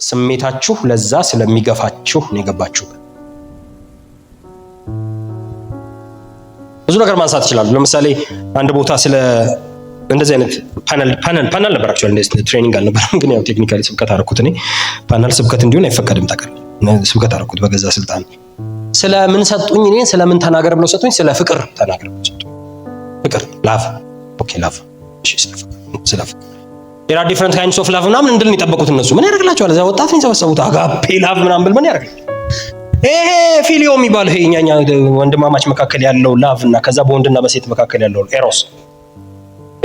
ስሜታችሁ ለዛ ስለሚገፋችሁ ነው የገባችሁበት። ብዙ ነገር ማንሳት ይችላሉ። ለምሳሌ አንድ ቦታ ስለ እንደዚህ አይነት panel ነበር። Actually እንደዚህ training አልነበረም፣ ግን ያው technically ስብከት አደረኩት እኔ። ፓነል ስብከት እንዲሆን አይፈቀድም ታውቃለህ። ስብከት አደረኩት በገዛ ስልጣን። ስለ ምን ሰጡኝ? እኔን ስለምን ተናገር ብለው ሰጡኝ። ስለ ፍቅር ተናገር ብለው ሰጡኝ። ፍቅር፣ love። Okay, love። እሺ፣ ስለ ፍቅር፣ ስለ ፍቅር there are different kinds of love ምናምን እንድል ነው የጠበቁት እነሱ። ምን ያደርግላቸዋል? እዛ ወጣት ነው የሰበሰቡት። Agape love ምናምን ብል ምን ያደርግላቸዋል? ይሄ phileo የሚባለው ይሄ እኛ ወንድማማች መካከል ያለው love እና ከዛ በወንድና በሴት መካከል ያለው eros፣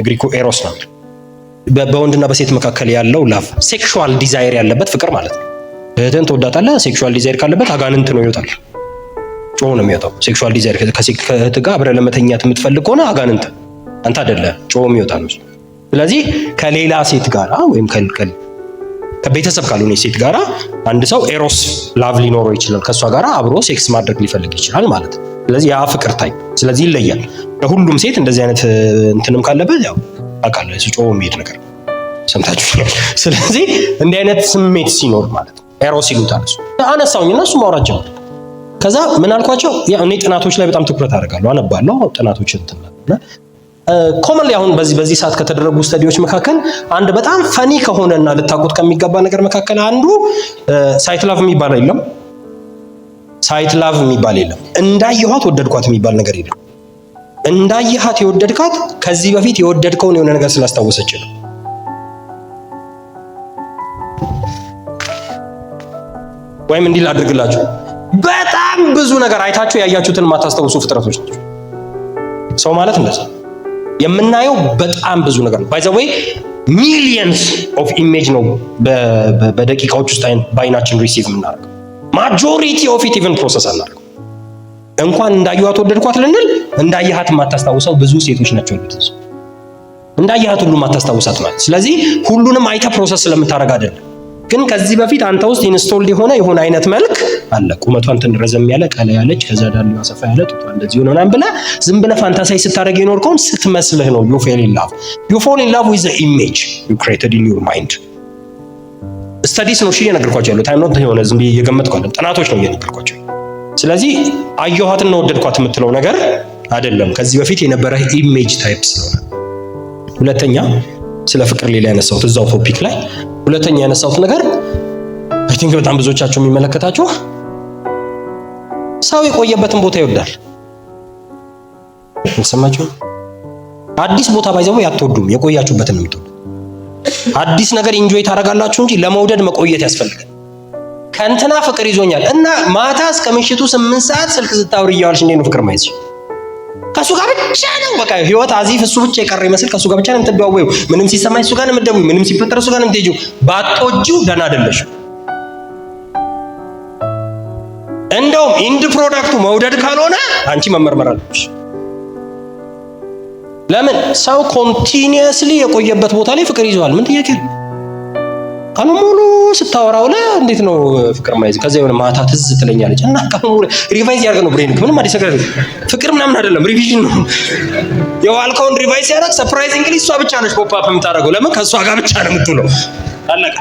ግሪኩ eros ነው። በወንድና በሴት መካከል ያለው love sexual desire ያለበት ፍቅር ማለት ነው። እህትህን ትወዳታለህ፣ sexual desire ካለበት አጋንንት ነው ይወጣል። ጮሆ ነው የሚወጣው። Sexual desire ከእህትህ ጋር አብረህ ለመተኛት የምትፈልግ ከሆነ አጋንንት አንተ አይደለ፣ ጮሆ የሚወጣ ነው። ስለዚህ ከሌላ ሴት ጋር ወይም ከቤተሰብ ካልሆነ ሴት ጋራ አንድ ሰው eros love ሊኖረው ይችላል። ከእሷ ጋር አብሮ ሴክስ ማድረግ ሊፈልግ ይችላል ማለት ነው። ስለዚህ ያ ፍቅር type ስለዚህ ይለያል። ለሁሉም ሴት እንደዚህ አይነት እንትንም ካለበት ያው አውቃለሁ እሱ ጮሆ የሚሄድ ነገር ሰምታችሁኛል። ስለዚህ እንዲህ አይነት ስሜት ሲኖር ማለት ነው eros ይሉታል። እሱ አነሳውኝ እና እሱ ማውራት ጀመር። ከዛ ምን አልኳቸው? ያው እኔ ጥናቶች ላይ በጣም ትኩረት አደርጋለሁ፣ አነባለሁ ጥናቶችን እንትን እና commonly አሁን በዚህ ሰዓት ከተደረጉ study ዎች መካከል አንድ በጣም funny ከሆነና ልታውቁት ከሚገባ ነገር መካከል አንዱ sight love የሚባል የለም። Sight love የሚባል የለም። እንዳየኋት ወደድኳት የሚባል ነገር የለም። እንዳየሃት የወደድካት ከዚህ በፊት የወደድከውን የሆነ ነገር ስላስታወሰች ነው። ወይም እንዲህ ላድርግላችሁ፣ በጣም ብዙ ነገር አይታችሁ ያያችሁትን የማታስታውሱ ፍጥረቶች ናቸው። ሰው ማለት እንደዛ የምናየው በጣም ብዙ ነገር ነው። By the way, millions of image ነው በደቂቃዎች ውስጥ በአይናችን receive የምናደርገው። Majority of it even process አናደርገው። እንኳን እንዳየኋት ወደድኳት ልንል እንዳየሃት የማታስታውሰው ብዙ ሴቶች ናቸው ያሉት። እንዳየሃት ሁሉ የማታስታውሳት ማለት። ስለዚህ ሁሉንም አይተህ process ስለምታደርግ አይደለም። ግን ከዚህ በፊት አንተ ውስጥ installed የሆነ አይነት መልክ አለ። ቁመቷ እንትን ረዘም ያለ፣ ቀላ ያለች፣ ከዛ ዳሌዋ ሰፋ ያለ፣ ጡቷ እንደዚህ ሆነ ምናምን ብለህ ዝም ብለህ fantasize ስታደርግ የኖርከውን ስትመስልህ ነው። You fell in love, you fall in love with the image you created in your mind። Studies ነው እሺ እየነገርኳቸው ያሉት። I'm not የሆነ ዝም ብዬ እየገመትኩ አይደለም፣ ጥናቶች ነው እየነገርኳቸው። ስለዚህ አየኋትና ወደድኳት የምትለው ነገር አይደለም፣ ከዚህ በፊት የነበረ image type ስለሆነ። ሁለተኛ ስለ ፍቅር ሌላ ያነሳሁት እዛው topic ላይ ሁለተኛ ያነሳሁት ነገር I think በጣም ብዙዎቻችሁ የሚመለከታችሁ ሰው የቆየበትን ቦታ ይወዳል። አልሰማችሁ? አዲስ ቦታ by the way አትወዱም፣ የቆያችሁበትን ነው የምትወዱት። አዲስ ነገር enjoy ታደርጋላችሁ እንጂ ለመውደድ መቆየት ያስፈልጋል። ከእንትና ፍቅር ይዞኛል እና ማታ እስከ ምሽቱ 8 ሰዓት ስልክ ስታወሪ እያዋልሽ እንዴት ነው ፍቅር ማይዝሽ? ከእሱ ጋር ብቻ ነው በቃ ህይወት as if እሱ ብቻ የቀረ ይመስል ከእሱ ጋር ብቻ ነው የምትደዋወይው። ምንም ሲሰማኝ እሱ ጋር ነው የምትደውይው። ምንም ሲፈጠር እሱ ጋር ነው የምትሄጂው። ባትወጂው ደህና አይደለሽም። እንደውም end product ኡ መውደድ ካልሆነ አንቺ መመርመር አለብሽ። ለምን ሰው continuously የቆየበት ቦታ ላይ ፍቅር ይዘዋል? ምን ጥያቄ ነው? ቀኑ ሙሉ ስታወራው ለ እንዴት ነው ፍቅር ማይዝ? ከዛ የሆነ ማታ ትዝ ትለኛለች እና ቀኑ ሙሉ revise ያደርግ ነው brain። ምንም አዲስ ነገር ፍቅር ምናምን አይደለም፣ revision ነው። የዋልከውን revise ሲያደርግ surprisingly እሷ ብቻ ነች pop up የምታደርገው። ለምን? ከእሷ ጋር ብቻ ነው የምትውለው። አለቀ።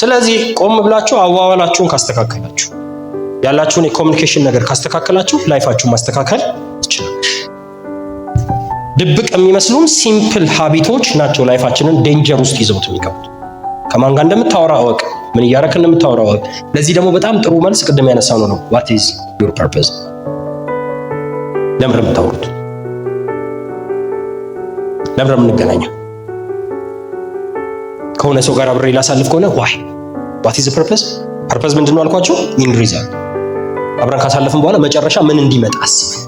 ስለዚህ ቆም ብላችሁ አዋዋላችሁን ካስተካከላችሁ፣ ያላችሁን የ communication ነገር ካስተካከላችሁ life ኣችሁን ማስተካከል ትችላላችሁ። ድብቅ የሚመስሉን simple habit ኦች ናቸው life ኣችንን danger ውስጥ ይዘውት የሚገቡት። ከማን ጋር እንደምታወራ እወቅ፣ ምን እያረክ እንደምታወራ እወቅ። ለዚህ ደግሞ በጣም ጥሩ መልስ ቅድም ያነሳነው ነው። What is your purpose? ለምን የምታወሩት? ለምን የምንገናኘው? ከሆነ ሰው ጋር አብሬ ላሳልፍ ከሆነ why? What is purpose? Purpose ምንድን ነው አልኳቸው? End result። አብረን ካሳለፍን በኋላ መጨረሻ ምን እንዲመጣ አስበን።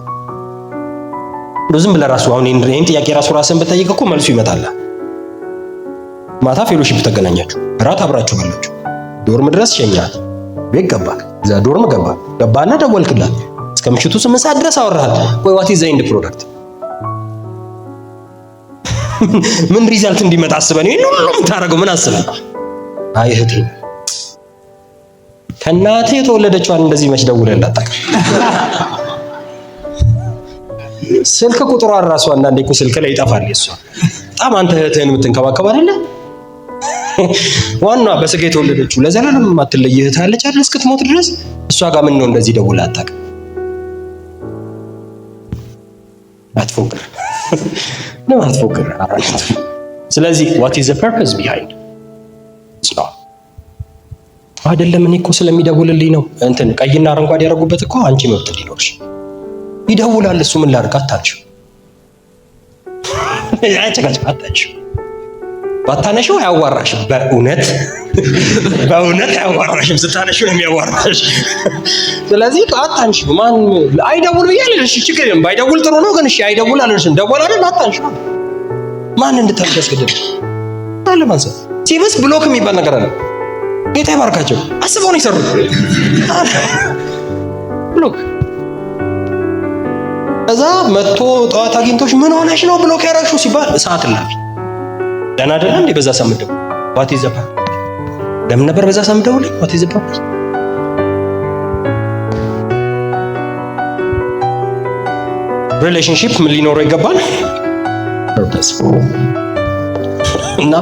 ዝም ብለህ ራሱ አሁን ይሄን ጥያቄ ራሱ ራስን ብትጠይቅ እኮ መልሱ ይመጣል። ማታ fellowship ተገናኛችሁ፣ እራት አብራችሁ በላችሁ፣ dorm ድረስ ሸኛት፣ ቤት ገባ፣ እዛ dorm ገባ፣ ገባና ደወልክላት፣ እስከ ምሽቱ 8 ሰዓት ድረስ አወራሃት። ወይ what is the end product? ምን result እንዲመጣ አስበን ይሄን ሁሉ የምታደርገው ምን አስበን? አይ እህቴ ከእናትህ የተወለደችዋን እንደዚህ መች ደውለህላት ታውቃለህ? ስልክ ቁጥሯን ራሱ አንዳንዴ እኮ ስልክ ላይ ይጠፋል። የእሷ በጣም አንተ እህትህን የምትንከባከብ አይደለ? ዋና በስጋ የተወለደችው ለዘላለም የማትለይ እህት አለች አይደል? እስክትሞት ድረስ እሷ ጋር ምን ነው እንደዚህ ደውለህ አታውቅም? አትፎክር ነው፣ አትፎክር። ስለዚህ what is the purpose behind? አይደለም እኔ እኮ ስለሚደውልልኝ ነው። እንትን ቀይና አረንጓዴ ያደረጉበት እኮ አንቺ መብት እንዲኖርሽ ይደውላል። እሱ ምን ላድርግ? አታንሺው፣ አጨቃጭ አታንሺው። ባታነሺው አያዋራሽም። በእውነት በእውነት አያዋራሽም። ስታነሺው ነው የሚያዋራሽ። ስለዚህ አታንሺው። ማን አይደውል ብዬ አልልሽ፣ ችግር የለም። ባይደውል ጥሩ ነው፣ ግን እሺ አይደውል አልልሽም። ደወል አይደል? አታንሺው። ማን እንድታንሺ ያስገደደሽ? አለ ማንሳት ሲብስ block የሚባል ነገር አለ። ጌታ ይባርካቸው። አስበው ነው የሰሩት። Block ከዛ መጥቶ ጠዋት አግኝቶሽ ምን ሆነሽ ነው block ያደረግሽው ሲባል ሰዓት እላፊ ደህና አይደለ እንዴ? በዛ ሳምንት ደውል። What is the purpose? ለምን ነበር በዛ ሳምንት ደውልኝ? What is the purpose? Relationship ምን ሊኖረው ይገባል? Purpose። እና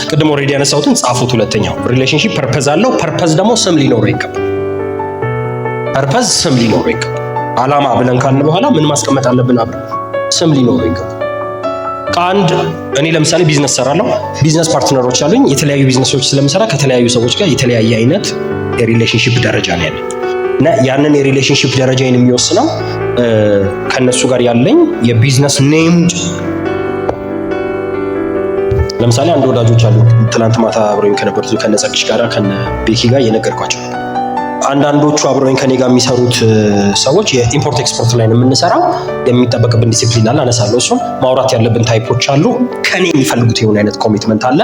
ቅድም already ያነሳሁትን ጻፉት። ሁለተኛው relationship purpose አለው። Purpose ደግሞ ስም ሊኖረው ይገባል። Purpose ስም ሊኖረው ይገባል። አላማ ብለን ካልን በኋላ ምን ማስቀመጥ አለብን? አብረን ስም ሊኖረው ይገባል። ከአንድ እኔ ለምሳሌ ቢዝነስ ሰራለሁ። Business partner ኦች አሉኝ። የተለያዩ ቢዝነሶች ስለምሰራ ከተለያዩ ሰዎች ጋር የተለያየ አይነት የ relationship ደረጃ ነው ያለኝ እና ያንን የ relationship ደረጃዬን የሚወስነው ከነሱ ጋር ያለኝ የ business name። ለምሳሌ አንድ ወዳጆች አሉ። ትናንት ማታ አብረውኝ ከነበሩት ከነጸግሽ ጋር ከነ ቤኪ ጋር እየነገርኳቸው ነበር። አንዳንዶቹ አብረውኝ ከኔ ጋር የሚሰሩት ሰዎች የ import export ላይ ነው የምንሰራው። የሚጠበቅብን ዲሲፕሊን አለ፣ አነሳለሁ። እሱን ማውራት ያለብን type ኦች አሉ። ከኔ የሚፈልጉት የሆነ አይነት commitment አለ።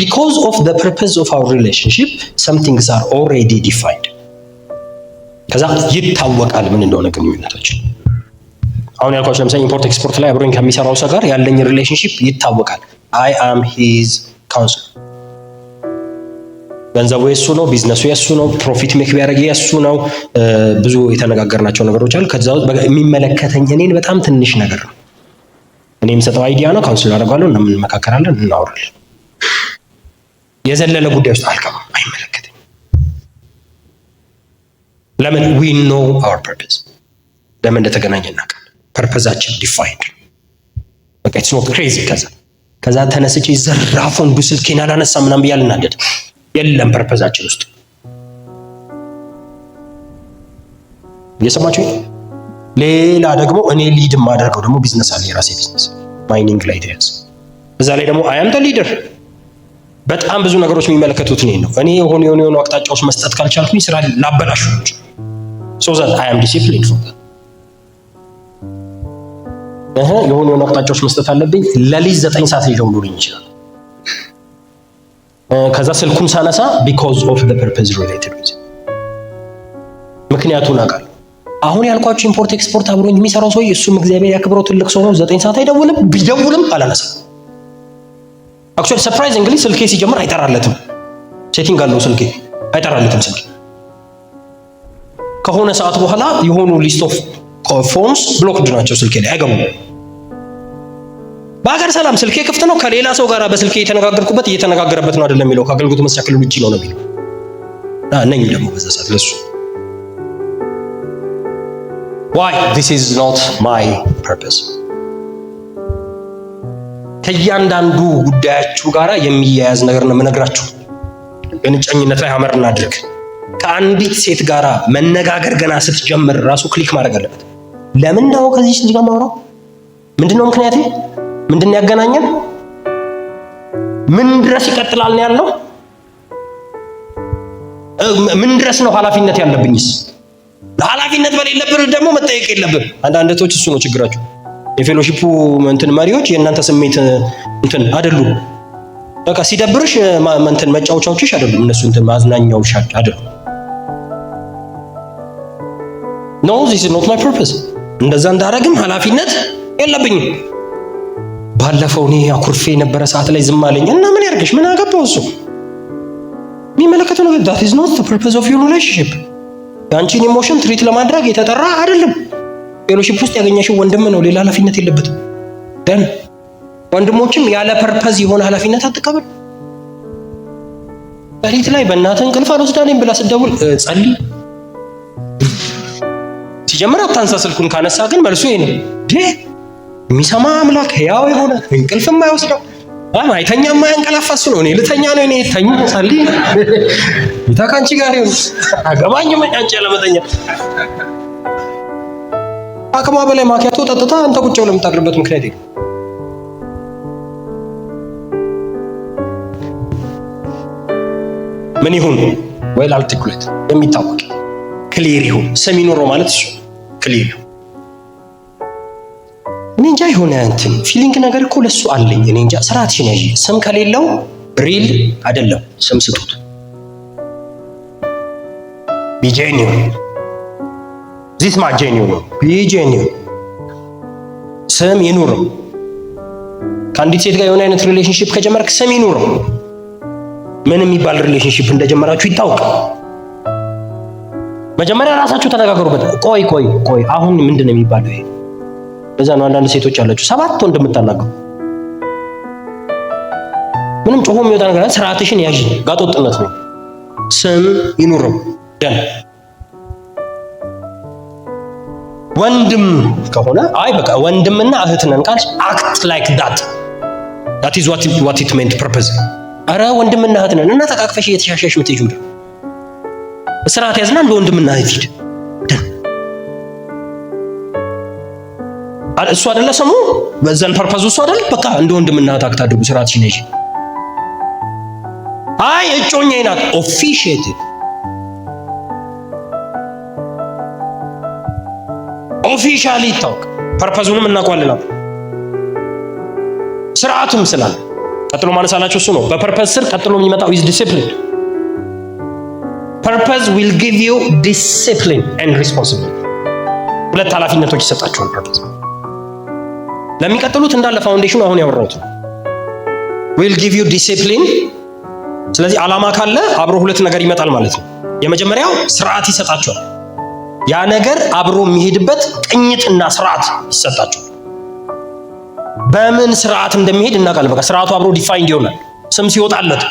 Because of the purpose of our relationship, some things are already defined። ከዛ ይታወቃል ምን እንደሆነ ግንኙነታችን። አሁን ያልኳቸው ለምሳሌ import export ላይ አብሮኝ ከሚሰራው ሰው ጋር ያለኝ relationship ይታወቃል። I am his counsel። ገንዘቡ የሱ ነው፣ ቢዝነሱ የሱ ነው፣ profit make ቢያደርግ የሱ ነው። ብዙ የተነጋገርናቸው ነገሮች አሉ። ከዛ የሚመለከተኝ እኔን በጣም ትንሽ ነገር ነው። እኔ የምሰጠው idea ነው፣ counsel አደርጋለሁ፣ እንመካከራለን፣ እናወራለን። የዘለለ ጉዳይ ውስጥ አልገባም፣ አይመለከተኝም። ለምን? We know our purpose። ለምን እንደተገናኘ እናውቃለን። Purpose ኣችን defined፣ በቃ it's not crazy። ከዛ ተነስቼ ዘራፍ ወንዱ ስልኬን አላነሳም ምናምን ብዬ አልናደድም። የለም purpose ኣችን ውስጥ። እየሰማችሁ። ሌላ ደግሞ እኔ lead የማደርገው ደግሞ ቢዝነስ አለ፣ የራሴ business mining ላይ ተያዝ። እዛ ላይ ደግሞ I am the leader። በጣም ብዙ ነገሮች የሚመለከቱት እኔን ነው። እኔ የሆኑ የሆኑ የሆኑ አቅጣጫዎች መስጠት ካልቻልኩኝ ስራ ላበላሹ፣ so that I am disciplined for that። የሆኑ የሆኑ አቅጣጫዎች መስጠት አለብኝ። ለሊት 9 ሰዓት ሊደውሉልኝ ይችላል። ከዛ ስልኩን ሳነሳ because of the purpose related with ምክንያቱን አውቃለሁ። አሁን ያልኳችሁ import export አብሮኝ የሚሰራው ሰውዬ እሱም እግዚአብሔር ያክብረው ትልቅ ሰው ነው። 9 ሰዓት አይደውልም፣ ቢደውልም አላነሳም። Actually, surprisingly ስልኬ ሲጀምር አይጠራለትም። Setting አለው ስልኬ፣ አይጠራለትም። ስልኬ ከሆነ ሰዓት በኋላ የሆኑ list of phones blocked ናቸው፣ ስልኬ ላይ አይገቡም። በሀገር ሰላም ስልኬ ክፍት ነው። ከሌላ ሰው ጋር በስልኬ እየተነጋገርኩበት እየተነጋገረበት ነው አይደለም የሚለው፣ ከአገልግሎት መስጫ ክልል ውጪ ነው ነው የሚለው ነኝ ደግሞ በዛ ሰዓት ለሱ። Why? This is not my purpose። ከእያንዳንዱ ጉዳያችሁ ጋር የሚያያዝ ነገር ነው የምነግራችሁ። ግን እጨኝነት ላይ hammer እናድርግ። ከአንዲት ሴት ጋር መነጋገር ገና ስትጀምር ራሱ click ማድረግ አለበት። ለምን ነው ከዚህ ልጅ ጋር ማውራው? ምንድነው ምክንያቴ? ምንድን ያገናኘን? ምን ድረስ ይቀጥላል ነው ያለው? ምን ድረስ ነው ኃላፊነት ያለብኝስ? ኃላፊነት በሌለብን ደግሞ መጠየቅ የለብን። አንዳንድ እህቶች እሱ ነው ችግራቸው። የ fellowship ኡ እንትን መሪዎች የእናንተ ስሜት እንትን አይደሉም። በቃ ሲደብርሽ እንትን መጫወቻዎችሽ አይደሉም፣ እነሱ እንትን ማዝናኛዎች አይደሉም። No, this is not my purpose። እንደዛ እንዳረግም ኃላፊነት የለብኝም። ባለፈው እኔ አኩርፌ የነበረ ሰዓት ላይ ዝም አለኝ እና ምን ያርግሽ? ምን አገባው እሱ? የሚመለከተው ነገር that is not the purpose of your relationship። የአንቺን emotion treat ለማድረግ የተጠራ አይደለም። Fellowship ውስጥ ያገኘሽው ወንድም ነው፣ ሌላ ኃላፊነት የለበትም። Then ወንድሞችም ያለ purpose የሆነ ኃላፊነት አትቀበል። ሌሊት ላይ በእናትህ እንቅልፍ አልወስዳለኝ ብላ ስትደውል ጸልይ። ሲጀምር አታንሳ ስልኩን። ካነሳ ግን መልሱ ይሄ ነው። የሚሰማ አምላክ ሕያው የሆነ እንቅልፍ የማይወስደው አይተኛ የማያንቀላፋ እሱ ነው። እኔ ልተኛ ነው። እኔ ተኝ፣ ጸልይ፣ ጌታ ከአንቺ ጋር ይሁን። አገባኝም አንቺ ያለመተኛ አቅሟ በላይ ማኪያቶ ጠጥታ አንተ ቁጭ ብለህ የምታድርበት ምክንያት የለም። ምን ይሁን well articulate የሚታወቅ clear ይሁን። ስም ይኑረው ማለት እሱ clear ይሁን። እኔ እንጃ የሆነ እንትን feeling ነገር እኮ ለሱ አለኝ። እኔ እንጃ ስርዓትሽን ያዢ። ስም ከሌለው real አይደለም። ስም ስጡት። Be genuine, this ማ genuine ነው። Be genuine፣ ስም ይኑረው። ከአንዲት ሴት ጋር የሆነ አይነት relationship ከጀመርክ ስም ይኑረው። ምን የሚባል relationship እንደጀመራችሁ ይታወቅ። መጀመሪያ ራሳችሁ ተነጋገሩበት። ቆይ ቆይ ቆይ አሁን ምንድን ነው የሚባለው ይሄ? በዛ ነው አንዳንድ ሴቶች አላችሁ ሰባት ወንድ የምታናግሩ። ምንም ጮሆ የሚወጣ ነገር ስርዓትሽን ያዥ። ጋጦጥነት ነው። ስም ይኑረው። Done። ወንድም ከሆነ አይ በቃ ወንድምና እህት ነን ካልሽ act like that, that is what it meant purpose። አረ ወንድምና እህት ነን እና ተቃቅፈሽ እየተሻሻሽ የምትሄጂው ምንድን ነው? ስርዓት ያዝና እንደ ወንድምና እህት ሂድ። Done። እሱ አይደለ ስሙ፣ በዛን purpose ኡ እሱ አይደል? በቃ እንደ ወንድምና እህት act አድርጉ። ስርዓትሽን ያዢ። አይ እጮኛዬ ናት፣ officiate, officially ይታወቅ። Purpose ኡንም እናውቀዋለን። ስርዓቱም ስላለ ቀጥሎ ማነሳላችሁ እሱ ነው። በ purpose ስር ቀጥሎ የሚመጣው is discipline። Purpose will give you discipline and responsibility። ሁለት ኃላፊነቶች ይሰጣችኋል። Purpose ለሚቀጥሉት እንዳለ foundation ኑ አሁን ያወራሁት ነው። Will give you discipline። ስለዚህ ዓላማ ካለ አብሮ ሁለት ነገር ይመጣል ማለት ነው። የመጀመሪያው ስርዓት ይሰጣችኋል። ያ ነገር አብሮ የሚሄድበት ቅኝትና ስርዓት ይሰጣችኋል። በምን ስርዓት እንደሚሄድ እናውቃለን። በቃ ስርዓቱ አብሮ defined ይሆናል። ስም ሲወጣለት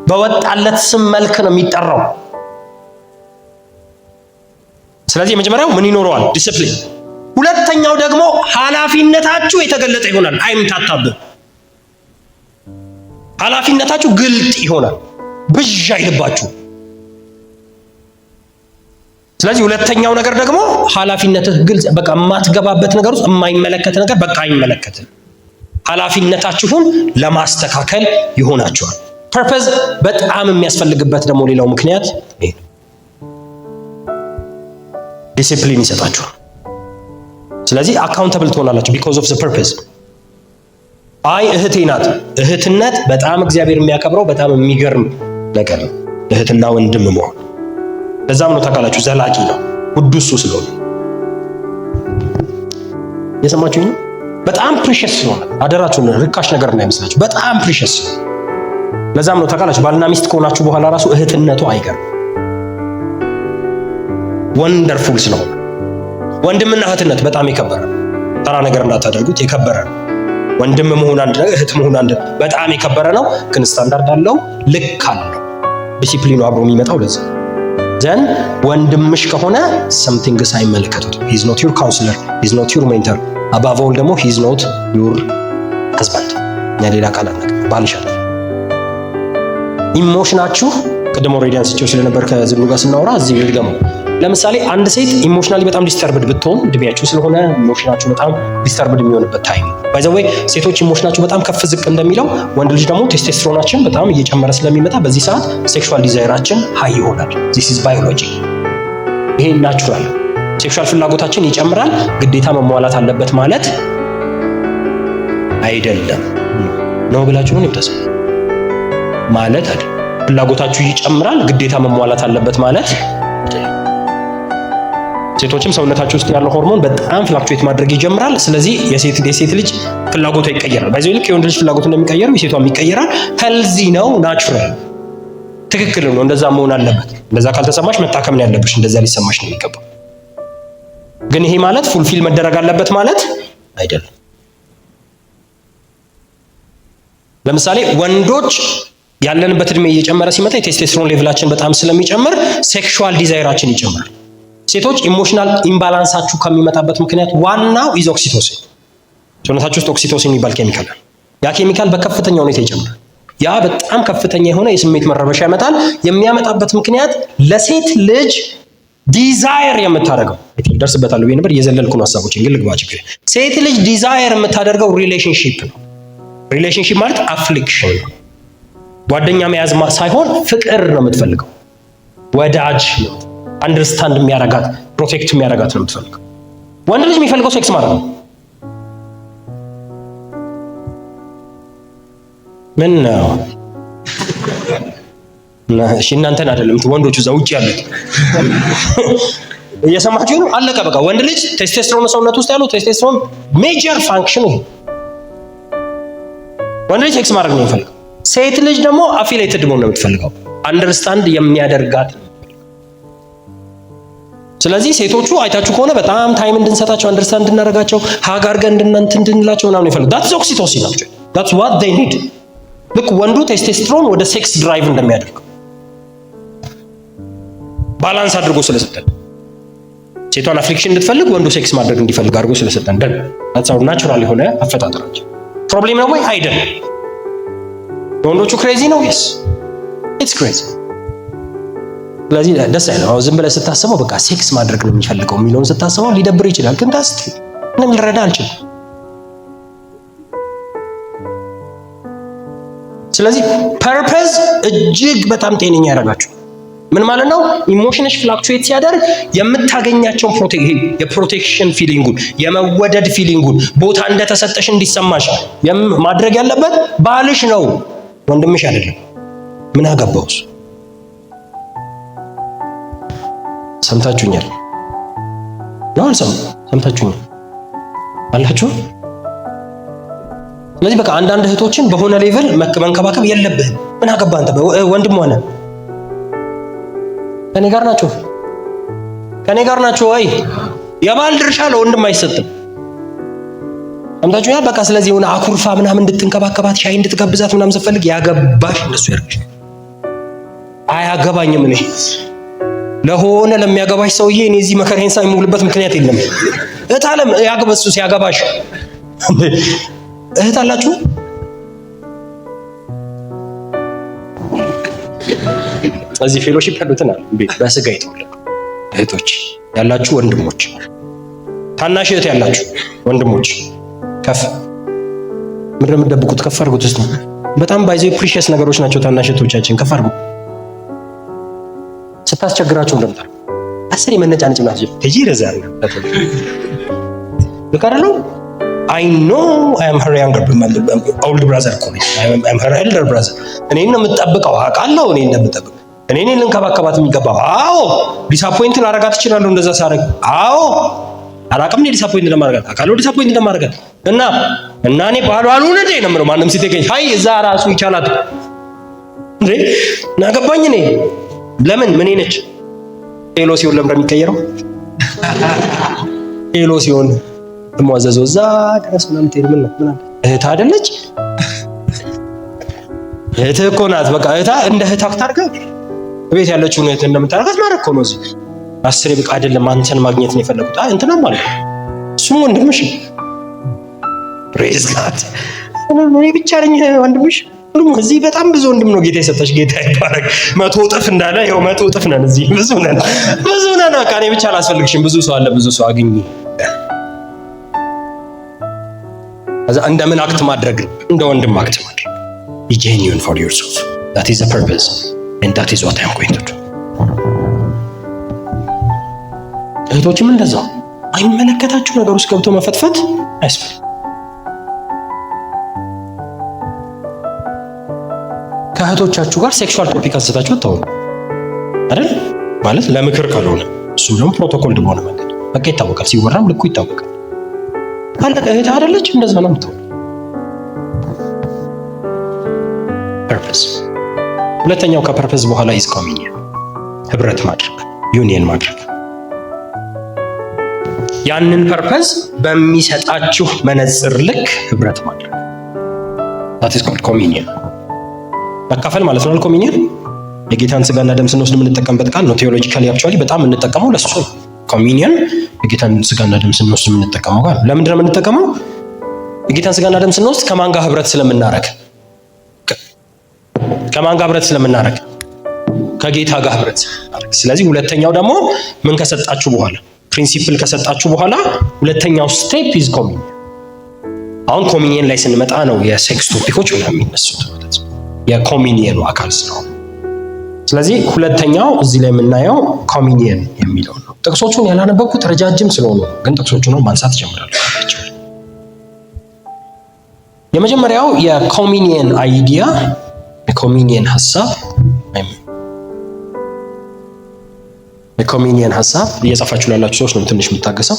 በወጣለት ስም መልክ ነው የሚጠራው። ስለዚህ የመጀመሪያው ምን ይኖረዋል? ዲስፕሊን። ሁለተኛው ደግሞ ኃላፊነታችሁ የተገለጠ ይሆናል። አይምታታብም። ኃላፊነታችሁ ግልጥ ይሆናል። ብዥ አይልባችሁ። ስለዚህ ሁለተኛው ነገር ደግሞ ኃላፊነትህ ግልጽ፣ በቃ የማትገባበት ነገር ውስጥ የማይመለከት ነገር በቃ አይመለከትም። ኃላፊነታችሁን ለማስተካከል ይሆናችኋል። Purpose በጣም የሚያስፈልግበት ደግሞ ሌላው ምክንያት ይሄ ነው። ዲሲፕሊን ይሰጣችኋል። ስለዚህ accountable ትሆናላችሁ because of the purpose። አይ እህቴ ናት። እህትነት በጣም እግዚአብሔር የሚያከብረው በጣም የሚገርም ነገር ነው። እህትና ወንድም መሆን ለዛም ነው ታውቃላችሁ፣ ዘላቂ ነው ውዱ እሱ ስለሆነ። የሰማችሁኝ ነው። በጣም precious ስለሆነ አደራችሁን፣ ርካሽ ነገር እንዳይመስላችሁ። በጣም precious። ለዛም ነው ታውቃላችሁ፣ ባልና ሚስት ከሆናችሁ በኋላ ራሱ እህትነቱ አይቀርም። Wonderful ስለሆነ ወንድምና እህትነት በጣም የከበረ ነው። ተራ ነገር እንዳታደርጉት፣ የከበረ ነው። ወንድም መሆን አንድ ነገር፣ እህት መሆን አንድ፣ በጣም የከበረ ነው። ግን ስታንዳርድ አለው፣ ልክ አለው። ዲሲፕሊኑ አብሮ የሚመጣው ለዛ። Then ወንድምሽ ከሆነ something ሳይመለከቱት he's not your counselor, he's not your mentor, above all ደግሞ he's not your husband። እኛ ሌላ ቃል አናውቅም፣ ባልሽ አይደለም። Emotion ኣችሁ ቅድም already አንስቼው ስለነበር ከዝኑ ጋር ስናወራ እዚህ ልድገመው። ለምሳሌ አንድ ሴት emotionally በጣም disturbed ብትሆን፣ እድሜያችሁ ስለሆነ emotion ኣችሁ በጣም disturbed የሚሆንበት time፣ by the way ሴቶች emotion ኣችሁ በጣም ከፍ ዝቅ እንደሚለው ወንድ ልጅ ደግሞ ቴስቴስትሮናችን በጣም እየጨመረ ስለሚመጣ በዚህ ሰዓት sexual desire ኣችን high ይሆናል። This is biology። ይሄ natural sexual ፍላጎታችን ይጨምራል። ግዴታ መሟላት አለበት ማለት አይደለም ነው ብላችሁ ነው ይምታስ ማለት አይደለም። ፍላጎታችሁ ይጨምራል፣ ግዴታ መሟላት አለበት ማለት አይደለም። ሴቶችም ሰውነታችሁ ውስጥ ያለው ሆርሞን በጣም fluctuate ማድረግ ይጀምራል። ስለዚህ የሴት ልጅ ፍላጎቷ ይቀየራል። By the way ልክ የወንድ ልጅ ፍላጎት እንደሚቀየረው የሴቷም ይቀየራል። Healthy ነው፣ natural፣ ትክክል ነው። እንደዛ መሆን አለበት። እንደዛ ካልተሰማሽ መታከም ነው ያለብሽ። እንደዛ ሊሰማሽ ነው የሚገባው። ግን ይሄ ማለት fulfill መደረግ አለበት ማለት አይደለም። ለምሳሌ ወንዶች ያለንበት እድሜ እየጨመረ ሲመጣ የ testosterone level ኣችን በጣም ስለሚጨምር sexual desire ኣችን ይጨምራል። ሴቶች emotional imbalance ኣችሁ ከሚመጣበት ምክንያት ዋናው is oxytocin። ሰውነታችሁ ውስጥ oxytocin የሚባል ኬሚካል አለ። ያ ኬሚካል በከፍተኛ ሁኔታ ይጨምራል። ያ በጣም ከፍተኛ የሆነ የስሜት መረበሻ ያመጣል። የሚያመጣበት ምክንያት ለሴት ልጅ desire የምታደርገው ደርስበታለሁ ብዬ ነበር፣ እየዘለልኩ ነው ሀሳቦችን ግን ልግባ። ችግር ሴት ልጅ desire የምታደርገው relationship ነው። Relationship ማለት affection ነው። ጓደኛ መያዝ ሳይሆን ፍቅር ነው የምትፈልገው። ወዳጅ ነው፣ understand የሚያረጋት protect የሚያረጋት ነው የምትፈልገው። ወንድ ልጅ የሚፈልገው ሴክስ ማድረግ ነው። ምን ነው? እሺ እናንተን አይደለም ወንዶቹ እዛ ውጭ ያሉት እየሰማችሁ ነው። አለቀ በቃ። ወንድ ልጅ ቴስቴስትሮን ሰውነት ውስጥ ያለው testosterone major function ኑ ወንድ ልጅ ሴክስ ማድረግ ነው የሚፈልገው። ሴት ልጅ ደግሞ affiliated መሆን ነው የምትፈልገው፣ understand የሚያደርጋት ነው። ስለዚህ ሴቶቹ አይታችሁ ከሆነ በጣም time እንድንሰጣቸው፣ understand እንድናደርጋቸው፣ hug አድርገን እንድናንት እንድንላቸው ምናምን ይፈልጉ። That's oxytocin ናቸው። That's what they need። ልክ ወንዱ ቴስቴስትሮን ወደ sex drive እንደሚያደርገው balance አድርጎ ስለሰጠን ሴቷን affection እንድትፈልግ ወንዱ ሴክስ ማድረግ እንዲፈልግ አድርጎ ስለሰጠን then that's our natural የሆነ አፈጣጠራቸው። Problem ነው ወይ? አይደለም። የወንዶቹ crazy ነው። Yes, it's crazy። ስለዚህ ደስ አይልም። አሁን ዝም ብለህ ስታስበው በቃ ሴክስ ማድረግ ነው የሚፈልገው የሚለውን ስታስበው ሊደብር ይችላል። ግን that's ምንም ልረዳ አልችልም። ስለዚህ purpose እጅግ በጣም ጤነኛ ያደርጋችሁ። ምን ማለት ነው? Emotion ሽ fluctuate ሲያደርግ የምታገኛቸውን የ protection feeling ኡን፣ የመወደድ feeling ኡን፣ ቦታ እንደተሰጠሽ እንዲሰማሽ ማድረግ ያለበት ባልሽ ነው፣ ወንድምሽ አይደለም። ምን አገባው እሱ? ሰምታችሁኛል ነው? አልሰሙ? ሰምታችሁኛል አላችሁ? ስለዚህ በቃ አንዳንድ እህቶችን በሆነ level መንከባከብ የለብህም። ምን አገባህ አንተ ወንድም ሆነ። ከኔ ጋር ናችሁ? ከኔ ጋር ናችሁ ወይ? የባል ድርሻ ለወንድም አይሰጥም። ሰምታችሁኛል? በቃ ስለዚህ የሆነ አኩርፋ ምናምን እንድትንከባከባት ሻይ እንድትጋብዛት ምናምን ስትፈልግ ያገባሽ እንደሱ ያርግሽ። አያገባኝም እኔ ለሆነ ለሚያገባሽ ሰውዬ እኔ እዚህ መከራዬን ሳይ የምውልበት ምክንያት የለም። እህት አለም ያግበሱ ሲያገባሽ እህት አላችሁ? እዚህ fellowship ያሉትን አለ ቤት በስጋ የተወለዱ እህቶች ያላችሁ ወንድሞች፣ ታናሽ እህት ያላችሁ ወንድሞች ከፍ ምንድን ነው የምትደብቁት? ከፍ አድርጉት እስኪ። በጣም by the way precious ነገሮች ናቸው ታናሽ እህቶቻችን። ከፍ አድርጉ። ስታስቸግራቸው እንደምታል አስር የመነጫነጭ ምናምን ትጂ ረዛ ነው ልክ አይደለም። I know I am her younger old brother እኮ ነኝ። I am her elder brother። እኔን ነው የምትጠብቀው አውቃለሁ። እኔ እንደምጠብቅ እኔ ነኝ ልንከባከባት የሚገባው። አዎ disappoint ላረጋት እችላለሁ እንደዛ ሳረግ። አዎ አላቅም እኔ disappoint እንደማረጋት አውቃለሁ። Disappoint እንደማረጋት እና እኔ ባሏ አልሆነ እንዴ ነው የምለው። ማንም ሲጠይቀኝ ሀይ እዛ ራሱ ይቻላት እንዴ ናገባኝ እኔ ለምን ምን ነች ሄሎ ሲሆን ለምን የሚቀየረው? ሄሎ ሲሆን ትሟዘዘው እዛ ድረስ ምናምን ትሄድ ምን ምናምን እህት አይደለች? እህትህ እኮ ናት። በቃ እህታ እንደ እህት act አድርገህ ቤት ያለችውን እህት እንደምታደርጋት ማድረግ እኮ ነው። እዚህ አስሬ በቃ አይደለም አንተን ማግኘት ነው የፈለጉት። አይ እንትናም ማለት እሱም ወንድምሽ። Praise God። እኔ ብቻ ነኝ ወንድምሽ። እዚህ በጣም ብዙ ወንድም ነው ጌታ የሰጠሽ። ጌታ ይባረክ። 100 እጥፍ እንዳለ ይኸው 100 እጥፍ ነን። እዚህ ብዙ ነን፣ ብዙ ነን። በቃ እኔ ብቻ አላስፈልግሽም። ብዙ ሰው አለ፣ ብዙ ሰው አግኝ። ከዛ እንደምን act ማድረግ እንደ ወንድም act ማድረግ። Be genuine for yourself. That is the purpose and that is what I am going to do። እህቶችም እንደዛው አይመለከታችሁ ነገር ውስጥ ገብቶ መፈትፈት አያስፈልግም። ከእህቶቻችሁ ጋር sexual topic አንስታችሁ አታወሩ አይደል? ማለት ለምክር ካልሆነ እሱም ደግሞ ፕሮቶኮል በሆነ መንገድ በቃ ይታወቃል። ሲወራም ልኩ ይታወቃል። አለቀ። እህት አይደለች? እንደዛ ነው የምትሆነው። Purpose። ሁለተኛው ከ purpose በኋላ is communion፣ ህብረት ማድረግ፣ ዩኒየን ማድረግ፣ ያንን purpose በሚሰጣችሁ መነጽር ልክ ህብረት ማድረግ፣ that is called communion። መካፈል ማለት ነው። Communion የጌታን ስጋና ደም ስንወስድ የምንጠቀምበት ቃል ነው። Theologically actually በጣም የምንጠቀመው ለሱ ነው። Communion የጌታን ስጋና ደም ስንወስድ የምንጠቀመው ቃል። ለምንድን ነው የምንጠቀመው? የጌታን ስጋና ደም ስንወስድ ከማን ጋር ህብረት ስለምናረግ፣ ከማን ጋር ህብረት ስለምናረግ? ከጌታ ጋር ህብረት ስለምናረግ። ስለዚህ ሁለተኛው ደግሞ ምን ከሰጣችሁ በኋላ፣ principle ከሰጣችሁ በኋላ ሁለተኛው step is communion። አሁን communion ላይ ስንመጣ ነው የ sex topic ኦች ምናምን የሚነሱት ማለት ነው፣ የ communion ኑ አካል ስለሆነ። ስለዚህ ሁለተኛው እዚህ ላይ የምናየው communion የሚለው ነው። ጥቅሶቹን ያላነበብኩት ረጃጅም ስለሆኑ ነው፣ ግን ጥቅሶቹን ማንሳት እጀምራለሁ። የመጀመሪያው የ communion idea፣ የ communion ሀሳብ ወይም የ communion ሀሳብ፣ እየጻፋችሁ ላላችሁ ሰዎች ነው ትንሽ የምታገሰው።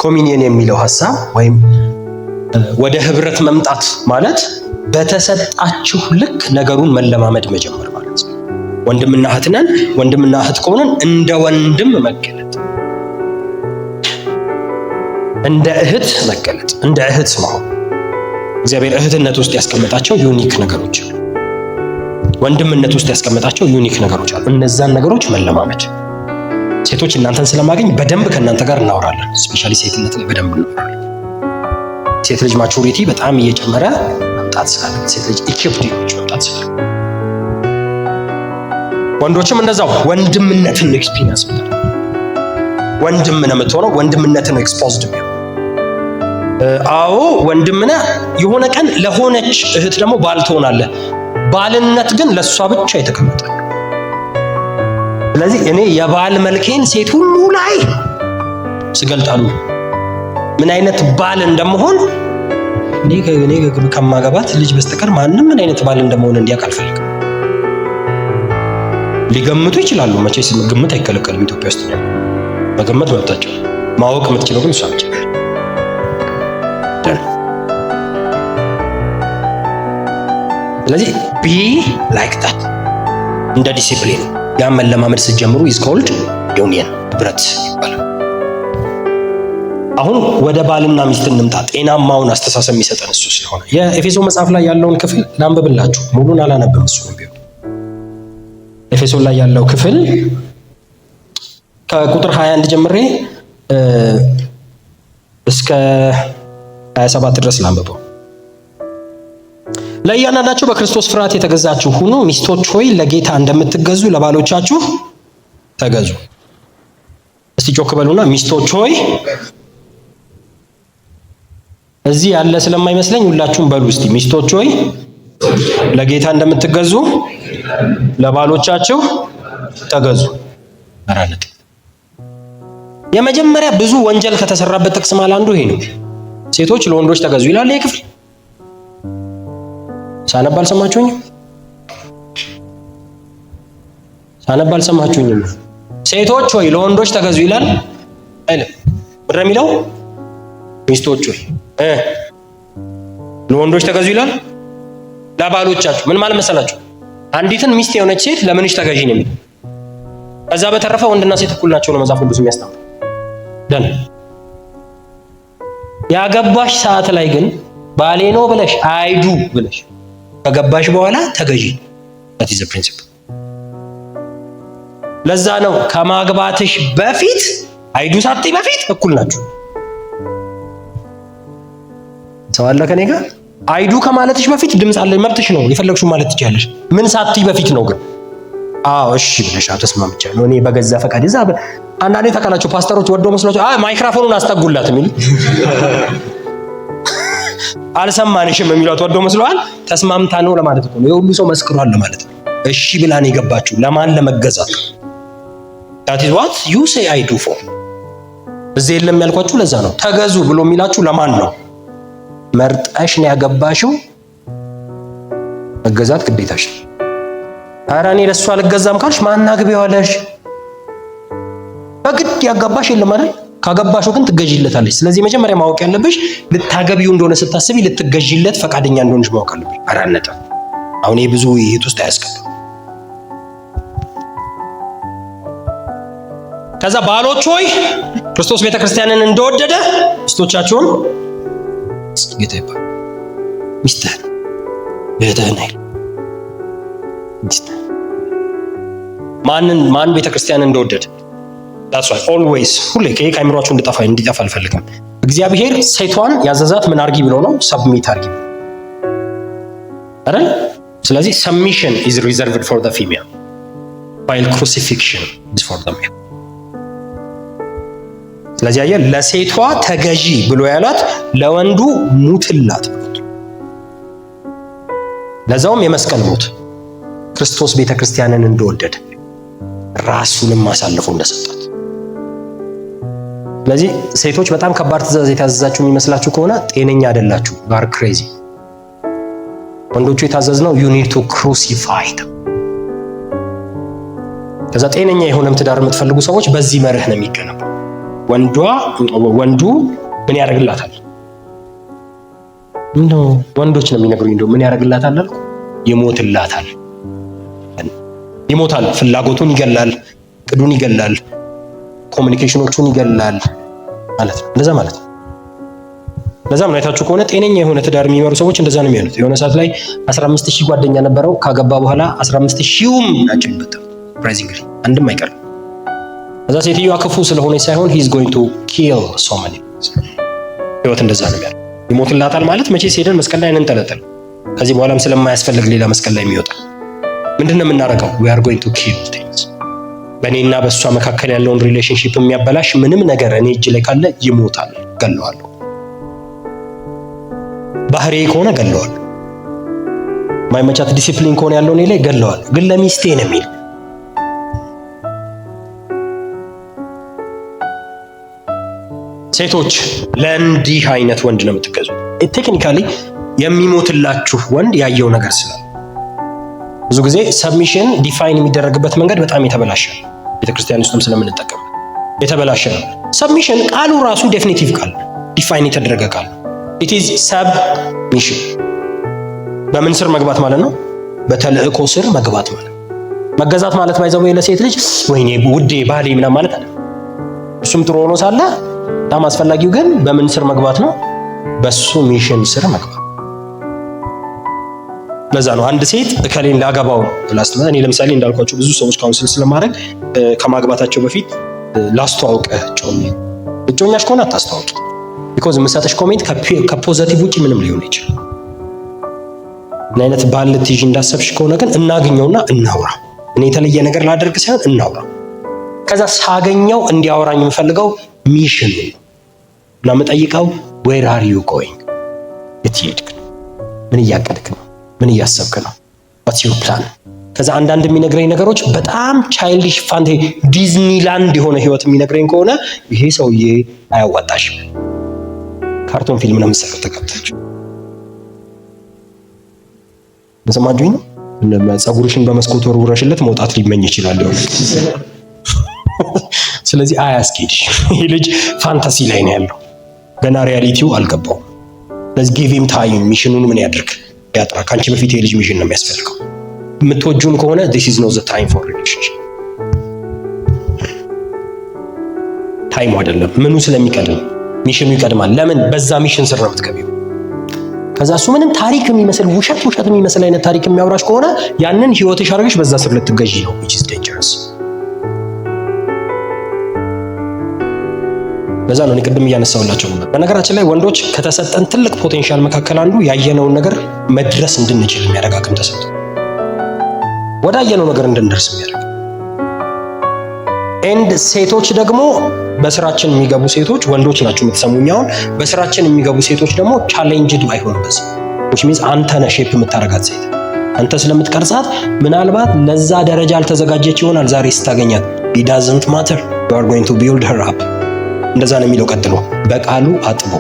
Communion የሚለው ሀሳብ ወይም ወደ ህብረት መምጣት ማለት በተሰጣችሁ ልክ ነገሩን መለማመድ መጀመር ማለት ነው። ወንድምና እህት ነን። ወንድምና እህት ከሆነን እንደ ወንድም መገለጥ፣ እንደ እህት መገለጥ፣ እንደ እህት መሆን። እግዚአብሔር እህትነት ውስጥ ያስቀመጣቸው unique ነገሮች አሉ። ወንድምነት ውስጥ ያስቀመጣቸው unique ነገሮች አሉ። እነዛን ነገሮች መለማመድ። ሴቶች፣ እናንተን ስለማገኝ በደንብ ከእናንተ ጋር እናወራለን። Especially ሴትነት ላይ በደንብ እናወራለን። ሴት ልጅ maturity በጣም እየጨመረ መምጣት ስላለበት፣ ሴት ልጅ equipped እየሆነች መምጣት ስላለበት፣ ወንዶችም እንደዛው ወንድምነትን experience ወንድም ነው የምትሆነው። ወንድምነትን exposed የሚሆን፣ አዎ ወንድም ነህ። የሆነ ቀን ለሆነች እህት ደግሞ ባል ትሆናለህ። ባልነት ግን ለእሷ ብቻ የተቀመጠ። ስለዚህ እኔ የባል መልኬን ሴት ሁሉ ላይ ስገልጣሉ ምን አይነት ባል እንደምሆን እኔ ከማገባት ልጅ በስተቀር ማንም ምን አይነት ባል እንደመሆን እንዲያውቅ አልፈልግም። ሊገምቱ ይችላሉ። መቼስ ግምት አይከለከልም። ኢትዮጵያ ውስጥ ነው፣ መገመት መብታቸው። ማወቅ የምትችለው ግን እሷ ብቻ። ስለዚህ be like that፣ እንደ ዲሲፕሊን ያን መለማመድ ስትጀምሩ is called union፣ ህብረት ይባላል። አሁን ወደ ባልና ሚስት እንምጣ። ጤናማውን አስተሳሰብ የሚሰጠን እሱ ስለሆነ የኤፌሶን መጽሐፍ ላይ ያለውን ክፍል ላንብብላችሁ። ሙሉን አላነብም። እሱንም ቢሆን ኤፌሶን ላይ ያለው ክፍል ከቁጥር 21 ጀምሬ እስከ 27 ድረስ ላንብበው። ለእያንዳንዳችሁ በክርስቶስ ፍርሃት የተገዛችሁ ሁኑ። ሚስቶች ሆይ፣ ለጌታ እንደምትገዙ ለባሎቻችሁ ተገዙ። እስቲ ጮክ በሉና ሚስቶች ሆይ፣ እዚህ ያለ ስለማይመስለኝ ሁላችሁም በሉ እስቲ፣ ሚስቶች ሆይ፣ ለጌታ እንደምትገዙ ለባሎቻችሁ ተገዙ። አራነት የመጀመሪያ ብዙ ወንጀል ከተሰራበት ጥቅስ መሃል አንዱ ይሄ ነው። ሴቶች ለወንዶች ተገዙ ይላል ይሄ ክፍል። ሳነብ አልሰማችሁኝም? ሳነብ አልሰማችሁኝም? ሴቶች ሆይ ለወንዶች ተገዙ ይላል አይልም? ምንድን ነው የሚለው? ሚስቶች ሆይ ለወንዶች ተገዙ ይላል። ለባሎቻችሁ ምን ማለት መሰላችሁ? አንዲትን ሚስት የሆነች ሴት ለምንሽ ተገዢ ነው የሚለው። ከዛ በተረፈ ወንድና ሴት እኩል ናቸው ነው መጽሐፍ ቅዱስ የሚያስተምረው። Done። ያገባሽ ሰዓት ላይ ግን ባሌ ነው ብለሽ፣ I do ብለሽ ከገባሽ በኋላ ተገዢ። That is the principle። ለዛ ነው ከማግባትሽ በፊት፣ I do ሳትይ በፊት እኩል ናችሁ። ሰው አለ ከኔ ጋር? I do ከማለትሽ በፊት ድምፅ አለ፣ መብትሽ ነው፣ የፈለግሽው ማለት ትችያለሽ። ምን ሳትይ በፊት ነው ግን አዎ እሺ ብለሽ ተስማምቻለሁ እኔ በገዛ ፈቃድ። እዛ አንዳንዴ ታውቃላችሁ ፓስተሮች ወዶ መስሏቸው አይ ማይክራፎኑን አስጠጉላት የሚሉ፣ አልሰማንሽም የሚሏት ወዶ መስለዋል። ተስማምታ ነው ለማለት እኮ ነው። የሁሉ ሰው መስክሯል ለማለት ነው። እሺ ብላ ነው የገባችው። ለማን ለመገዛት? That is what you say I do for። እዚህ የለም ያልኳችሁ ለዛ ነው። ተገዙ ብሎ የሚላችሁ ለማን ነው? መርጠሽ ነው ያገባሽው። መገዛት ግዴታሽ ነው። ኧረ እኔ ለእሱ አልገዛም ካልሽ ማን አግቢዋለሽ? በግድ ያጋባሽ የለም አይደል? ካገባሽው ግን ትገዢለታለሽ። ስለዚህ መጀመሪያ ማወቅ ያለብሽ ልታገቢው እንደሆነ ስታስቢ ልትገዢለት ፈቃደኛ እንደሆነሽ ማወቅ አለብሽ። 4 ነጥብ። አሁን ይሄ ብዙ ውይይት ውስጥ አያስገባም። ከዛ ባሎች ሆይ፣ ክርስቶስ ቤተክርስቲያንን እንደወደደ ሚስቶቻችሁን፣ ጌታ ይባል፣ ሚስትህን እህትህን አይልም። ማንን ማን ቤተክርስቲያን እንደወደደ። That's why always፣ ሁሌ ይሄ ከአእምሯችሁ እንዲጠፋ አልፈልግም። እግዚአብሔር ሴቷን ያዘዛት ምን አርጊ ብሎ ነው? Submit አርጊ አይደል? ስለዚህ submission is reserved for the female, while crucifixion is for the male። ስለዚህ አየህ፣ ለሴቷ ተገዢ ብሎ ያላት ለወንዱ ሙትላት ብሎት፣ ለዛውም የመስቀል ሞት፣ ክርስቶስ ቤተ ክርስቲያንን እንደወደደ ራሱንም አሳልፎ እንደሰጣት። ስለዚህ ሴቶች በጣም ከባድ ትእዛዝ የታዘዛችሁ የሚመስላችሁ ከሆነ ጤነኛ አይደላችሁ፣ you are crazy። ወንዶቹ የታዘዝነው you need to crucify። ከዛ ጤነኛ የሆነም ትዳር የምትፈልጉ ሰዎች በዚህ መርህ ነው የሚገነባው። ወንዱ ምን ያደርግላታል? እንደው ወንዶች ነው የሚነግሩኝ። እንደው ምን ያደርግላታል አልኩ? ይሞትላታል። ይሞታል። ፍላጎቱን ይገላል፣ እቅዱን ይገላል፣ communication ኦቹን ይገላል ማለት ነው። እንደዛ ማለት ነው። ለዛም ነው አይታችሁ ከሆነ ጤነኛ የሆነ ትዳር የሚመሩ ሰዎች እንደዛ ነው የሚሆኑት። የሆነ ሰዓት ላይ 15 ሺህ ጓደኛ ነበረው። ካገባ በኋላ 15 ሺውም ናቸው የሚበተኑት። Surprisingly አንድም አይቀርም። ከዛ ሴትዮዋ ክፉ ስለሆነች ሳይሆን he's going to kill so many። ህይወት እንደዛ ነው የሚያደርገው። ይሞትላታል ማለት መቼ ሄደን መስቀል ላይ እንንጠለጠል። ከዚህ በኋላም ስለማያስፈልግ ሌላ መስቀል ላይ የሚወጣ ምንድን ነው የምናደርገው? We are going to kill things። በእኔና በእሷ መካከል ያለውን relationship የሚያበላሽ ምንም ነገር እኔ እጅ ላይ ካለ ይሞታል፣ ገለዋለሁ። ባህሬ ከሆነ ገለዋለሁ። ማይመቻት ዲሲፕሊን ከሆነ ያለው እኔ ላይ ገለዋለሁ። ግን ለሚስቴ ነው የሚል። ሴቶች ለእንዲህ አይነት ወንድ ነው የምትገዙት። Technically የሚሞትላችሁ ወንድ ያየው ነገር ስላለ። ብዙ ጊዜ submission define የሚደረግበት መንገድ በጣም የተበላሸ ነው። ቤተክርስቲያን ውስጥም ስለምንጠቀም የተበላሸ ነው። Submission ቃሉ ራሱ definitive ቃል፣ define የተደረገ ቃል፣ it is submission። በምን ስር መግባት ማለት ነው? በተልእኮ ስር መግባት ማለት ነው። መገዛት ማለት by the way ለሴት ልጅ ወይኔ ውዴ ባሌ ምናምን ማለት አይደለም። እሱም ጥሩ ሆኖ ሳለ በጣም አስፈላጊው ግን በምን ስር መግባት ነው? በሱ mission ስር መግባት። ለዛ ነው አንድ ሴት እከሌን ላገባው ነው ብላ ስትመጣ፣ እኔ ለምሳሌ እንዳልኳቸው ብዙ ሰዎች counsel ስለማድረግ ከማግባታቸው በፊት ላስተዋውቅህ እጮኛ፣ እጮኛሽ ከሆነ አታስተዋውቂ። Because የምሰጥሽ comment ከ positive ውጭ ምንም ሊሆን ይችላል። ምን አይነት ባል ልትይዥ እንዳሰብሽ ከሆነ ግን እናግኘውና እናውራ። እኔ የተለየ ነገር ላደርግ ሳይሆን እናውራ። ከዛ ሳገኘው እንዲያወራኝ የምፈልገው mission ኑ ነው እና የምጠይቀው where are you going? የት እየሄድክ ነው? ምን እያቀድክ ነው? ምን እያሰብክ ነው? What's your plan? ከዛ አንዳንድ የሚነግረኝ ነገሮች በጣም childish fantasy ዲዝኒላንድ የሆነ ህይወት የሚነግረኝ ከሆነ ይሄ ሰውዬ አያዋጣሽም። Cartoon ፊልም ነው የምትሰሩት ተጋብታችሁ። በሰማችሁኝ ነው። ፀጉርሽን በመስኮት ወርውረሽለት መውጣት ሊመኝ ይችላል። ስለዚህ አያስኬድሽ። ይሄ ልጅ fantasy ላይ ነው ያለው፣ ገና reality ው አልገባውም። ስለዚህ give him time፣ mission ኑን ምን ያድርግ ያጥራ። ከአንቺ በፊት የልጅ mission ነው የሚያስፈልገው። የምትወጁም ከሆነ this is not the time for relationship። Time ኡ አይደለም። ምኑ ስለሚቀድም mission ኑ ይቀድማል። ለምን? በዛ mission ስር ነው የምትገቢው። ከዛ እሱ ምንም ታሪክ የሚመስል፣ ውሸት ውሸት የሚመስል አይነት ታሪክ የሚያወራሽ ከሆነ ያንን ህይወትሽ አድርገሽ በዛ ስር ልትገዢ ነው፣ which is dangerous። ለዛ ነው እኔ ቅድም እያነሳሁላቸው ነበር። በነገራችን ላይ ወንዶች ከተሰጠን ትልቅ potential መካከል አንዱ ያየነውን ነገር መድረስ እንድንችል የሚያደርግ አቅም ተሰጥቶ ወዳየነው ነገር እንድንደርስ የሚያደርግ። And ሴቶች ደግሞ በስራችን የሚገቡ ሴቶች፣ ወንዶች ናቸው የምትሰሙኝ አሁን፣ በስራችን የሚገቡ ሴቶች ደግሞ challenged አይሆኑም በዚህ፣ which means አንተ ነህ shape የምታደርጋት ሴት፣ አንተ ስለምትቀርጻት ምናልባት ለዛ ደረጃ አልተዘጋጀች ይሆናል ዛሬ ስታገኛት። It doesn't matter, you are going to build her up። እንደዛ ነው የሚለው ቀጥሎ። በቃሉ አጥቦ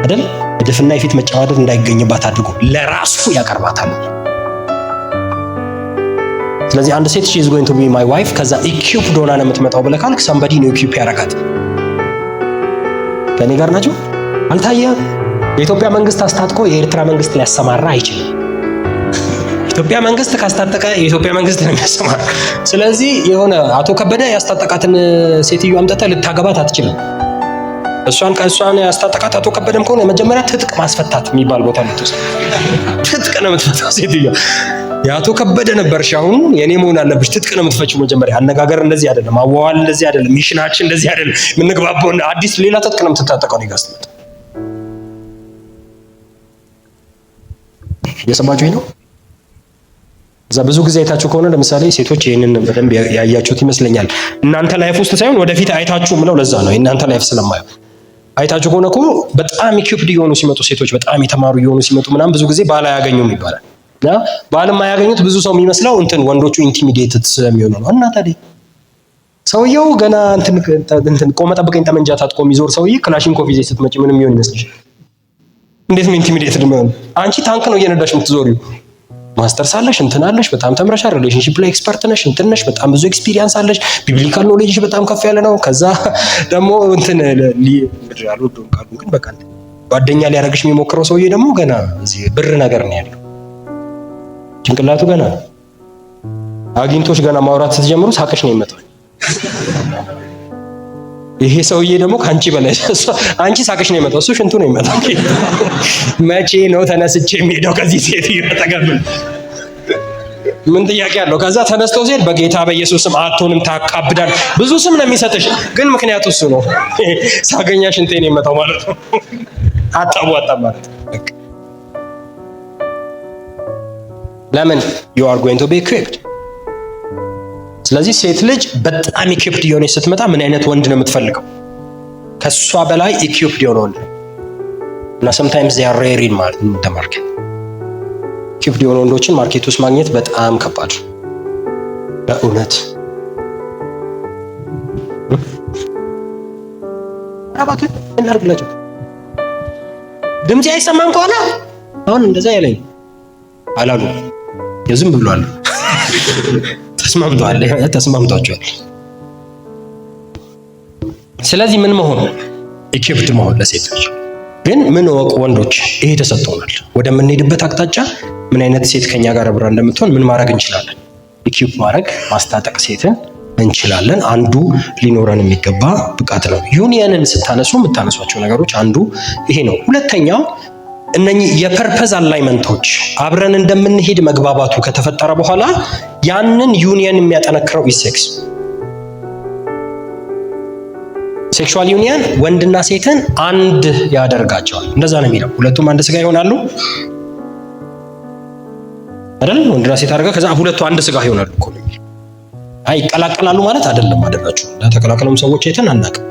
አይደል፣ እድፍና የፊት መጨማደድ እንዳይገኝባት አድርጎ ለራሱ ያቀርባታል። ስለዚህ አንድ ሴት she is going to be my wife ከዛ equipped ሆና ነው የምትመጣው ብለህ ካልክ somebody ነው equip ያደርጋት። ከኔ ጋር ናቸው። አልታየም። የኢትዮጵያ መንግስት አስታጥቆ የኤርትራ መንግስት ሊያሰማራ አይችልም። ኢትዮጵያ መንግስት ካስታጠቀ የኢትዮጵያ መንግስት ነው የሚያሰማራ። ስለዚህ የሆነ አቶ ከበደ ያስታጠቃትን ሴትዮ አምጥተህ ልታገባት አትችልም። እሷን ከእሷን ያስታጠቃት አቶ ከበደም ከሆነ መጀመሪያ ትጥቅ ማስፈታት የሚባል ቦታ ልትወስድ፣ ትጥቅ ነው የምትፈታው ሴትዮ። የአቶ ከበደ ነበርሽ፣ አሁን የኔ መሆን አለብሽ። ትጥቅ ነው የምትፈችው መጀመሪያ። አነጋገር እንደዚህ አይደለም፣ አዋዋል እንደዚህ አይደለም፣ mission ኣችን እንደዚህ አይደለም። የምንግባባው አዲስ ሌላ ትጥቅ ነው የምትታጠቀው እኔ ጋር ስትመጣ። እየሰማችሁኝ ነው? እዛ ብዙ ጊዜ አይታችሁ ከሆነ ለምሳሌ ሴቶች ይህንን በደንብ ያያችሁት ይመስለኛል። እናንተ life ውስጥ ሳይሆን ወደፊት አይታችሁ ምለው ለዛ ነው የእናንተ life ስለማየው አይታችሁ ከሆነ እኮ በጣም equipped እየሆኑ ሲመጡ ሴቶች በጣም የተማሩ እየሆኑ ሲመጡ ምናምን ብዙ ጊዜ ባል አያገኙም ይባላል። እና ባል የማያገኙት ብዙ ሰው የሚመስለው እንትን ወንዶቹ intimidated ስለሚሆኑ ነው። እና ታዲያ ሰውየው ገና እንትን እንትን ቆመ ጠብቀኝ ጠመንጃ ታጥቆ የሚዞር ሰውዬ ክላሽንኮቭ ይዘሽ ስትመጪ ምንም የሚሆን ይመስልሽ? እንዴት ነው intimidated የሚሆን? አንቺ ታንክ ነው እየነዳሽ የምትዞሪው። ማስተርስ አለሽ፣ እንትን አለሽ፣ በጣም ተምረሻል፣ relationship ላይ expert ነሽ፣ እንትን ነሽ፣ በጣም ብዙ experience አለሽ፣ biblical knowledge ሽ በጣም ከፍ ያለ ነው። ከዛ ደግሞ እንትን አልወደውም ቃሉን ግን በቃ ጓደኛ ሊያደርግሽ የሚሞክረው ሰውዬ ደግሞ ገና እዚህ ብር ነገር ነው ያለው ጭንቅላቱ ገና አግኝቶሽ ገና ማውራት ስትጀምሩ ሳቅሽ ነው የሚመጣው። ይሄ ሰውዬ ደግሞ ከአንቺ በላይ አንቺ ሳቅሽ ነው የሚመጣው፣ እሱ ሽንቱ ነው የሚመጣው። መቼ ነው ተነስቼ የሚሄደው ከዚህ ሴትዮ አጠገብ? ምን ጥያቄ አለው? ከዛ ተነስቶ ሲሄድ በጌታ በኢየሱስ ስም አትሆንም፣ ታካብዳል። ብዙ ስም ነው የሚሰጥሽ፣ ግን ምክንያቱ እሱ ነው። ሳገኛ ሽንቴ ነው የሚመጣው ማለት ነው። አታዋጣም ማለት ነው። ለምን you are going to be equipped። ስለዚህ ሴት ልጅ በጣም equipped የሆነች ስትመጣ ምን አይነት ወንድ ነው የምትፈልገው? ከሷ በላይ equipped የሆነ ወንድ ነው። እና sometimes they are rare in the market። Equipped የሆኑ ወንዶችን market ውስጥ ማግኘት በጣም ከባድ ነው በእውነት። እባክህ እናድርግላቸው። ድምፄ አይሰማም ከሆነ አሁን እንደዛ ያለኝ አላሉ የዝም ብሏል። ተስማምተዋል፣ ተስማምቷቸዋል። ስለዚህ ምን መሆን equipped መሆን ለሴቶች ግን ምን ወቅ ወንዶች ይሄ ተሰጥቶናል። ወደምንሄድበት አቅጣጫ ምን አይነት ሴት ከኛ ጋር አብራ እንደምትሆን ምን ማድረግ እንችላለን? Equip ማድረግ ማስታጠቅ ሴትን እንችላለን። አንዱ ሊኖረን የሚገባ ብቃት ነው። ዩኒየንን ስታነሱ የምታነሷቸው ነገሮች አንዱ ይሄ ነው። ሁለተኛው እነኚህ የ purpose alignment ኦች አብረን እንደምንሄድ መግባባቱ ከተፈጠረ በኋላ ያንን ዩኒየን የሚያጠነክረው is sex። Sexual union ወንድና ሴትን አንድ ያደርጋቸዋል። እንደዛ ነው የሚለው። ሁለቱም አንድ ስጋ ይሆናሉ አይደል? ወንድና ሴት አድርጋ ከዛ ሁለቱ አንድ ስጋ ይሆናሉ እኮ ነው የሚለው። አይ ይቀላቀላሉ ማለት አይደለም። አይደላችሁ ተቀላቀሉም ሰዎች አይተን አናውቅም።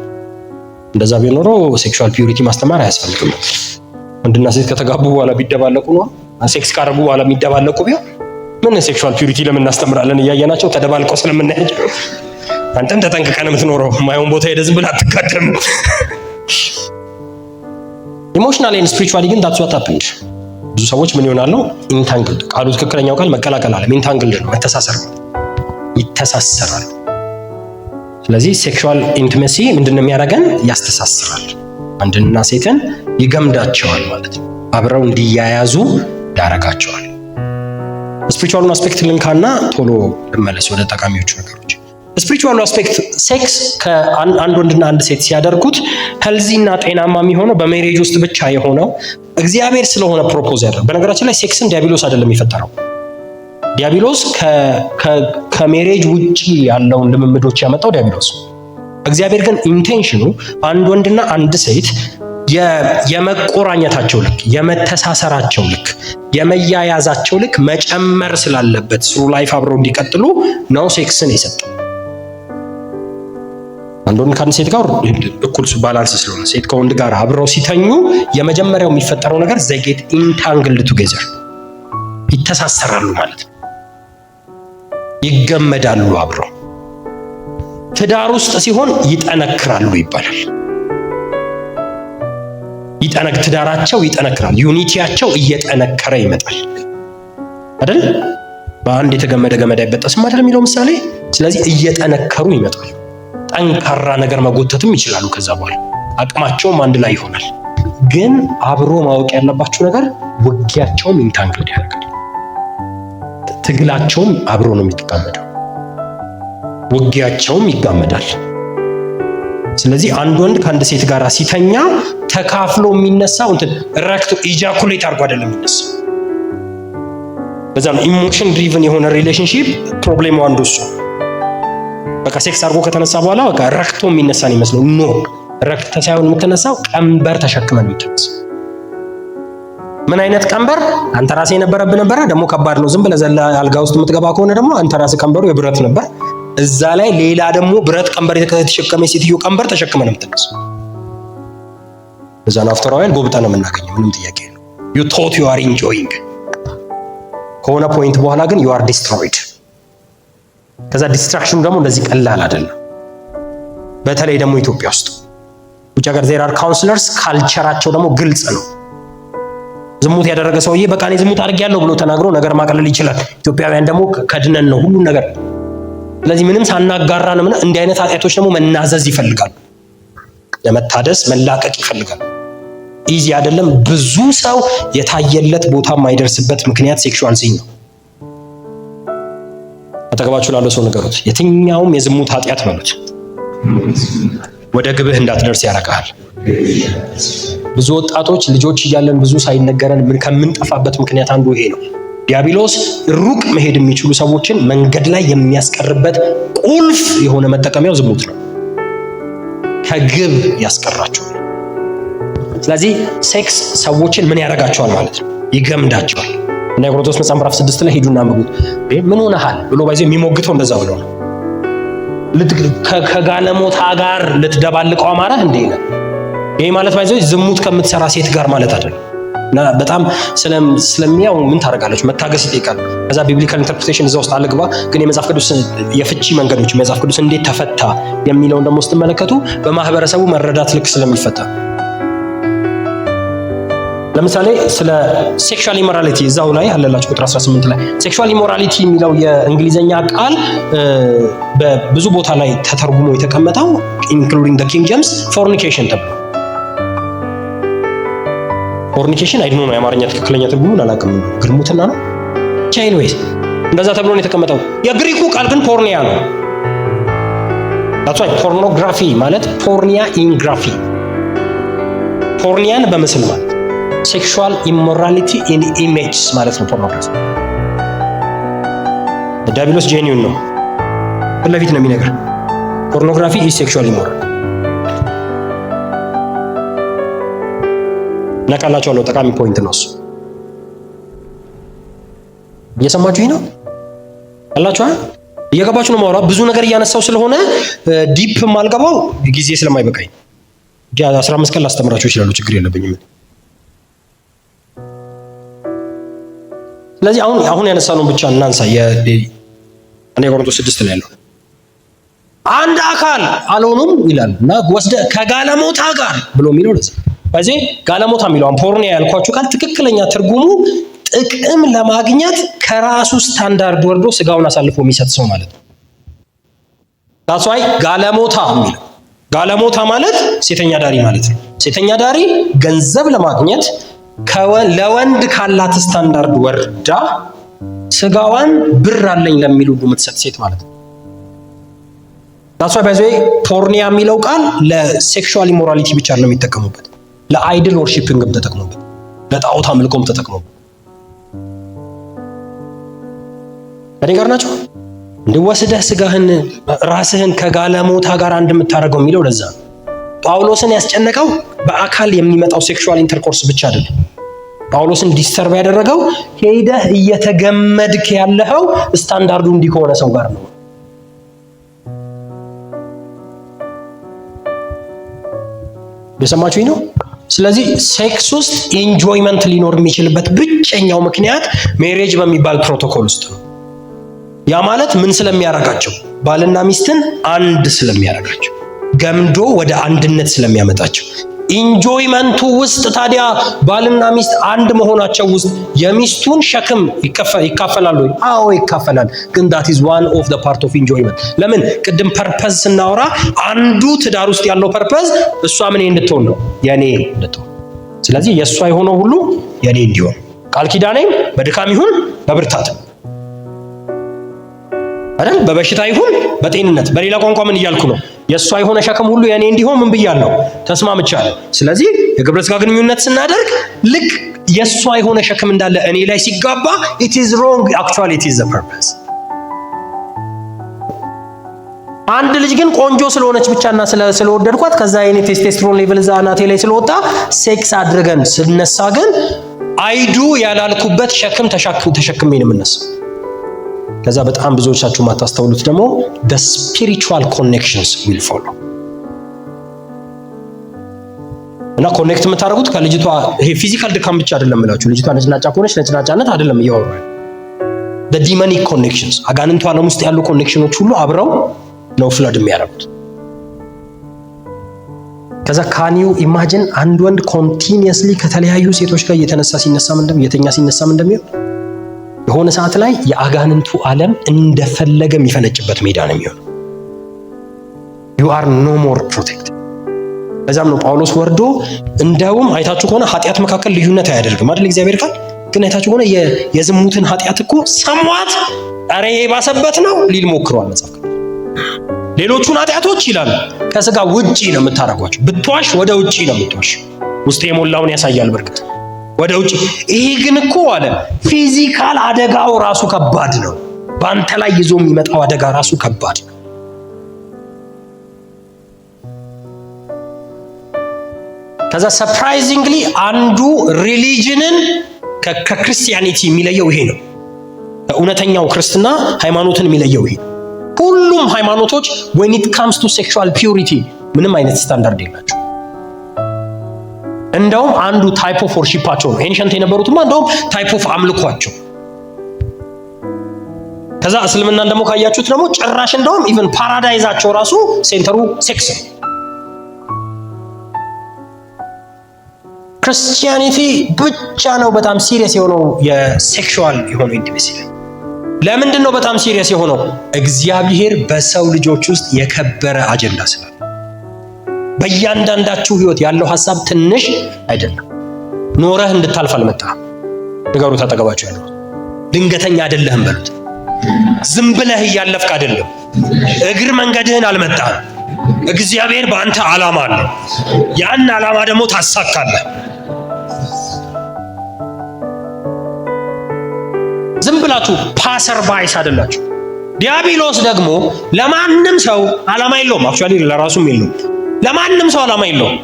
እንደዛ ቢሆን ኖሮ sexual purity ማስተማር አያስፈልግም። ወንድና ሴት ከተጋቡ በኋላ ቢደባለቁ ነው ሴክስ ካደረጉ በኋላ የሚደባለቁ ቢሆን ምን sexual purity ለምን እናስተምራለን? እያየናቸው ተደባልቀው ስለምናያቸው አንተም ተጠንቅቀን የምትኖረው ማይሆን ቦታ ሄደህ ዝም ብለህ አትጋደም። Emotionally and spiritually ግን that's what happened። ብዙ ሰዎች ምን ይሆናሉ? Entangled። ቃሉ ትክክለኛው ቃል መቀላቀል አለ። Entangled ነው፣ መተሳሰር፣ ይተሳሰራሉ። ስለዚህ sexual intimacy ምንድን ነው የሚያደርገን? ያስተሳስራል። ወንድንና ሴትን ይገምዳቸዋል ማለት ነው። አብረው እንዲያያዙ ያደርጋቸዋል። Spiritual ኡን aspect ልንካና ቶሎ ልመለስ ወደ ጠቃሚዎቹ ነገሮች። Spiritual ኡ aspect sex ከአንድ ወንድና አንድ ሴት ሲያደርጉት healthy እና ጤናማ የሚሆነው በ marriage ውስጥ ብቻ የሆነው እግዚአብሔር ስለሆነ propose ያደረገው። በነገራችን ላይ ሴክስን ዲያብሎስ አይደለም የፈጠረው። ዲያብሎስ ከ marriage ውጪ ያለውን ልምምዶች ያመጣው ዲያብሎስ። እግዚአብሔር ግን intention ኡ አንድ ወንድና አንድ ሴት የመቆራኘታቸው ልክ፣ የመተሳሰራቸው ልክ፣ የመያያዛቸው ልክ መጨመር ስላለበት through life አብረው እንዲቀጥሉ ነው ሴክስን የሰጠው። አንድ ወንድ ከአንድ ሴት ጋር እኩል balance ስለሆነ ሴት ከወንድ ጋር አብረው ሲተኙ የመጀመሪያው የሚፈጠረው ነገር they get entangled together ይተሳሰራሉ ማለት ነው። ይገመዳሉ አብረው። ትዳር ውስጥ ሲሆን ይጠነክራሉ ይባላል። ትዳራቸው ይጠነክራል። Unity ያቸው እየጠነከረ ይመጣል አይደል? በአንድ የተገመደ ገመድ አይበጠስም አይደል የሚለው ምሳሌ። ስለዚህ እየጠነከሩ ይመጣሉ። ጠንካራ ነገር መጎተትም ይችላሉ። ከዛ በኋላ አቅማቸውም አንድ ላይ ይሆናል። ግን አብሮ ማወቅ ያለባቸው ነገር ውጊያቸውም entangled ያደርጋል። ትግላቸውም አብሮ ነው የሚጋመደው፣ ውጊያቸውም ይጋመዳል። ስለዚህ አንድ ወንድ ከአንድ ሴት ጋር ሲተኛ ተካፍሎ የሚነሳው እንትን ረክቶ ejaculate አድርጎ አይደለም የሚነሳው። በዛ ነው emotion driven የሆነ relationship problem ኡ አንዱ እሱ። በቃ sex አድርጎ ከተነሳ በኋላ በቃ ረክቶ የሚነሳ ነው ይመስለው። No፣ ረክተ ሳይሆን የምትነሳው ቀንበር ተሸክመን የምትነሳው። ምን አይነት ቀንበር? አንተ ራስህ የነበረብህ ነበረ፣ ደግሞ ከባድ ነው። ዝም ብለህ ዘለህ አልጋ ውስጥ የምትገባ ከሆነ ደግሞ አንተ ራስህ ቀንበሩ የብረት ነበር። እዛ ላይ ሌላ ደግሞ ብረት ቀንበር የተሸከመ ሴትዮ ቀንበር ተሸክመን ነው የምትነሳው። እዛ ነው after a while ጎብጠን ነው የምናገኘው። ምንም ጥያቄ የለውም። You thought you are enjoying፣ ከሆነ point በኋላ ግን you are destroyed። ከዛ destruction ኑ ደግሞ እንደዚህ ቀላል አይደለም። በተለይ ደግሞ ኢትዮጵያ ውስጥ። ውጭ ሀገር there are counselors፣ culture ኣቸው ደግሞ ግልጽ ነው። ዝሙት ያደረገ ሰውዬ በቃ እኔ ዝሙት አድርጌያለሁ ብሎ ተናግሮ ነገር ማቅለል ይችላል። ኢትዮጵያውያን ደግሞ ከድነን ነው ሁሉን ነገር። ስለዚህ ምንም ሳናጋራ ነው። እንዲህ አይነት ኃጢአቶች ደግሞ መናዘዝ ይፈልጋሉ፣ ለመታደስ መላቀቅ ይፈልጋል። Easy አይደለም። ብዙ ሰው የታየለት ቦታ የማይደርስበት ምክንያት sexual sin ነው። አጠገባችሁ ላለው ሰው ንገሩት፣ የትኛውም የዝሙት ኃጢአት በሉት ወደ ግብህ እንዳትደርስ ያደርግሃል። ብዙ ወጣቶች ልጆች እያለን ብዙ ሳይነገረን ከምንጠፋበት ምክንያት አንዱ ይሄ ነው። ዲያብሎስ ሩቅ መሄድ የሚችሉ ሰዎችን መንገድ ላይ የሚያስቀርበት ቁልፍ የሆነ መጠቀሚያው ዝሙት ነው። ከግብ ያስቀራቸዋል። ስለዚህ sex ሰዎችን ምን ያደርጋቸዋል ማለት ነው? ይገምዳቸዋል። እና የቆሮንቶስ መጽሐፍ ምዕራፍ 6 ላይ ሂዱና አንብቡት። ምን ሆነሃል ብሎ ባይዘ የሚሞግተው እንደዛ ብሎ ነው። ከጋለሞታ ጋር ልትደባልቀው አማረህ እንዴ ይላል። ይሄ ማለት ባይዘ ዝሙት ከምትሰራ ሴት ጋር ማለት አይደለም። እና በጣም ስለሚያው ምን ታደርጋለች? መታገስ ይጠይቃል። ከዛ biblical interpretation እዛ ውስጥ አልግባ፣ ግን የመጽሐፍ ቅዱስ የፍቺ መንገዶች፣ መጽሐፍ ቅዱስ እንዴት ተፈታ የሚለውን ደግሞ ስትመለከቱ በማህበረሰቡ መረዳት ልክ ስለሚፈታ፣ ለምሳሌ ስለ sexual immorality እዛው ላይ አለላችሁ ቁጥር 18 ላይ። Sexual immorality የሚለው የእንግሊዘኛ ቃል በብዙ ቦታ ላይ ተተርጉሞ የተቀመጠው including the King James fornication ተብሎ። Fornication I don't know፣ የአማርኛ ትክክለኛ ትርጉሙን አላውቅም። ግልሙትና ነው። Anyways እንደዛ ተብሎ ነው የተቀመጠው። የግሪኩ ቃል ግን ፖርኒያ ነው። That's why pornography ማለት ፖርኒያ in graphy፣ ፖርኒያን በምስል ማለት፣ sexual immorality in images ማለት ነው ፖርኖግራፊ። ዲያብሎስ genuine ነው፣ ፊት ለፊት ነው የሚነግር። Pornography is sexual immorality። ነቃላችኋለሁ። ጠቃሚ point ነው እሱ። እየሰማችሁኝ ነው አላችሁ? እየገባችሁ ነው? ማውራት ብዙ ነገር እያነሳው ስለሆነ deep የማልገባው ጊዜ ስለማይበቃኝ እንጂ 15 ቀን ላስተምራችሁ ይችላሉ። ችግር የለብኝም። ስለዚህ አሁን ያነሳነውን ብቻ እናንሳ። የአንደኛ ቆሮንቶስ 6 ላይ ያለው አንድ አካል አልሆኑም ይላል እና ወስደ ከጋለሞታ ጋር ብሎ የሚለው ለዚህ በዚህ ጋለሞታ የሚለው ፖርኒያ ያልኳችሁ ቃል ትክክለኛ ትርጉሙ ጥቅም ለማግኘት ከራሱ ስታንዳርድ ወርዶ ስጋውን አሳልፎ የሚሰጥ ሰው ማለት ነው። That's why ጋለሞታ የሚለው። ጋለሞታ ማለት ሴተኛ አዳሪ ማለት ነው። ሴተኛ አዳሪ ገንዘብ ለማግኘት ለወንድ ካላት ስታንዳርድ ወርዳ ስጋዋን ብር አለኝ ለሚል ሁሉ የምትሰጥ ሴት ማለት ነው። That's why by the way ፖርኒያ የሚለው ቃል ለ sexual immorality ብቻ ነው የሚጠቀሙበት፣ ለ idol worshipping ም ተጠቅሙበት፣ ለጣዖት አምልኮም ተጠቅሙበት። ከኔ ጋር ናቸው። እንደ ወስደህ ስጋህን ራስህን ከጋለሞታ ጋር አንድ የምታደርገው የሚለው ለዛ ነው። ጳውሎስን ያስጨነቀው በአካል የሚመጣው sexual intercourse ብቻ አይደለም። ጳውሎስን disturb ያደረገው ሄደህ እየተገመድክ ያለኸው ስታንዳርዱ እንዲህ ከሆነ ሰው ጋር ነው። የሰማችሁኝ ነው። ስለዚህ sex ውስጥ enjoyment ሊኖር የሚችልበት ብቸኛው ምክንያት marriage በሚባል ፕሮቶኮል ውስጥ ነው። ያ ማለት ምን ስለሚያረጋቸው? ባልና ሚስትን አንድ ስለሚያረጋቸው፣ ገምዶ ወደ አንድነት ስለሚያመጣቸው። Enjoyment ኡ ውስጥ ታዲያ ባልና ሚስት አንድ መሆናቸው ውስጥ የሚስቱን ሸክም ይካፈላሉ ወይ? አዎ ይካፈላል። ግን that is one of the part of enjoyment። ለምን ቅድም purpose ስናወራ አንዱ ትዳር ውስጥ ያለው purpose እሷ ምን እንድትሆን ነው? የኔ እንድትሆን። ስለዚህ የእሷ የሆነው ሁሉ የኔ እንዲሆን ቃል ኪዳኔም በድካም ይሁን በብርታት አይደል? በበሽታ ይሁን በጤንነት። በሌላ ቋንቋ ምን እያልኩ ነው? የእሷ የሆነ ሸክም ሁሉ የኔ እንዲሆን ምን ብያለሁ? ተስማምቻለሁ። ስለዚህ የግብረ ሥጋ ግንኙነት ስናደርግ ልክ የእሷ የሆነ ሸክም እንዳለ እኔ ላይ ሲጋባ it is wrong, actually it is the purpose። አንድ ልጅ ግን ቆንጆ ስለሆነች ብቻና ስለወደድኳት ከዛ የኔ testosterone level እዛ አናቴ ላይ ስለወጣ sex አድርገን ስነሳ ግን I do ያላልኩበት ሸክም ተሸክሜ ነው የምነሳው። ከዛ በጣም ብዙዎቻችሁ የማታስተውሉት ደግሞ the spiritual connections will follow። እና connect የምታደርጉት ከልጅቷ ይሄ physical ድካም ብቻ አይደለም እላችሁ። ልጅቷ ነጭናጫ ከሆነች ነጭናጫነት አይደለም እያወራሁ፣ the demonic connections፣ አጋንንቱ ዓለም ውስጥ ያሉ connection ኖች ሁሉ አብረው ነው flood የሚያደርጉት። ከዛ can you imagine አንድ ወንድ continuously ከተለያዩ ሴቶች ጋር እየተነሳ ሲነሳ ምን እየተኛ ሲነሳ ምን እንደሚሆን? የሆነ ሰዓት ላይ የአጋንንቱ ዓለም እንደፈለገ የሚፈነጭበት ሜዳ ነው የሚሆነው። You are no more protected። ለዛም ነው ጳውሎስ ወርዶ እንደውም አይታችሁ ከሆነ ኃጢአት መካከል ልዩነት አያደርግም አይደል? እግዚአብሔር ቃል ግን አይታችሁ ከሆነ የዝሙትን ኃጢአት እኮ ሰሟት ኧረ የባሰበት ነው ሊል ሞክሯል መጽሐፍ ቅዱስ። ሌሎቹን ኃጢአቶች ይላል ከስጋ ውጪ ነው የምታደርጓቸው። ብትዋሽ ወደ ውጪ ነው የምትዋሽ። ውስጥ የሞላውን ያሳያል በርግጥ ወደ ውጪ። ይሄ ግን እኮ አለ physical አደጋው ራሱ ከባድ ነው። በአንተ ላይ ይዞ የሚመጣው አደጋ ራሱ ከባድ ነው። ከዛ surprisingly አንዱ religion ን ከ Christianity የሚለየው ይሄ ነው። እውነተኛው ክርስትና ሃይማኖትን የሚለየው ይሄ ነው። ሁሉም ሃይማኖቶች when it comes to sexual purity ምንም አይነት ስታንዳርድ የላቸው። እንደውም አንዱ type of worship ኣቸው ነው። Ancient የነበሩትማ እንደውም type of አምልኳቸው። ከዛ እስልምናን ደግሞ ካያችሁት ደግሞ ጭራሽ እንደውም even paradise ኣቸው ራሱ center ኡ sex ነው። Christianity ብቻ ነው በጣም serious የሆነው የ sexual የሆነው intimacy ላይ። ለምንድን ነው በጣም serious የሆነው? እግዚአብሔር በሰው ልጆች ውስጥ የከበረ አጀንዳ ስላለ፣ በእያንዳንዳችሁ ህይወት ያለው ሀሳብ ትንሽ አይደለም። ኖረህ እንድታልፍ አልመጣህም። ንገሩት አጠገባችሁ ያለው፣ ድንገተኛ አይደለህም በሉት። ዝም ብለህ እያለፍክ አይደለም። እግር መንገድህን አልመጣህም። እግዚአብሔር በአንተ ዓላማ አለው። ያን ዓላማ ደግሞ ታሳካለህ። ዝም ብላችሁ passer bys አይደላችሁ። ዲያብሎስ ደግሞ ለማንም ሰው ዓላማ የለውም። Actually ለራሱም የለውም። ለማንም ሰው ዓላማ የለውም።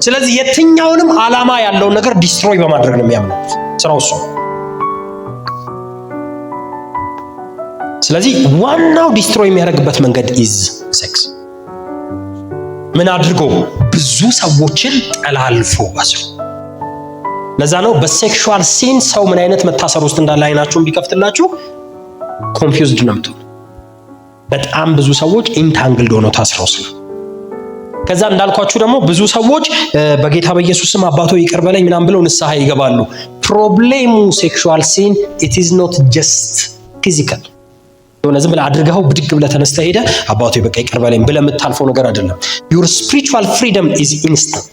ስለዚህ የትኛውንም ዓላማ ያለውን ነገር destroy በማድረግ ነው የሚያምነው፣ ስራው እሱ። ስለዚህ ዋናው destroy የሚያደርግበት መንገድ is sex። ምን አድርጎ? ብዙ ሰዎችን ጠላልፎ አስሮ። ለዛ ነው በ sexual sin ሰው ምን አይነት መታሰር ውስጥ እንዳለ አይናችሁን ቢከፍትላችሁ confused ነው የምትሆኑ። በጣም ብዙ ሰዎች entangled ሆነው ታስረው ስለ ከዛ እንዳልኳችሁ ደግሞ ብዙ ሰዎች በጌታ በኢየሱስ ስም አባቶ ይቅር በለኝ ምናምን ብለው ንስሐ ይገባሉ። Problem ኡ sexual sin, it is not just physical። የሆነ ዝም ብለህ አድርገኸው ብድግ ብለህ ተነስተህ ሄደህ አባቶ በቃ ይቅር በለኝ ብለህ የምታልፈው ነገር አይደለም። Your spiritual freedom is instant።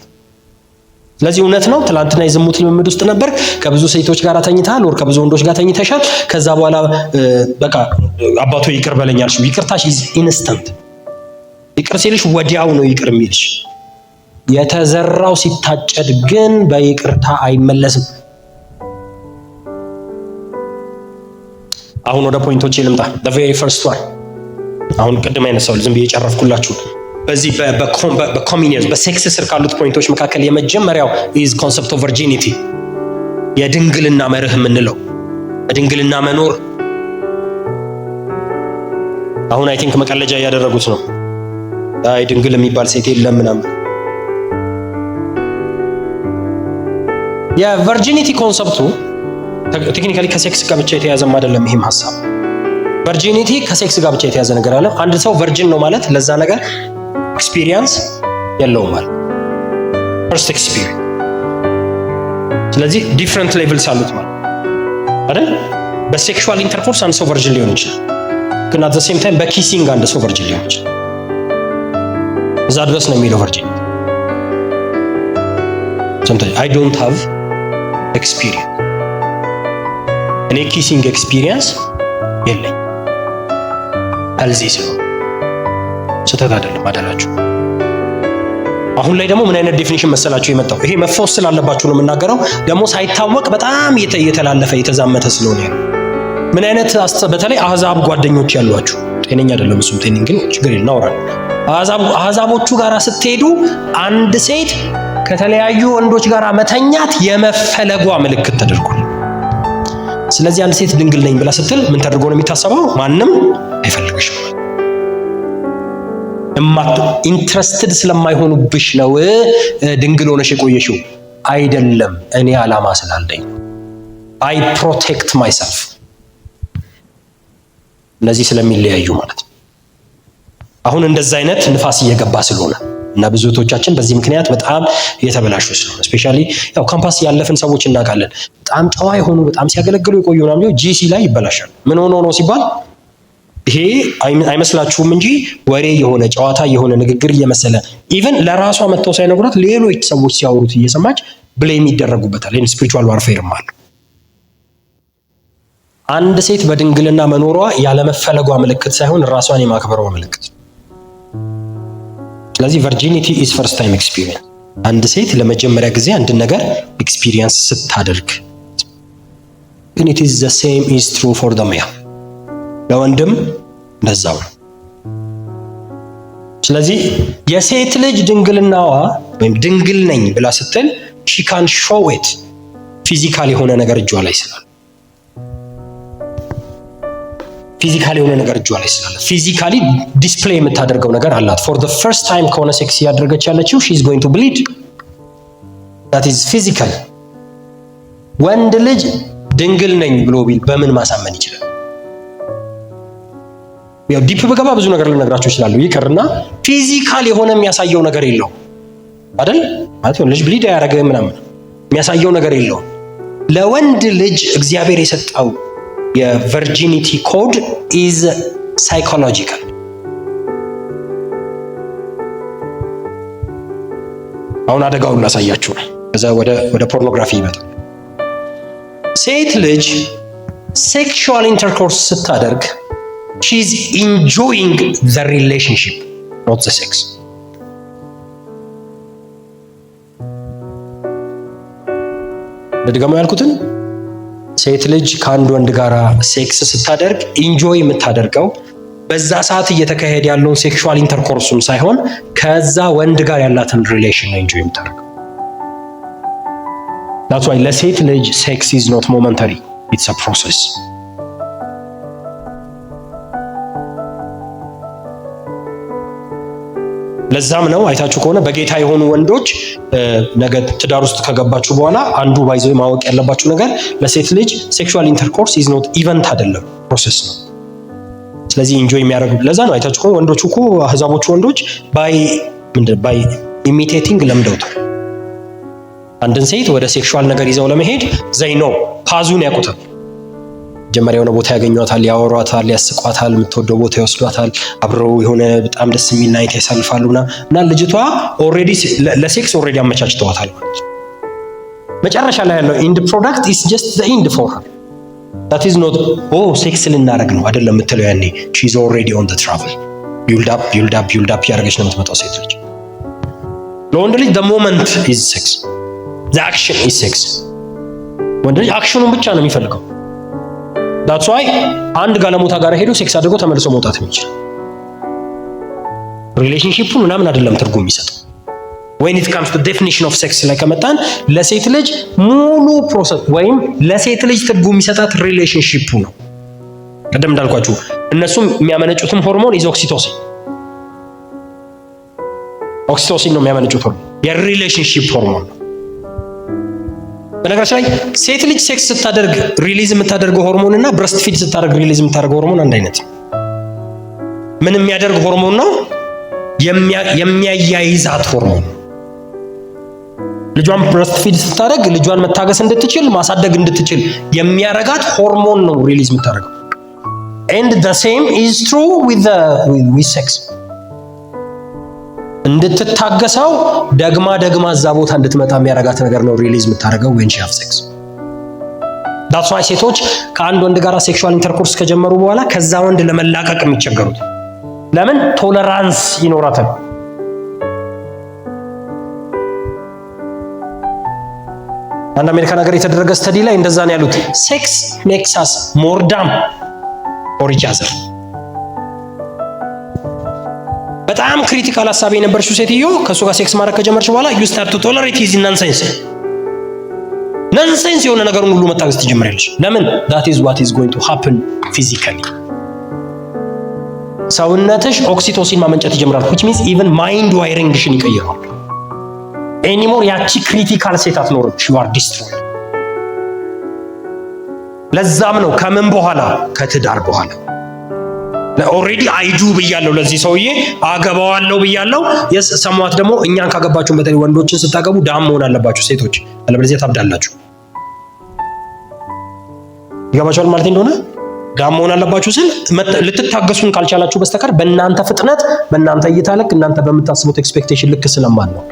ስለዚህ እውነት ነው፣ ትላንትና የዝሙት ልምምድ ውስጥ ነበር። ከብዙ ሴቶች ጋር ተኝተሃል፣ ወር ከብዙ ወንዶች ጋር ተኝተሻል። ከዛ በኋላ በቃ አባቶ ይቅር በለኝ አልሽው። ይቅርታሽ is instant። ይቅር ሲልሽ ወዲያው ነው ይቅር የሚልሽ። የተዘራው ሲታጨድ ግን በይቅርታ አይመለስም። አሁን ወደ point ኦች ልምጣ። The very first one፣ አሁን ቅድም ያነሳው ዝም ብዬ ጨረፍኩላችሁ። በዚህ በ communion በ sex ስር ካሉት point ኦች መካከል የመጀመሪያው is concept of virginity፣ የድንግልና መርህ የምንለው፣ በድንግልና መኖር። አሁን I think መቀለጃ እያደረጉት ነው። አይ ድንግል የሚባል ሴት የለም ምናምን። የ virginity concept ኡ technically ከ sex ጋር ብቻ የተያዘም አይደለም። ይሄም ሀሳብ virginity ከ sex ጋር ብቻ የተያዘ ነገር አለ። አንድ ሰው virgin ነው ማለት ለዛ ነገር experience የለውም ማለት first experience። ስለዚህ different levels አሉት ማለት አይደል? በ sexual intercourse አንድ ሰው virgin ሊሆን ይችላል፣ ግን at the same time በ kissing አንድ ሰው virgin ሊሆን ይችላል። እዛ ድረስ ነው የሚለው virginity። I don't have experience፣ እኔ kissing experience የለኝ healthy ስለሆነ ስህተት አይደለም አደላችሁ። አሁን ላይ ደግሞ ምን አይነት definition መሰላችሁ የመጣው? ይሄ መፈወስ ስላለባችሁ ነው የምናገረው። ደግሞ ሳይታወቅ በጣም እየተላለፈ እየተዛመተ ስለሆነ ነው። ምን አይነት በተለይ አህዛብ ጓደኞች ያሏችሁ፣ ጤነኛ አይደለም እሱም ጤነኝ ግን ችግር የለም እናወራለን። አህዛቦቹ ጋር ስትሄዱ አንድ ሴት ከተለያዩ ወንዶች ጋር መተኛት የመፈለጓ ምልክት ተደርጓል። ስለዚህ አንድ ሴት ድንግል ነኝ ብላ ስትል ምን ተደርጎ ነው የሚታሰበው? ማንም አይፈልግሽም። Interested ስለማይሆኑብሽ ነው ድንግል ሆነሽ የቆየሽው። አይደለም፣ እኔ ዓላማ ስላለኝ I protect myself። እነዚህ ስለሚለያዩ ማለት ነው። አሁን እንደዛ አይነት ንፋስ እየገባ ስለሆነ እና ብዙ እህቶቻችን በዚህ ምክንያት በጣም እየተበላሹ ስለሆነ especially ያው ካምፓስ ያለፍን ሰዎች እናውቃለን። በጣም ጨዋ የሆኑ በጣም ሲያገለግሉ የቆዩ ምናምን GC ላይ ይበላሻል። ምን ሆኖ ነው ሲባል ይሄ አይመስላችሁም እንጂ ወሬ የሆነ ጨዋታ የሆነ ንግግር እየመሰለ even ለራሷ መጥተው ሳይነግሯት ሌሎች ሰዎች ሲያወሩት እየሰማች blame ይደረጉበታል። ይሄን spiritual warfare ም አለ። አንድ ሴት በድንግልና መኖሯ ያለመፈለጓ ምልክት ሳይሆን ራሷን የማክበሯ ምልክት። ስለዚህ virginity is first time experience። አንድ ሴት ለመጀመሪያ ጊዜ አንድን ነገር experience ስታደርግ ግን it is the same is true for the male፣ ለወንድም እንደዛው ነው። ስለዚህ የሴት ልጅ ድንግልናዋ ወይም ድንግል ነኝ ብላ ስትል she can show it physical የሆነ ነገር እጇ ላይ ስላለ፣ physical የሆነ ነገር እጇ ላይ ስላለ physically display የምታደርገው ነገር አላት። For the first time ከሆነ sex እያደረገች ያለችው she is going to bleed፣ that is physical። ወንድ ልጅ ድንግል ነኝ ብሎ ቢል በምን ማሳመን ይችላል? ያው deep ብገባ ብዙ ነገር ልነግራቸው እችላለሁ። ይቅርና physical የሆነ የሚያሳየው ነገር የለውም አይደል? ማለት ልጅ bleed አያደርግም ምናምን የሚያሳየው ነገር የለውም። ለወንድ ልጅ እግዚአብሔር የሰጠው የ virginity code is psychological። አሁን አደጋውን ላሳያችሁ ነው። ከዛ ወደ ፖርኖግራፊ ይመጣል። ሴት ልጅ sexual intercourse ስታደርግ she is enjoying the relationship, not the sex። ልድገመው ያልኩትን። ሴት ልጅ ከአንድ ወንድ ጋር sex ስታደርግ enjoy የምታደርገው በዛ ሰዓት እየተካሄደ ያለውን sexual intercourse ኡን ሳይሆን ከዛ ወንድ ጋር ያላትን relation ነው enjoy የምታደርገው። That's why ለሴት ልጅ sex is not momentary፣ it's a process። ለዛም ነው አይታችሁ ከሆነ በጌታ የሆኑ ወንዶች ነገ ትዳር ውስጥ ከገባችሁ በኋላ አንዱ by the way ማወቅ ያለባችሁ ነገር ለሴት ልጅ sexual intercourse is not event አይደለም፣ process ነው። ስለዚህ enjoy የሚያደርጉ ለዛ ነው አይታችሁ ከሆነ ወንዶቹ እኮ አህዛቦቹ ወንዶች by ምንድን by imitating ለምደውታል። አንድን ሴት ወደ sexual ነገር ይዘው ለመሄድ they know path ኡን ያውቁታል። መጀመሪያ የሆነ ቦታ ያገኟታል፣ ያወሯታል፣ ያስቋታል፣ የምትወደው ቦታ ይወስዷታል። አብረው የሆነ በጣም ደስ የሚል night ያሳልፋሉ እና ልጅቷ already ለ sex already አመቻችተዋታል ማለት ነው። መጨረሻ ላይ ያለው end product is just the end for her፣ that is not oh sex ልናደርግ ነው አይደለም የምትለው። ያኔ she is already on the travel፣ build up, build up, build up ያደረገች ነው የምትመጣው ሴት ልጅ። ለወንድ ልጅ the moment is sex፣ the action is sex። ወንድ ልጅ action ኑን ብቻ ነው የሚፈልገው። That's why አንድ ጋለሞታ ጋር ሄዶ sex አድርጎ ተመልሶ መውጣት የሚችል፣ relationship ኡን ምናምን አይደለም ትርጉም የሚሰጠው። When it comes to definition of sex ላይ ከመጣን ለሴት ልጅ ሙሉ process ወይም ለሴት ልጅ ትርጉም የሚሰጣት relationship ኡ ነው። ቅድም እንዳልኳችሁ እነሱም የሚያመነጩትም ሆርሞን is oxytocin፣ Oxytocin ነው የሚያመነጩት ሆርሞን፣ የ relationship ሆርሞን ነው። በነገራችን ላይ ሴት ልጅ sex ስታደርግ release የምታደርገው ሆርሞን እና breast feed ስታደርግ release የምታደርገው ሆርሞን አንድ አይነት። ምን የሚያደርግ ሆርሞን ነው? የሚያያይዛት ሆርሞን። ልጇን breast feed ስታደርግ ልጇን መታገስ እንድትችል፣ ማሳደግ እንድትችል የሚያረጋት ሆርሞን ነው release የምታደርገው። And the same is true with sex። እንድትታገሰው ደግማ ደግማ እዛ ቦታ እንድትመጣ የሚያረጋት ነገር ነው release የምታደርገው when she have sex። That's why ሴቶች ከአንድ ወንድ ጋር sexual intercourse ከጀመሩ በኋላ ከዛ ወንድ ለመላቀቅ የሚቸገሩት። ለምን? Tolerance ይኖራታል። አንድ አሜሪካን ሀገር የተደረገ study ላይ እንደዛ ነው ያሉት። Sex makes us more dumb for each other። በጣም critical ሀሳቢ የነበርሽው ሴትዮ ከእሱ ጋር sex ማድረግ ከጀመርሽ በኋላ you start to tolerate his nonsense፣ nonsense የሆነ ነገሩን ሁሉ መታገስ ትጀምሪያለሽ። ለምን? That is what is going to happen physically። ሰውነትሽ oxytocin ማመንጨት ይጀምራል። Which means even mind wiring ሽን ይቀይረዋል። Anymore ያቺ critical ሴት አትኖርም። You are destroyed። ለዛም ነው ከምን በኋላ? ከትዳር በኋላ already I do ብያለሁ፣ ለዚህ ሰውዬ አገባዋለሁ ብያለሁ። Yes፣ ሰሟት ደግሞ እኛን ካገባችሁ፣ በተለይ ወንዶችን ስታገቡ dumb መሆን አለባችሁ ሴቶች፣ አለበለዚያ ታብዳላችሁ። ይገባችኋል ማለት እንደሆነ? Dumb መሆን አለባችሁ ስል ልትታገሱን ካልቻላችሁ በስተቀር በእናንተ ፍጥነት፣ በእናንተ እይታ ልክ፣ እናንተ በምታስቡት expectation ልክ ስለማንሆን።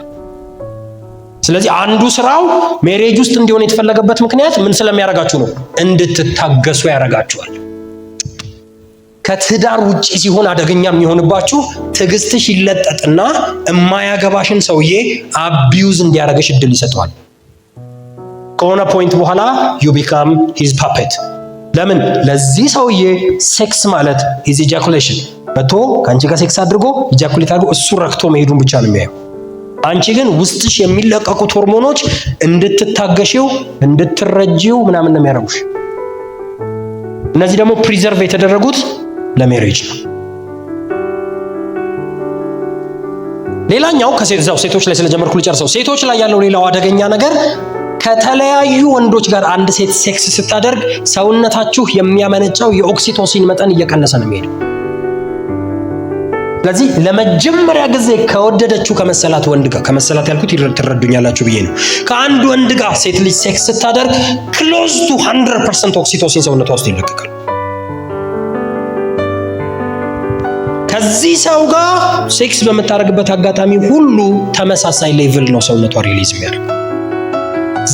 ስለዚህ አንዱ ስራው marriage ውስጥ እንዲሆን የተፈለገበት ምክንያት ምን ስለሚያደርጋችሁ ነው? እንድትታገሱ ያደርጋችኋል። ከትዳር ውጪ ሲሆን አደገኛ የሚሆንባችሁ ትዕግስትሽ ይለጠጥና እማያገባሽን ሰውዬ abuse እንዲያደርግሽ እድል ይሰጠዋል። ከሆነ point በኋላ you become his puppet። ለምን? ለዚህ ሰውዬ sex ማለት is ejaculation። መጥቶ ከአንቺ ጋር sex አድርጎ፣ ejaculate አድርጎ፣ እሱ ረክቶ መሄዱን ብቻ ነው የሚያየው። አንቺ ግን ውስጥሽ የሚለቀቁት ሆርሞኖች እንድትታገሺው፣ እንድትረጂው ምናምን ነው የሚያደርጉሽ። እነዚህ ደግሞ preserve የተደረጉት ለ marriage ነው። ሌላኛው ከሴት ሴቶች ላይ ስለጀመርኩ ልጨርሰው። ሴቶች ላይ ያለው ሌላው አደገኛ ነገር ከተለያዩ ወንዶች ጋር አንድ ሴት sex ስታደርግ ሰውነታችሁ የሚያመነጨው የ oxytocin መጠን እየቀነሰ ነው የሚሄደው። ስለዚህ ለመጀመሪያ ጊዜ ከወደደችው ከመሰላት ወንድ ጋር፣ ከመሰላት ያልኩት ትረዱኛላችሁ ብዬ ነው። ከአንድ ወንድ ጋር ሴት ልጅ sex ስታደርግ close to 100% oxytocin ሰውነቷ ውስጥ ይለቀቃል። ከዚህ ሰው ጋር sex በምታደርግበት አጋጣሚ ሁሉ ተመሳሳይ level ነው ሰውነቷ release የሚያደርግ።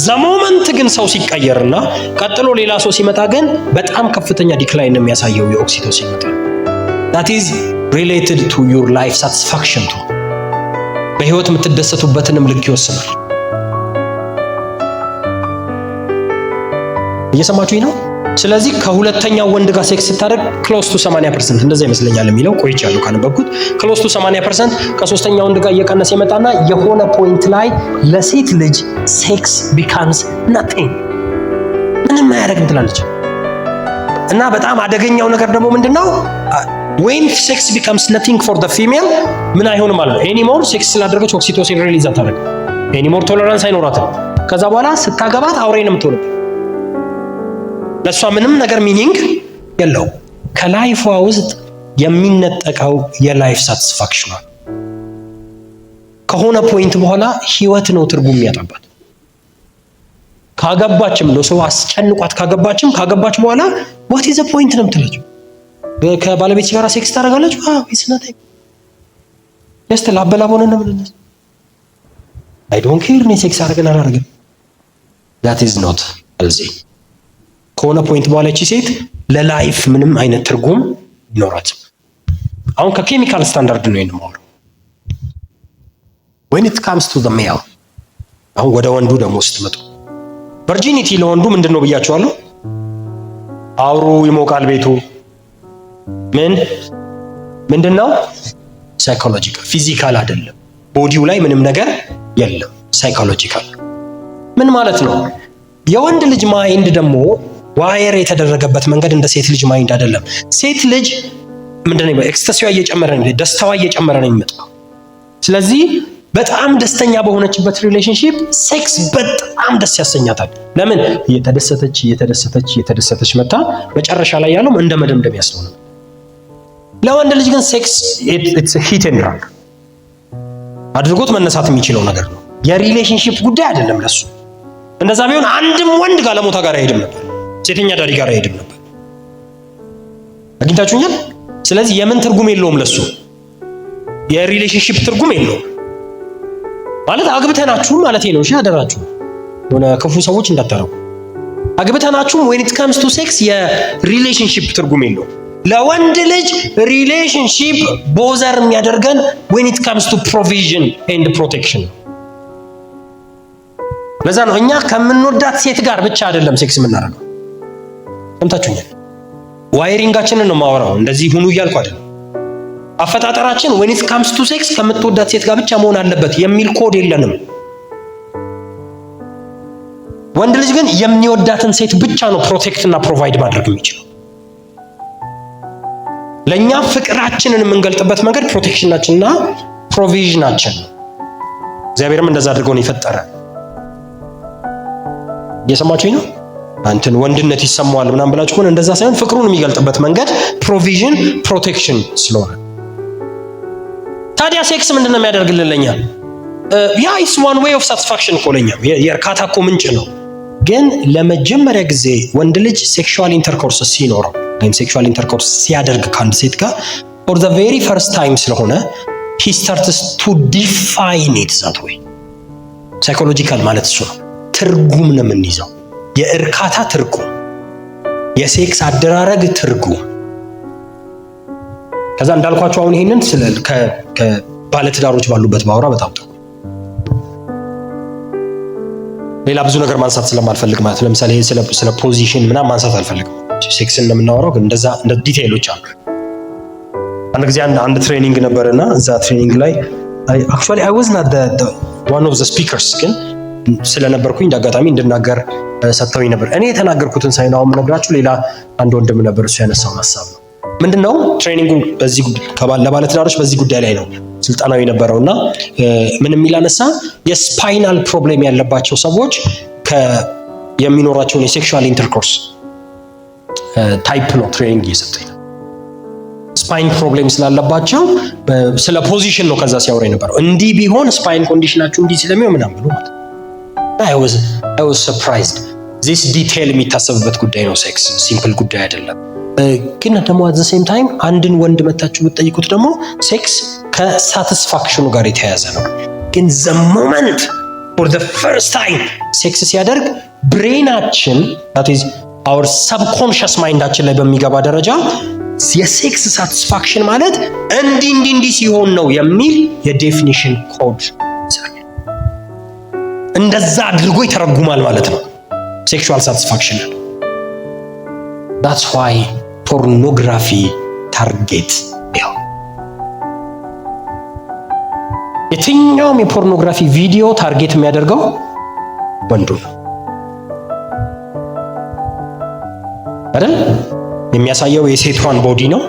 The moment ግን ሰው ሲቀየርና ቀጥሎ ሌላ ሰው ሲመጣ ግን በጣም ከፍተኛ decline ነው የሚያሳየው የ oxytocin መጠን። That is related to your life satisfaction too። በህይወት የምትደሰቱበትንም ልክ ይወስናል። እየሰማችሁኝ ነው? ስለዚህ ከሁለተኛው ወንድ ጋር sex ስታደርግ close to 80% እንደዛ ይመስለኛል የሚለው፣ ቆይቻለሁ ካነበብኩት። Close to 80%፣ ከሶስተኛው ወንድ ጋር እየቀነሰ ይመጣና የሆነ point ላይ ለሴት ልጅ sex becomes nothing፣ ምንም አያደርግም ትላለች። እና በጣም አደገኛው ነገር ደግሞ ምንድነው? When sex becomes nothing for the female ምን አይሆንም ማለት ነው። Anymore sex ስላደረገች oxytocin release አታደርግም። Anymore tolerance አይኖራትም። ከዛ በኋላ ስታገባት አውሬ ነው የምትሆንበት። ለእሷ ምንም ነገር meaning የለውም። ከ life ዋ ውስጥ የሚነጠቀው የ life satisfaction ኗ ከሆነ point በኋላ ህይወት ነው ትርጉም የሚያጣባት። ካገባችም ነው ሰው አስጨንቋት ካገባችም፣ ካገባች በኋላ what is point ነው የምትላቸው። ከባለቤት ጋር sex ታደርጋለች። አዎ፣ it's nothing፣ just ላበላብ ሆነ ነው። ምን፣ I don't care እኔ sex አደረግን አላደረግን። That is not healthy። ከሆነ point በኋላ እቺ ሴት ለ life ምንም አይነት ትርጉም ይኖራት። አሁን ከ chemical standard ነው የማወራው። When it comes to the male፣ አሁን ወደ ወንዱ ደግሞ ስትመጡ virginity ለወንዱ ምንድን ነው ብያቸዋለሁ። አውሩ፣ ይሞቃል ቤቱ። ምን ምንድን ነው? Psychological፣ physical አይደለም። Body ው ላይ ምንም ነገር የለም። Psychological ምን ማለት ነው? የወንድ ልጅ mind ደግሞ wire የተደረገበት መንገድ እንደ ሴት ልጅ mind አይደለም። ሴት ልጅ ምንድነው? Ecstasy ዋ እየጨመረ ነው፣ ደስታዋ እየጨመረ ነው የሚመጣው። ስለዚህ በጣም ደስተኛ በሆነችበት relationship sex በጣም ደስ ያሰኛታል። ለምን? እየተደሰተች እየተደሰተች እየተደሰተች መታ መጨረሻ ላይ ያለው እንደ መደምደሚያ ስለሆነ። ለወንድ ልጅ ግን sex hit and run፣ አድርጎት መነሳት የሚችለው ነገር ነው። የ relationship ጉዳይ አይደለም ለሱ። እንደዛ ቢሆን አንድም ወንድ ጋለሞታ ጋር አይሄድም ነበር፣ ሴተኛ አዳሪ ጋር አይሄድም ነበር። አግኝታችሁኛል? ስለዚህ የምን ትርጉም የለውም ለሱ፣ የ relationship ትርጉም የለውም ማለት አግብተናችሁም ማለት ነው። እሺ አደራችሁ የሆነ ክፉ ሰዎች እንዳታረጉ። አግብተናችሁም when it comes to sex የ relationship ትርጉም የለውም። ለወንድ ልጅ relationship bother የሚያደርገን when it comes to provision and protection ነው። ለዛ ነው እኛ ከምንወዳት ሴት ጋር ብቻ አይደለም sex የምናደርገው። ሰምታችሁኛል? Wiring ኣችንን ነው የማወራው። እንደዚህ ሁኑ እያልኩ አይደለም። አፈጣጠራችን when it comes to sex ከምትወዳት ሴት ጋር ብቻ መሆን አለበት የሚል ኮድ የለንም። ወንድ ልጅ ግን የሚወዳትን ሴት ብቻ ነው protect እና provide ማድረግ የሚችለው። ለእኛ ፍቅራችንን የምንገልጥበት መንገድ protection ኣችንና provision ኣችን ነው። እግዚአብሔርም እንደዛ አድርጎ ነው የፈጠረ። እየሰማችሁኝ ነው? እንትን ወንድነት ይሰማዋል ምናምን ብላችሁ ከሆነ እንደዛ ሳይሆን ፍቅሩን የሚገልጥበት መንገድ provision protection ስለሆነ። ታዲያ sex ምንድን ነው የሚያደርግልን ለኛ? Yeah, it's one way of satisfaction እኮ ለኛ የእርካታ እኮ ምንጭ ነው። ግን ለመጀመሪያ ጊዜ ወንድ ልጅ sexual intercourse ሲኖረው ወይም sexual intercourse ሲያደርግ ከአንድ ሴት ጋር for the very first time ስለሆነ he starts to define it that way። Psychological ማለት እሱ ነው። ትርጉም ነው የምንይዘው፣ የእርካታ ትርጉም፣ የ sex አደራረግ ትርጉም። ከዛ እንዳልኳቸው አሁን ይሄንን ስለ ከባለትዳሮች ባሉበት ባወራ በጣም ጥሩ። ሌላ ብዙ ነገር ማንሳት ስለማልፈልግ ማለት ለምሳሌ ስለ position ምናምን ማንሳት አልፈልግም። Sex ን ነው የምናወራው፣ ግን እንደዛ እንደ detail ኦች አሉ። አንድ ጊዜ አንድ training ነበርና እዛ training ላይ actually I was not one of the speakers፣ ግን ስለነበርኩኝ እንደ አጋጣሚ እንድናገር ሰጥተውኝ ነበር። እኔ የተናገርኩትን ሳይሆን አሁን የምነግራችሁ ሌላ አንድ ወንድም ነበር፣ እሱ ያነሳውን ሀሳብ ነው። ምንድነው training ኡ በዚህ ለባለትዳሮች በዚህ ጉዳይ ላይ ነው ስልጠናው የነበረው እና ምን የሚል አነሳ፣ የ spinal problem ያለባቸው ሰዎች የሚኖራቸውን የ sexual intercourse type ነው training እየሰጠኝ ነው። Spine problem ስላለባቸው ስለ position ነው ከዛ ሲያወራ የነበረው። እንዲህ ቢሆን spine condition ኣችሁ እንዲህ ስለሚሆን ምናምን ብሎ ማለት። I was surprised። This detail የሚታሰብበት ጉዳይ ነው። Sex simple ጉዳይ አይደለም። ግን ደግሞ at the same time አንድን ወንድ መታችሁ ብትጠይቁት ደግሞ sex ከ satisfaction ኑ ጋር የተያያዘ ነው። ግን the moment for the first time sex ሲያደርግ brain ኣችን፣ that is our subconscious mind ኣችን ላይ በሚገባ ደረጃ የ sex satisfaction ማለት እንዲህ እንዲህ እንዲህ ሲሆን ነው የሚል የ definition code እንደዛ አድርጎ ይተረጉማል ማለት ነው sexual satisfaction። That's why pornography target ያው የትኛውም የ pornography ቪዲዮ target የሚያደርገው ወንዱ ነው አይደል? የሚያሳየው የሴቷን body ነው።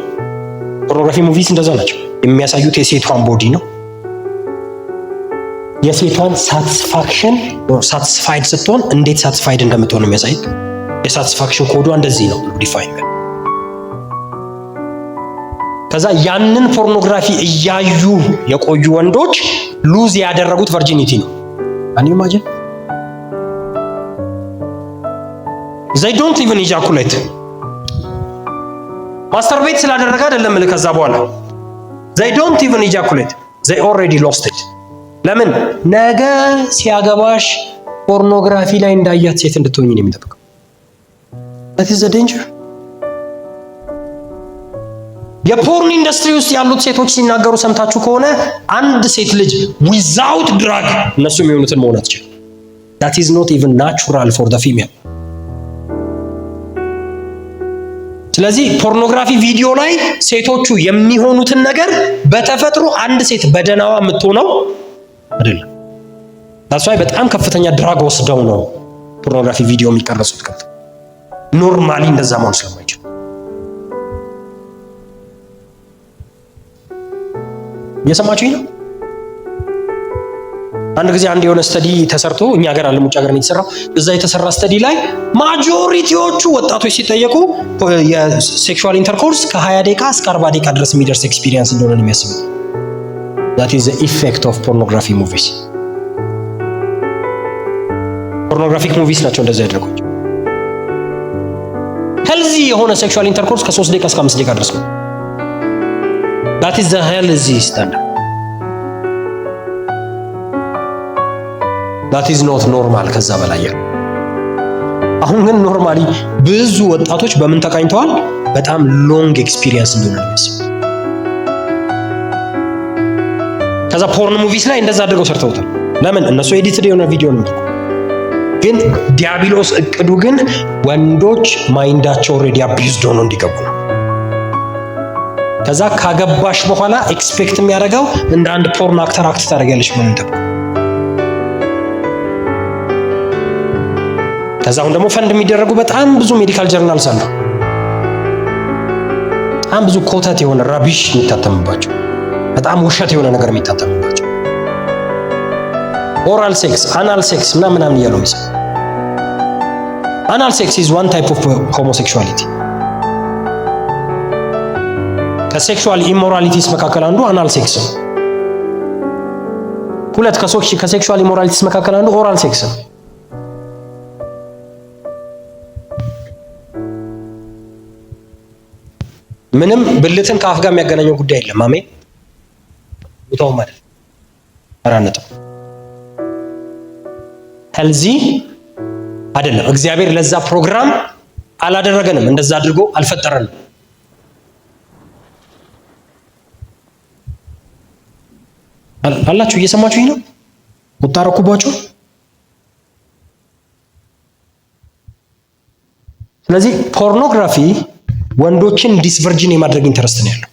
Pornography movies እንደዛ ናቸው። የሚያሳዩት የሴቷን body ነው። የሴቷን satisfaction፣ satisfied ስትሆን እንዴት satisfied እንደምትሆን ነው የሚያሳዩት። የ satisfaction code ዋ እንደዚህ ነው define። ከዛ ያንን ፖርኖግራፊ እያዩ የቆዩ ወንዶች lose ያደረጉት virginity ነው። Can you imagine? They don't even ejaculate። Masturbate ስላደረገ አይደለም ልክ ከዛ በኋላ they don't even ejaculate, they already lost it። ለምን? ነገ ሲያገባሽ ፖርኖግራፊ ላይ እንዳያት ሴት እንድትሆኝ ነው የሚጠብቀው። That is the danger። የ porn industry ውስጥ ያሉት ሴቶች ሲናገሩ ሰምታችሁ ከሆነ አንድ ሴት ልጅ without drug እነሱ የሚሆኑትን መሆን አትችልም። That is not even natural for the female። ስለዚህ ፖርኖግራፊ ቪዲዮ ላይ ሴቶቹ የሚሆኑትን ነገር በተፈጥሮ አንድ ሴት በደናዋ የምትሆነው አይደለም። That's why በጣም ከፍተኛ drug ወስደው ነው ፖርኖግራፊ ቪዲዮ የሚቀረጹት። ከብት normally እንደዛ መሆን ስለማይችል። እየሰማችሁኝ ነው? አንድ ጊዜ አንድ የሆነ study ተሰርቶ፣ እኛ ሀገር አለም ውጭ ሀገር ነው የተሰራው። እዛ የተሰራ study ላይ majority ዎቹ ወጣቶች ሲጠየቁ የ sexual intercourse ከ20 ደቂቃ እስከ 40 ደቂቃ ድረስ የሚደርስ experience እንደሆነ ነው የሚያስቡት። That is the effect of pornography movies። Pornographic movies ናቸው እንደዛ ያደርጓቸው። Healthy የሆነ sexual intercourse ከ3 ደቂቃ እስከ 5 ደቂቃ ድረስ ነው። That is the healthy standard። That is not normal ከዛ በላይ ያለው። አሁን ግን normally ብዙ ወጣቶች በምን ተቃኝተዋል? በጣም long experience እንደሆነ ነው የሚያስቡት። ከዛ porn movies ላይ እንደዛ አድርገው ሰርተውታል። ለምን? እነሱ edited የሆነ ቪዲዮ ነው የሚልኩ። ግን ዲያብሎስ እቅዱ ግን ወንዶች mind ኣቸው already abused ሆኖ እንዲገቡ ነው። ከዛ ካገባሽ በኋላ expect የሚያደርገው እንደ አንድ porn actor act ታደርጊያለሽ ምን ተብሎ። ከዛ አሁን ደግሞ ፈንድ የሚደረጉ በጣም ብዙ medical journals አሉ። በጣም ብዙ ኮተት የሆነ rubbish የሚታተምባቸው፣ በጣም ውሸት የሆነ ነገር የሚታተምባቸው oral sex፣ anal sex ምናምን ምናምን እያሉ የሚሰሩ። Anal sex is one type of homosexuality። ከ sexual immoralities መካከል አንዱ anal sex ነው። ሁለት ከ sexual immoralities መካከል አንዱ oral sex ነው። ምንም ብልትን ከአፍ ጋር የሚያገናኘው ጉዳይ የለም። አሜን። ቦታውም አይደለም። 4 ነጥብ healthy አይደለም። እግዚአብሔር ለዛ ፕሮግራም አላደረገንም። እንደዛ አድርጎ አልፈጠረንም። አላችሁ እየሰማችሁኝ ነው? ቁጣ አረኩባችሁ። ስለዚህ ፖርኖግራፊ ወንዶችን disvirgin የማድረግ interest ነው ያለው።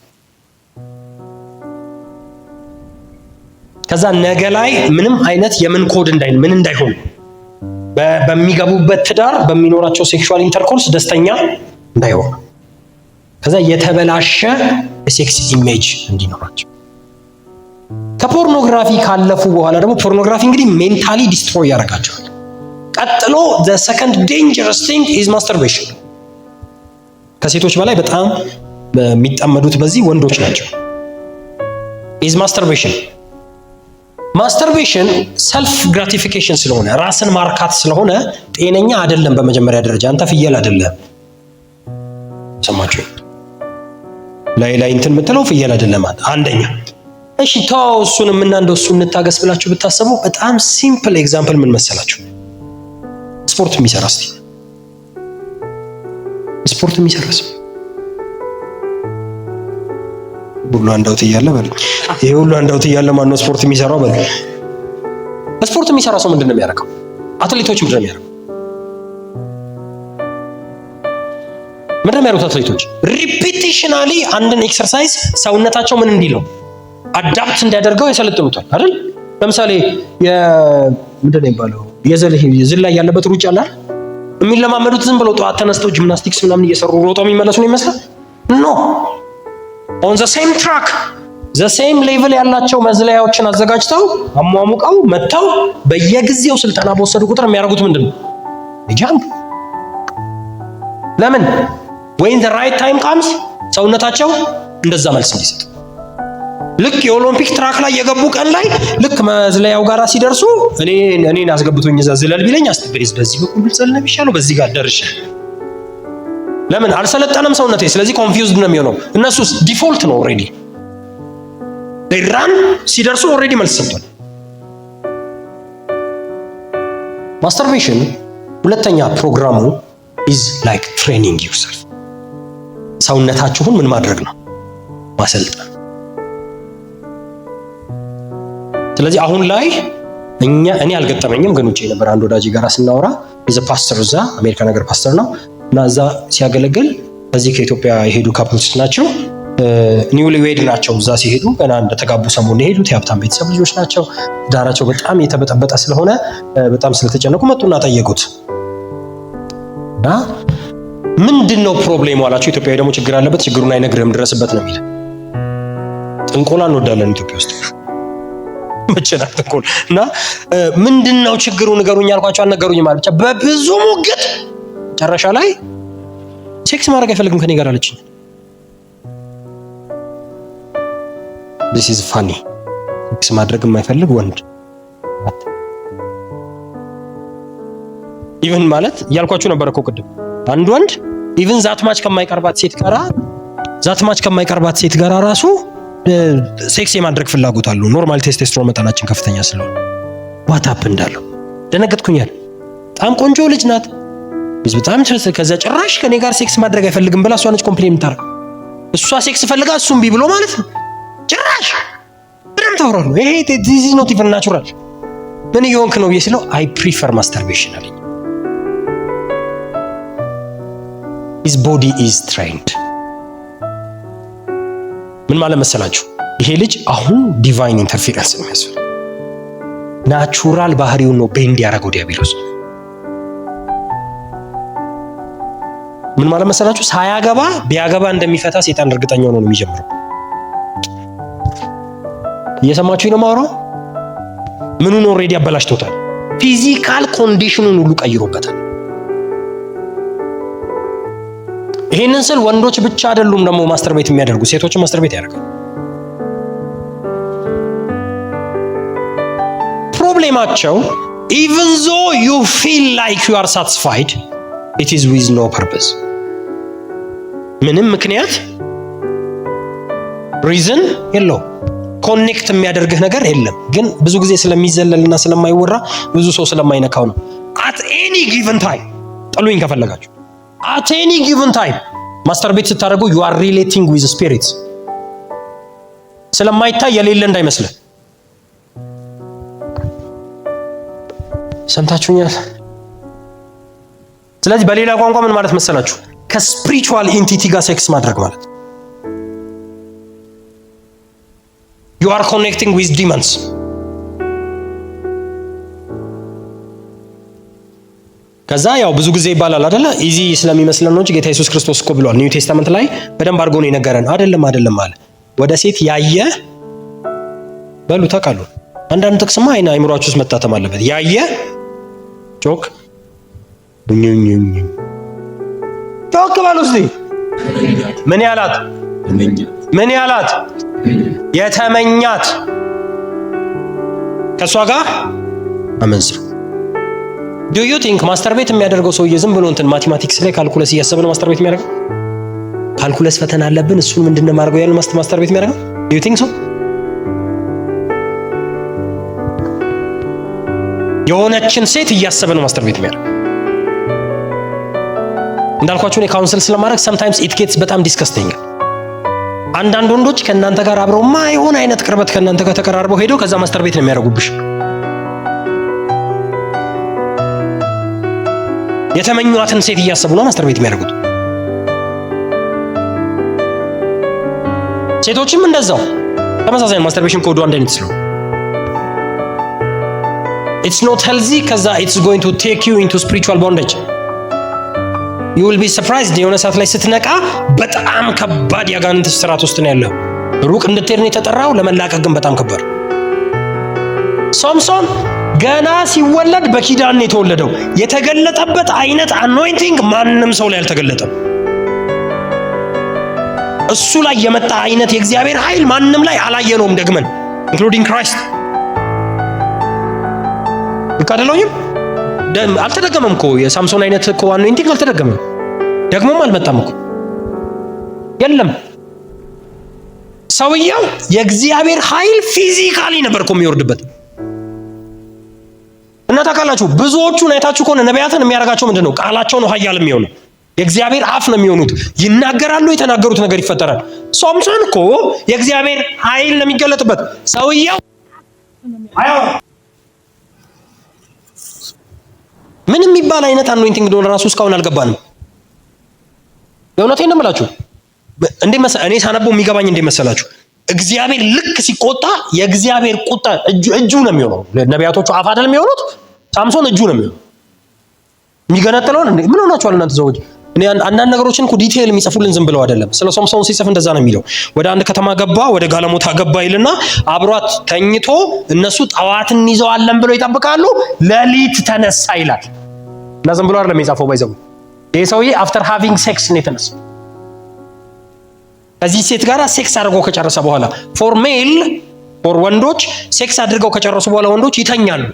ከዛ ነገ ላይ ምንም አይነት የምን ኮድ እንዳይ ምን እንዳይሆን በሚገቡበት ትዳር በሚኖራቸው sexual intercourse ደስተኛ እንዳይሆን፣ ከዛ የተበላሸ የ sex image እንዲኖራቸው። ከፖርኖግራፊ ካለፉ በኋላ ደግሞ ፖርኖግራፊ እንግዲህ mentally destroy ያደርጋቸዋል። ቀጥሎ the second dangerous thing is masturbation። ከሴቶች በላይ በጣም የሚጠመዱት በዚህ ወንዶች ናቸው። Is masturbation። Masturbation self gratification ስለሆነ፣ ራስን ማርካት ስለሆነ ጤነኛ አይደለም። በመጀመሪያ ደረጃ አንተ ፍየል አይደለም። ሰማችሁ? ላይ ላይ እንትን የምትለው ፍየል አይደለም። አንደኛ እሺ ተው እሱንም እና እንደው እሱ እንታገስ ብላችሁ ብታሰቡ በጣም simple example ምን መሰላችሁ? ስፖርት የሚሰራ፣ እስቲ ስፖርት የሚሰራ ሰው ሁሉ handout እያለ በሉ። ይሄ ሁሉ handout እያለ ማነው ስፖርት የሚሰራው በሉ። ስፖርት የሚሰራ ሰው ምንድን ነው የሚያደርገው? አትሌቶች ምንድን ነው የሚያደርገው? ምንድን ነው የሚያደርጉት አትሌቶች? Repetitionally አንድን exercise ሰውነታቸው ምን እንዲለው adapt እንዲያደርገው ያሰለጥኑታል አይደል? ለምሳሌ ምንድን ነው የሚባለው የዝላይ ያለበት ሩጫ አለ አይደል? የሚለማመዱት ዝም ብለው ጠዋት ተነስተው gymnastics ምናምን እየሰሩ ሮጠው የሚመለሱ ነው ይመስላል? No, on the same track, the same level ያላቸው መዝለያዎችን አዘጋጅተው አሟሙቀው መጥተው በየጊዜው ስልጠና በወሰዱ ቁጥር የሚያደርጉት ምንድን ነው? Jump። ለምን? When the right time comes ሰውነታቸው እንደዛ መልስ እንዲሰጥ፣ ልክ የኦሎምፒክ track ላይ የገቡ ቀን ላይ ልክ መዝለያው ጋራ ሲደርሱ እኔ እኔን አስገብቶኝ እዛ ዝለል ቢለኝ አስተበይዝ በዚህ በኩል ብዘል ነው የሚሻለው፣ በዚህ ጋር ደርሼ። ለምን? አልሰለጠነም ሰውነቴ። ስለዚህ confused ነው የሚሆነው። እነሱስ default ነው፣ already run ሲደርሱ already መልስ ሰጥቷል። Masturbation ሁለተኛ ፕሮግራሙ is like training yourself። ሰውነታችሁን ምን ማድረግ ነው? ማሰልጠን። ስለዚህ አሁን ላይ እኛ እኔ አልገጠመኝም፣ ግን ውጭ የነበረ አንድ ወዳጅ ጋር ስናወራ he's a pastor፣ እዛ አሜሪካ ነገር ፓስተር ነው እና እዛ ሲያገለግል በዚህ ከኢትዮጵያ የሄዱ couples ናቸው። Newly wed ናቸው። እዛ ሲሄዱ ገና እንደተጋቡ ሰሞን የሄዱት የሀብታም ቤተሰብ ልጆች ናቸው። ትዳራቸው በጣም የተበጠበጠ ስለሆነ በጣም ስለተጨነቁ መጡና ጠየቁት እና ምንድን ነው problem ኡ አላቸው። ኢትዮጵያዊ ደግሞ ችግር አለበት፣ ችግሩን አይነግርህም፣ ድረስበት ነው የሚል። ጥንቆላ እንወዳለን ኢትዮጵያ ውስጥ መቸናል ጥንቆላ። እና ምንድን ነው ችግሩ ንገሩኝ አልኳቸው። አልነገሩኝም አለ። ብቻ በብዙ ሙግት መጨረሻ ላይ sex ማድረግ አይፈልግም ከኔ ጋር አለችኝ። This is funny። Sex ማድረግ የማይፈልግ ወንድ even ማለት እያልኳችሁ ነበር እኮ ቅድም፣ አንድ ወንድ even that much ከማይቀርባት ሴት ጋራ that much ከማይቀርባት ሴት ጋራ ራሱ sex የማድረግ ፍላጎት አለው። Normal testosterone መጠናችን ከፍተኛ ስለሆነ። What happened እንዳለው ደነገጥኩኛል። በጣም ቆንጆ ልጅ ናት። በጣም ከዛ ጭራሽ ከኔ ጋር sex ማድረግ አይፈልግም ብላ እሷ ነች complain የምታደርገው። እሷ sex ፈልጋ እሱ እምቢ ብሎ ማለት ነው። ጭራሽ በደምብ ታወራሉ። ይሄ this is not even natural። ምን እየሆንክ ነው ብዬ ስለው I prefer masturbation አለኝ። His body is trained። ምን ማለት መሰላችሁ? ይሄ ልጅ አሁን divine interference ነው የሚያስፈልግ። Natural ባህሪውን ነው bend ያደረገው ዲያብሎስ። ምን ማለት መሰላችሁ? ሳያገባ ቢያገባ እንደሚፈታ ሴጣን እርግጠኛ ሆኖ ነው የሚጀምረው። እየሰማችሁኝ ነው የማወራው? ምኑን already አበላሽቶታል። Physical condition ኑን ሁሉ ቀይሮበታል። ይሄንን ስል ወንዶች ብቻ አይደሉም ደግሞ masturbate የሚያደርጉ፣ ሴቶችም masturbate ያደርጋሉ። Problem ኣቸው even though you feel like you are satisfied, it is with no purpose። ምንም ምክንያት reason የለውም። Connect የሚያደርግህ ነገር የለም። ግን ብዙ ጊዜ ስለሚዘለልና ስለማይወራ ብዙ ሰው ስለማይነካው ነው። At any given time፣ ጥሉኝ ከፈለጋችሁ፣ at any given time masturbate ስታደርጉ you are relating with spirits። ስለማይታይ የሌለ እንዳይመስልህ። ሰምታችሁኛል? ስለዚህ በሌላ ቋንቋ ምን ማለት መሰላችሁ? ከ spiritual entity ጋር sex ማድረግ ማለት you are connecting with demons። ከዛ ያው ብዙ ጊዜ ይባላል አይደለ? Easy ስለሚመስለን ነው እንጂ ጌታ ኢየሱስ ክርስቶስ እኮ ብሏል። New Testament ላይ በደንብ አድርጎ ነው የነገረን። አይደለም አይደለም አለ። ወደ ሴት ያየ በሉ ታውቃሉ። አንዳንድ ጥቅስማ አይነ አይምሯችሁ ውስጥ መታተም አለበት። ያየ ጮክ ጮክ በሉ እስቲ። ምን ያላት? ምን ያላት? የተመኛት ከእሷ ጋር አመንዝሩ። Do you think masturbate የሚያደርገው ሰውዬ ዝም ብሎ እንትን mathematics ላይ calculus እያሰበ ነው masturbate የሚያደርገው? Calculus ፈተና አለብን፣ እሱን ምንድን ነው የማደርገው ያለው masturbate የሚያደርገው? Do you think so? የሆነችን ሴት እያሰበ ነው masturbate የሚያደርገው። እንዳልኳችሁ እኔ counsel ስለማድረግ sometimes it gets በጣም disgusting። አንዳንድ ወንዶች ከእናንተ ጋር አብረው ማይሆን አይነት ቅርበት ከእናንተ ጋር ተቀራርበው ሄደው ከዛ masturbate ነው የሚያደርጉብሽ። የተመኟትን ሴት እያሰቡ ነው masturbate የሚያደርጉት። ሴቶችም እንደዛው ተመሳሳይ masturbation code ኡ አንድ አይነት ስለሆነ it's not healthy። ከዛ it's going to take you into spiritual bondage. You will be surprised። የሆነ ሰዓት ላይ ስትነቃ በጣም ከባድ የአጋንንት ስርዓት ውስጥ ነው ያለው። ሩቅ እንድትሄድ ነው የተጠራው፣ ለመላቀቅ ግን በጣም ከባድ። ሶምሶን ገና ሲወለድ በኪዳን ነው የተወለደው። የተገለጠበት አይነት anointing ማንም ሰው ላይ አልተገለጠም። እሱ ላይ የመጣ አይነት የእግዚአብሔር ኃይል ማንም ላይ አላየነውም ደግመን፣ including Christ። ልክ አይደለሁኝም? አልተደገመም እኮ። የሳምሶን አይነት እኮ anointing አልተደገመም፣ ደግሞም አልመጣም እኮ፣ የለም። ሰውየው የእግዚአብሔር ኃይል physically ነበር እኮ የሚወርድበት። እና ታውቃላችሁ፣ ብዙዎቹን አይታችሁ ከሆነ ነቢያትን የሚያደርጋቸው ምንድን ነው? ቃላቸው ነው ኃያል የሚሆነው። የእግዚአብሔር አፍ ነው የሚሆኑት። ይናገራሉ፣ የተናገሩት ነገር ይፈጠራል። ሶምሶን እኮ የእግዚአብሔር ኃይል ነው የሚገለጥበት። ሰውየው አያወራም። ምን የሚባል አይነት anointing እንደሆነ ራሱ እስካሁን አልገባንም። የእውነቴን ነው የምላችሁ። እንዴ እኔ ሳነበው የሚገባኝ እንዴ መሰላችሁ? እግዚአብሔር ልክ ሲቆጣ የእግዚአብሔር ቁጣ እጁ እጁ ነው የሚሆነው። ነቢያቶቹ አፍ አይደል የሚሆኑት? ሳምሶን እጁ ነው የሚሆነው። የሚገነጥለውን እንዴ ምን ሆናችኋል እናንተ ሰዎች? እኔ አንዳንድ ነገሮችን እኮ detail የሚጽፉልን ዝም ብለው አይደለም። ስለ ሶምሶን ሲጽፍ እንደዛ ነው የሚለው። ወደ አንድ ከተማ ገባ፣ ወደ ጋለሞታ ገባ ይልና አብሯት ተኝቶ እነሱ ጠዋት እንይዘዋለን ብለው ይጠብቃሉ። ሌሊት ተነሳ ይላል። እና ዝም ብሎ አይደለም የጻፈው። By the way፣ ይሄ ሰውዬ after having sex ነው የተነሳው። ከዚህ ሴት ጋር sex አድርጎ ከጨረሰ በኋላ፣ for male፣ for ወንዶች sex አድርገው ከጨረሱ በኋላ ወንዶች ይተኛሉ።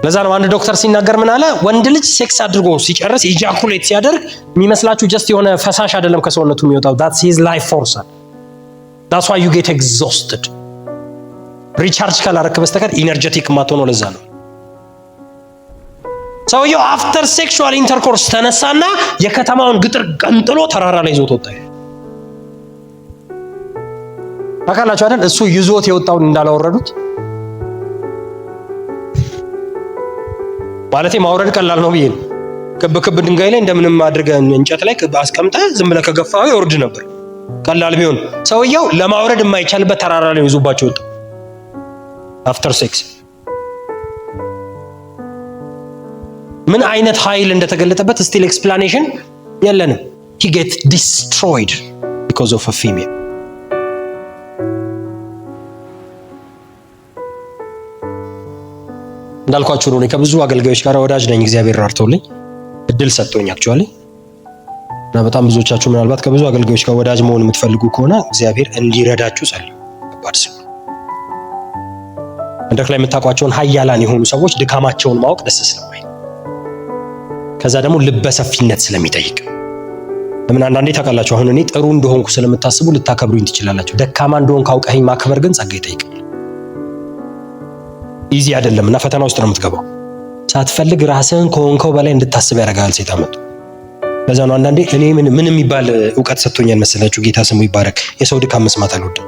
ለዛ ነው አንድ ዶክተር ሲናገር ምን አለ? ወንድ ልጅ sex አድርጎ ሲጨርስ ejaculate ሲያደርግ የሚመስላችሁ just የሆነ ፈሳሽ አይደለም ከሰውነቱ የሚወጣው፣ that's his life force። That's why you get exhausted። Recharge ካላረክ በስተቀር energetic የማትሆነው ለዛ ነው። ሰውየው after sexual intercourse ተነሳና የከተማውን ግጥር ገንጥሎ ተራራ ላይ ይዞት ወጣ። ታውቃላችሁ አይደል? እሱ ይዞት የወጣውን እንዳላወረዱት ማለቴ ማውረድ ቀላል ነው ብዬ ነው። ክብ ክብ ድንጋይ ላይ እንደምንም አድርገህ እንጨት ላይ ክብ አስቀምጠህ ዝም ብለህ ከገፋኸው ይወርድ ነበር። ቀላል ቢሆን ሰውየው ለማውረድ የማይቻልበት ተራራ ላይ ይዞባቸው ወጣ። After sex ምን አይነት ኃይል እንደተገለጠበት still explanation የለንም። He get destroyed because of a female። እንዳልኳችሁ ነው። ከብዙ አገልጋዮች ጋር ወዳጅ ነኝ። እግዚአብሔር ራርቶልኝ እድል ሰጥቶኝ actually እና በጣም ብዙዎቻችሁ ምናልባት ከብዙ አገልጋዮች ጋር ወዳጅ መሆን የምትፈልጉ ከሆነ እግዚአብሔር እንዲረዳችሁ ጸልዩ። ከባድ ስለሆነ መድረክ ላይ የምታውቋቸውን ሀያላን የሆኑ ሰዎች ድካማቸውን ማወቅ ደስ ስለማይል ከዛ ደግሞ ልበሰፊነት ስለሚጠይቅ ለምን አንዳንዴ ታውቃላችሁ፣ አሁን እኔ ጥሩ እንደሆንኩ ስለምታስቡ ልታከብሩኝ ትችላላችሁ። ደካማ እንደሆንኩ አውቀኸኝ ማክበር ግን ጸጋ ይጠይቃል። Easy አይደለም እና ፈተና ውስጥ ነው የምትገባው። ሳትፈልግ ራስህን ከሆንከው በላይ እንድታስብ ያደርግሃል ሴጣን መጥቶ። ለዛ ነው አንዳንዴ እኔ ምን ምን የሚባል እውቀት ሰጥቶኛል መሰላችሁ? ጌታ ስሙ ይባረክ። የሰው ድካም መስማት አልወድም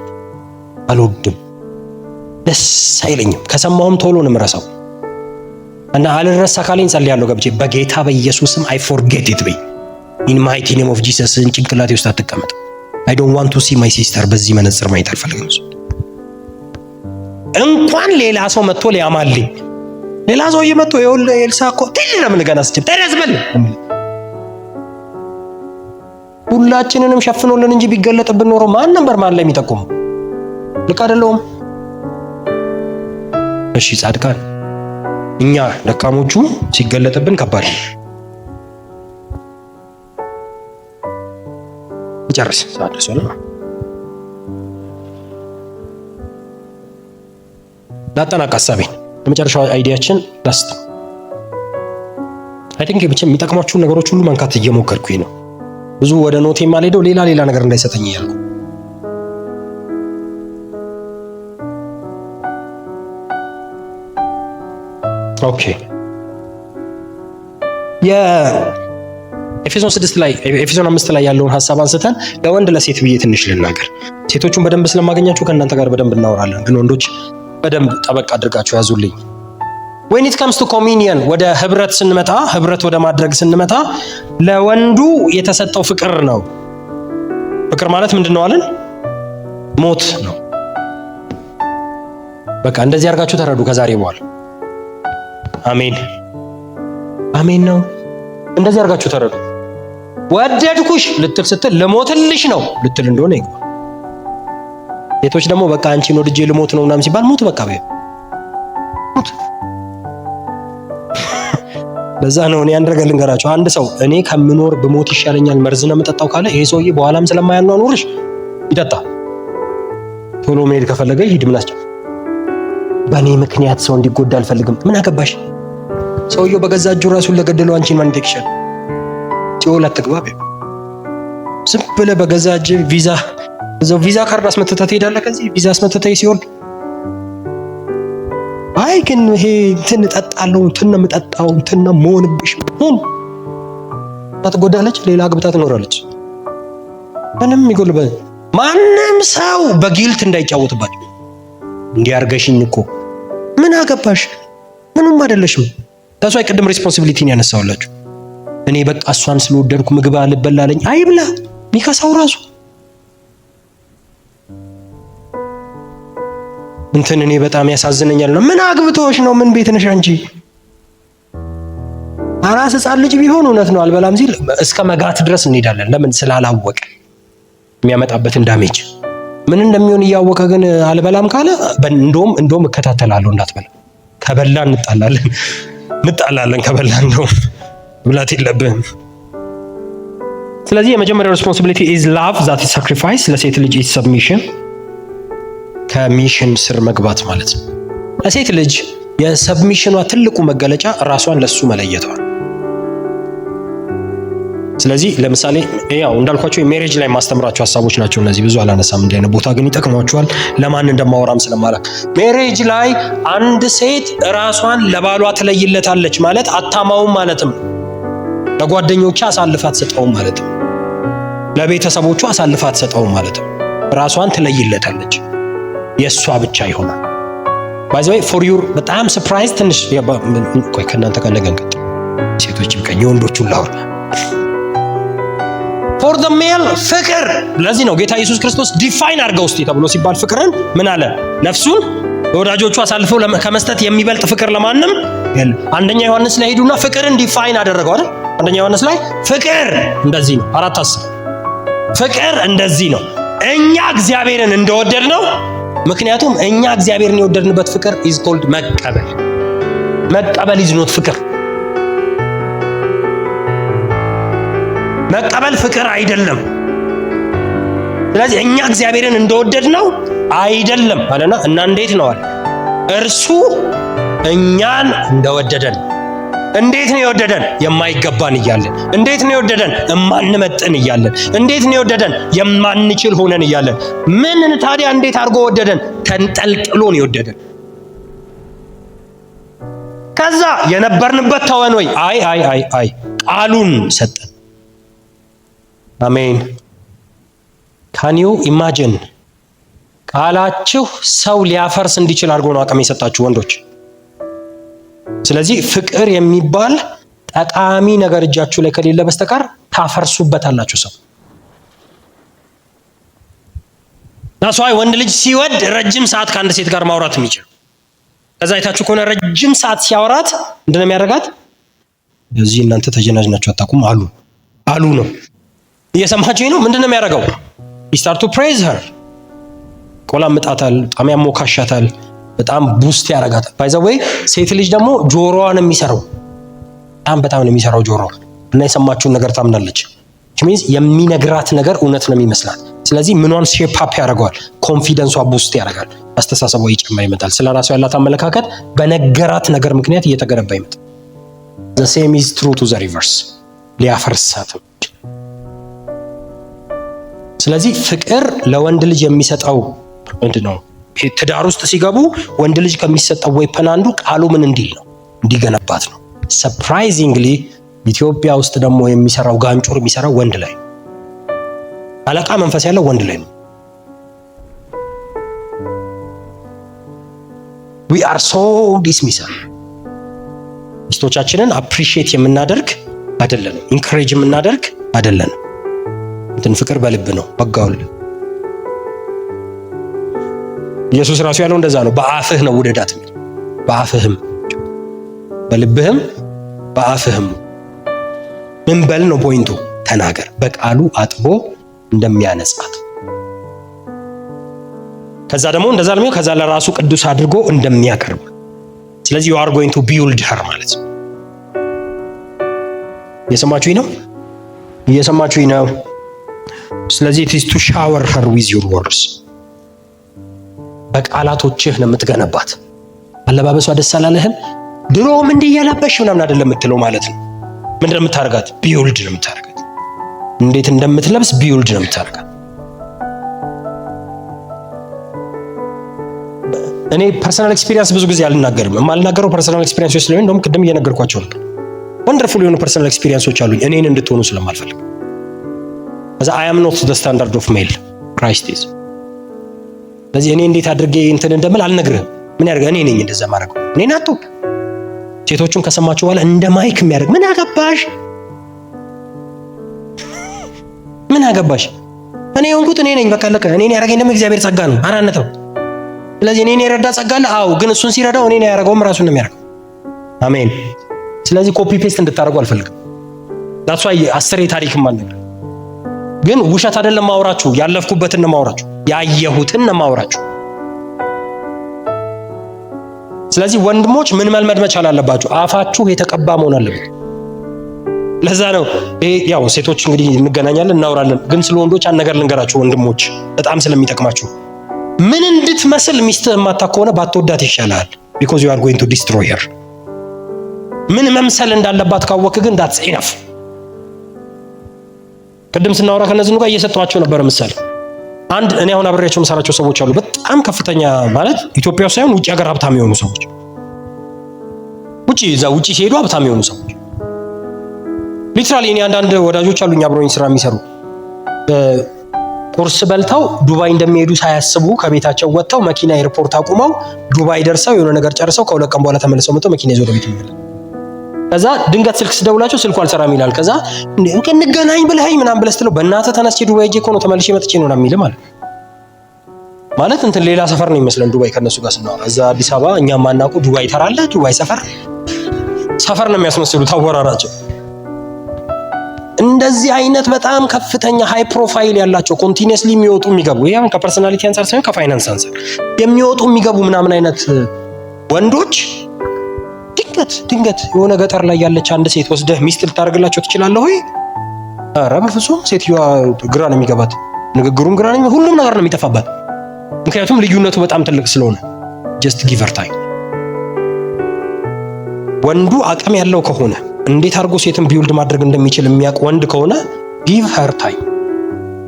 አልወድም፣ ደስ አይለኝም። ከሰማሁም ቶሎ ነው የምረሳው እና አልረሳ ካለኝ ጸልያለሁ ገብቼ በጌታ በኢየሱስም I forget it በይ in mighty name of Jesus ጭንቅላቴ ውስጥ አትቀመጥ። I don't want to see my sister በዚህ መነጽር ማየት አልፈልግም። እሱ እንኳን ሌላ ሰው መጥቶ ሊያማልኝ ሌላ ሰው እየመጥቶ ይኸውልህ ኤልሳ እኮ ትል ለምን ገና ስችል ተረዝ በል ሁላችንንም ሸፍኖልን እንጂ ቢገለጥብን ኖሮ ማን ነበር ማን ላይ የሚጠቁመው? ልክ አይደለሁም? እሺ ጻድቃን፣ እኛ ደካሞቹ ሲገለጥብን ከባድ ነው። ጨርስ ሰዓት ደርሷል። ላጠናቅ ሀሳቤን። የመጨረሻው idea ችን last I think ብቻ የሚጠቅሟችሁን ነገሮች ሁሉ መንካት እየሞከርኩኝ ነው። ብዙ ወደ note ኤ የማልሄደው ሌላ ሌላ ነገር እንዳይሰጠኝ እያልኩ። Okay፣ የኤፌሶን 6 ላይ፣ ኤፌሶን 5 ላይ ያለውን ሀሳብ አንስተን ለወንድ ለሴት ብዬ ትንሽ ልናገር። ሴቶቹን በደንብ ስለማገኛችሁ ከእናንተ ጋር በደንብ እናወራለን፣ ግን ወንዶች በደንብ ጠበቅ አድርጋችሁ ያዙልኝ። When it comes to communion፣ ወደ ህብረት ስንመጣ፣ ህብረት ወደ ማድረግ ስንመጣ ለወንዱ የተሰጠው ፍቅር ነው። ፍቅር ማለት ምንድን ነው አለን? ሞት ነው። በቃ እንደዚህ አድርጋችሁ ተረዱ ከዛሬ በኋላ። አሜን አሜን ነው። እንደዚህ አድርጋችሁ ተረዱ። ወደድኩሽ ልትል ስትል ልሞትልሽ ነው ልትል እንደሆነ ይግባ። ሴቶች ደግሞ በቃ አንቺን ወድጄ ልሞት ነው ምናምን ሲባል ሙት፣ በቃ በይ ሙት። ለዛ ነው እኔ አንድ ነገር ልንገራችሁ። አንድ ሰው እኔ ከምኖር ብሞት ይሻለኛል መርዝ ነው የምጠጣው ካለ ይሄ ሰውዬ በኋላም ስለማያኗኑርሽ ይጠጣ። ቶሎ መሄድ ከፈለገ ይሂድ። ምን አስጨ በእኔ ምክንያት ሰው እንዲጎዳ አልፈልግም። ምን አገባሽ? ሰውየው በገዛ እጁ ራሱን ለገደለው አንቺን ማን ይጠይቅሻል? ሲኦል አትግባ። ዝም ብለህ በገዛ እጅ ቪዛ እዛው ቪዛ ካርድ አስመትተህ ትሄዳለህ። ከዚህ ቪዛ አስመትተህ ሲኦል። አይ ግን ይሄ እንትን እጠጣለሁ፣ እንትን ነው የምጠጣው፣ እንትን ነው የምሆንብሽ። ሁን ትጎዳለች፣ ሌላ አግብታ ትኖራለች። ምንም ይጎልበት ማንም ሰው በ guilt እንዳይጫወትባቸው። እንዲያርገሽኝ እኮ ምን አገባሽ? ምንም አይደለሽም። ታሷ ቅድም responsibility ን ያነሳውላችሁ። እኔ በቃ እሷን ስለወደድኩ ምግብ አልበላለኝ። አይብላ፣ ሚከሳው ራሱ። እንትን እኔ በጣም ያሳዝነኛል ነው። ምን አግብቶሽ ነው? ምን ቤት ነሽ አንቺ? አራስ ሕፃን ልጅ ቢሆን እውነት ነው አልበላም ሲል እስከ መጋት ድረስ እንሄዳለን። ለምን? ስላላወቀ የሚያመጣበትን damage ምን እንደሚሆን እያወቀ ግን አልበላም ካለ እንደውም እከታተላለሁ እንዳትበላ። ከበላ እንጣላለን እንጣላለን። ከበላ እንደውም ብላት የለብህም። ስለዚህ የመጀመሪያው responsibility is love that is sacrifice። ለሴት ልጅ is submission፣ ከ mission ስር መግባት ማለት ነው። ለሴት ልጅ የ submission ኗ ትልቁ መገለጫ ራሷን ለሱ መለየቷ። ስለዚህ ለምሳሌ ያው እንዳልኳቸው የ marriage ላይ ማስተምራቸው ሀሳቦች ናቸው እነዚህ። ብዙ አላነሳም፣ እንዲህ አይነት ቦታ ግን ይጠቅሟቸዋል። ለማን እንደማወራም ስለማላክ። Marriage ላይ አንድ ሴት ራሷን ለባሏ ትለይለታለች ማለት አታማውም ማለትም፣ ለጓደኞቿ አሳልፋ አትሰጠውም ማለትም፣ ለቤተሰቦቿ አሳልፋ አትሰጠውም ማለትም። ራሷን ትለይለታለች። የእሷ ብቻ ይሆናል። By the way, for your በጣም surprise፣ ትንሽ ቆይ፣ ከእናንተ ጋር ነገ እንቀጥል። ሴቶች ይብቃኝ፣ የወንዶቹን ላውራ። For the male ፍቅር፣ ለዚህ ነው ጌታ ኢየሱስ ክርስቶስ define አድርገው እስቲ ተብሎ ሲባል ፍቅርን ምን አለ? ነፍሱን ለወዳጆቹ አሳልፎ ከመስጠት የሚበልጥ ፍቅር ለማንም የለም። አንደኛ ዮሐንስ ላይ ሄዱና ፍቅርን define አደረገው አይደል? አንደኛ ዮሐንስ ላይ ፍቅር እንደዚህ ነው። 4:10 ፍቅር እንደዚህ ነው፣ እኛ እግዚአብሔርን እንደወደድነው። ምክንያቱም እኛ እግዚአብሔርን የወደድንበት ፍቅር is called መቀበል። መቀበል is not ፍቅር። መቀበል ፍቅር አይደለም። ስለዚህ እኛ እግዚአብሔርን እንደወደድነው አይደለም አለና እና እንዴት ነው አለ? እርሱ እኛን እንደወደደን። እንዴት ነው የወደደን? የማይገባን እያለን። እንዴት ነው የወደደን? የማንመጥን እያለን። እንዴት ነው የወደደን? የማንችል ሆነን እያለን። ምን ታዲያ እንዴት አድርጎ ወደደን? ተንጠልጥሎ ነው የወደደን። ከዛ የነበርንበት ተወን ወይ? አይ አይ አይ አይ፣ ቃሉን ሰጠን። አሜን። Can you imagine? ቃላችሁ ሰው ሊያፈርስ እንዲችል አድርጎ ነው አቅም የሰጣችሁ ወንዶች። ስለዚህ ፍቅር የሚባል ጠቃሚ ነገር እጃችሁ ላይ ከሌለ በስተቀር ታፈርሱበታላችሁ ሰው። That's why ወንድ ልጅ ሲወድ ረጅም ሰዓት ከአንድ ሴት ጋር ማውራት የሚችል። ከዛ አይታችሁ ከሆነ ረጅም ሰዓት ሲያወራት ምንድን ነው የሚያደርጋት? እዚህ እናንተ ተጀናጅናችሁ አታውቁም አሉ አሉ ነው። እየሰማችሁ ነው። ምንድን ነው የሚያደርገው? Start to praise her፣ ቆላምጣታል፣ በጣም ያሞካሻታል፣ በጣም boost ያደርጋታል። By the way, ሴት ልጅ ደግሞ ጆሮዋ ነው የሚሰራው፣ በጣም በጣም ነው የሚሰራው ጆሮዋ እና የሰማችውን ነገር ታምናለች። Means የሚነግራት ነገር እውነት ነው የሚመስላት። ስለዚህ ምኗን shape up ያደርገዋል? Confidence ሷ boost ያደርጋል። አስተሳሰቧ እየጨመረ ይመጣል። ስለ ራሷ ያላት አመለካከት በነገራት ነገር ምክንያት እየተገነባ ይመጣል። The same is true to the reverse፣ ሊያፈርሳት። ስለዚህ ፍቅር ለወንድ ልጅ የሚሰጠው ምንድን ነው? ትዳር ውስጥ ሲገቡ ወንድ ልጅ ከሚሰጠው weapon አንዱ ቃሉ ምን እንዲል ነው? እንዲገነባት ነው። Surprisingly ኢትዮጵያ ውስጥ ደግሞ የሚሰራው ጋንጩር የሚሰራው ወንድ ላይ፣ አለቃ መንፈስ ያለው ወንድ ላይ ነው። We are so dismissive። ሚስቶቻችንን appreciate የምናደርግ አይደለንም። Encourage የምናደርግ አይደለንም። እንትን ፍቅር በልብ ነው። ወጋውል ኢየሱስ ራሱ ያለው እንደዛ ነው። በአፍህ ነው ውደዳት የሚል፣ በአፍህም በልብህም በአፍህም ምን በል ነው point ኡ? ተናገር። በቃሉ አጥቦ እንደሚያነጻት፣ ከዛ ደግሞ እንደዛ ለሚው ከዛ ለራሱ ቅዱስ አድርጎ እንደሚያቀርብ። ስለዚህ you are going to build her ማለት ነው። እየሰማችሁኝ ነው? እየሰማችሁኝ ነው? ስለዚህ it is to shower her with your words። በቃላቶችህ ነው የምትገነባት። አለባበሷ ደስ አላለህም? ድሮም እንዲህ እያለበሽ ምናምን አይደለም የምትለው ማለት ነው። ምንድን ነው የምታደርጋት? Build ነው የምታደርጋት። እንዴት እንደምትለብስ build ነው የምታደርጋት። እኔ personal experience ብዙ ጊዜ አልናገርም። የማልናገረው personal experience ኦች ስለሆነ እንደውም ቅድም እየነገርኳቸው ነበር። Wonderful የሆኑ personal experience ኦች አሉኝ እኔን እንድትሆኑ ስለማልፈልግ። ከዛ I am not the standard of male, Christ is። ስለዚህ እኔ እንዴት አድርጌ እንትን እንደምል አልነግርህም። ምን ያደርግ እኔ ነኝ እንደዛ ማድረገው እኔን አቶ ሴቶቹን ከሰማችሁ በኋላ እንደ ማይክ የሚያደርግ ምን አገባሽ ምን አገባሽ፣ እኔ የሆንኩት እኔ ነኝ። በቃ አለቀ። እኔን ያደረገኝ ደግሞ እግዚአብሔር ጸጋ ነው፣ አራነት ነው። ስለዚህ እኔን የረዳ ጸጋ አለ። አዎ፣ ግን እሱን ሲረዳው እኔን ያደረገውም ራሱን ነው የሚያደርገው። አሜን። ስለዚህ copy paste እንድታደርጉ አልፈልግም። That's why አስሬ ታሪክም አልነግርም። ግን ውሸት አይደለም ማውራችሁ፣ ያለፍኩበትን ነው ማውራችሁ፣ ያየሁትን ነው ማውራችሁ። ስለዚህ ወንድሞች ምን መልመድ መቻል አለባችሁ? አፋችሁ የተቀባ መሆን አለበት። ለዛ ነው ይሄ ያው ሴቶች እንግዲህ እንገናኛለን፣ እናወራለን። ግን ስለ ወንዶች አንድ ነገር ልንገራችሁ ወንድሞች፣ በጣም ስለሚጠቅማችሁ። ምን እንድትመስል ሚስትህ የማታ ከሆነ ባትወዳት ይሻላል። Because you are going to destroy her። ምን መምሰል እንዳለባት ካወክ ግን that's enough። ቅድም ስናወራ ከነዚህ ጋር እየሰጠኋቸው ነበር ምሳሌ። አንድ እኔ አሁን አብሬያቸው የምሰራቸው ሰዎች አሉ። በጣም ከፍተኛ ማለት ኢትዮጵያ ውስጥ ሳይሆን ውጭ ሀገር ሀብታም የሆኑ ሰዎች፣ ውጭ እዛ ውጭ ሲሄዱ ሀብታም የሆኑ ሰዎች literally። እኔ አንዳንድ ወዳጆች አሉኝ አብረውኝ ስራ የሚሰሩ። ቁርስ በልተው ዱባይ እንደሚሄዱ ሳያስቡ ከቤታቸው ወጥተው መኪና ኤርፖርት አቁመው ዱባይ ደርሰው የሆነ ነገር ጨርሰው ከ2 ቀን በኋላ ተመልሰው መጥተው መኪና ይዘው ወደ ቤት የሚመለሱ። ከዛ ድንገት ስልክ ስደውላቸው ስልኩ አልሰራም ይላል። ከዛ እንገናኝ ብለኸኝ ምናምን ብለህ ስትለው በእናትህ ተነስቼ ዱባይ ሄጄ እኮ ነው ተመልሼ መጥቼ ነው ምናምን የሚልህ ማለት ማለት እንትን ሌላ ሰፈር ነው ይመስለን ዱባይ ከነሱ ጋር ስናወራ። እዛ አዲስ አበባ እኛ ማናውቀው ዱባይ ተራለ ዱባይ ሰፈር ሰፈር ነው የሚያስመስሉት አወራራቸው። እንደዚህ አይነት በጣም ከፍተኛ high profile ያላቸው continuously የሚወጡ የሚገቡ፣ ይሄ አሁን ከ personality አንፃር ሳይሆን ከፋይናንስ አንፃር የሚወጡ የሚገቡ ምናምን አይነት ወንዶች ድንገት ድንገት የሆነ ገጠር ላይ ያለች አንድ ሴት ወስደህ ሚስት ልታደርግላቸው ትችላለህ ወይ? ኧረ በፍጹም። ሴትዮዋ ግራ ነው የሚገባት፣ ንግግሩም ግራ ነው፣ ሁሉም ነገር ነው የሚጠፋባት። ምክንያቱም ልዩነቱ በጣም ትልቅ ስለሆነ just give her time። ወንዱ አቅም ያለው ከሆነ፣ እንዴት አድርጎ ሴትን build ማድረግ እንደሚችል የሚያውቅ ወንድ ከሆነ give her time,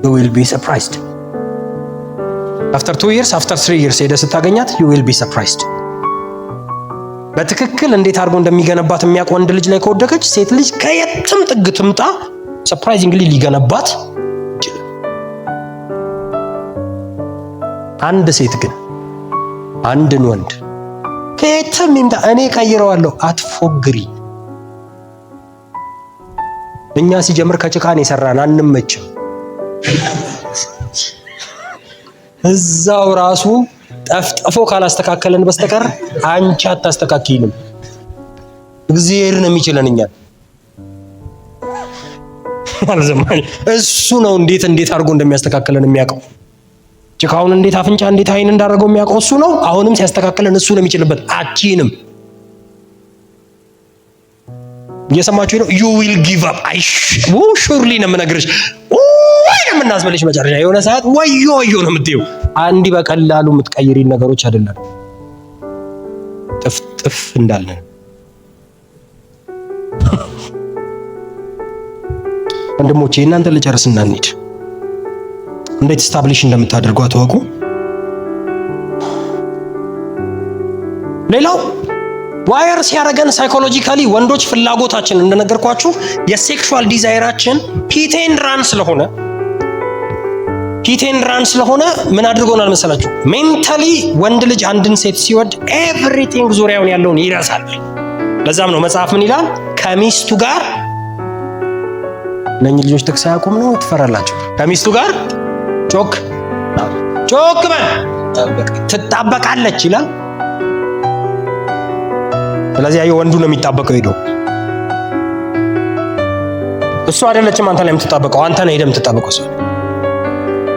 you will be surprised። After 2 years, after 3 years ሄደህ ስታገኛት you will be surprised። በትክክል እንዴት አድርጎ እንደሚገነባት የሚያውቅ ወንድ ልጅ ላይ ከወደቀች ሴት ልጅ ከየትም ጥግ ትምጣ surprisingly ሊገነባት ይችላል። አንድ ሴት ግን አንድን ወንድ ከየትም ይምጣ እኔ ቀይረዋለሁ አትፎግሪ። እኛ ሲጀምር ከጭቃን የሰራን አንመችም። እዛው ራሱ ጠፍጥፎ ካላስተካከለን በስተቀር አንቺ አታስተካክይንም። እግዚአብሔር ነው የሚችለን እኛን። አልዘማኝ እሱ ነው እንዴት እንዴት አድርጎ እንደሚያስተካክለን የሚያውቀው። ጭቃውን እንዴት አፍንጫ እንዴት አይን እንዳደረገው የሚያውቀው እሱ ነው። አሁንም ሲያስተካክለን እሱ ነው የሚችልበት። አቺንም እየሰማችሁ ነው። You will give up። I surely ነው የምነግርሽ። ወይ ነው የምናስበልሽ መጨረሻ የሆነ ሰዓት ወዮ ወዮ ነው የምትይው። አንዲ በቀላሉ የምትቀይሪን ነገሮች አይደለም። ጥፍ ጥፍ እንዳለን ወንድሞቼ እናንተ ልጨርስና እንሂድ። እንዴት establish እንደምታደርጉ አትወቁ። ሌላው wire ሲያደርገን psychologically ወንዶች ፍላጎታችን እንደነገርኳችሁ የ sexual desire ኣችን hit and run ስለሆነ ምን አድርጎናል መሰላችሁ? Mentally ወንድ ልጅ አንድን ሴት ሲወድ everything ዙሪያውን ያለውን ይረሳል። ለዛም ነው መጽሐፍ ምን ይላል? ከሚስቱ ጋር፣ እነኚህ ልጆች ጥቅስ አያውቁም ነው ትፈራላችሁ። ከሚስቱ ጋር ጮክ ጮክ በል ትጣበቃለች ይላል። ስለዚህ አየህ ወንዱ ነው የሚጣበቀው ሄዶ፣ እሱ አይደለችም አንተ ላይ የምትጣበቀው፣ አንተ ነህ ሄደህ የምትጣበቀው እሱ።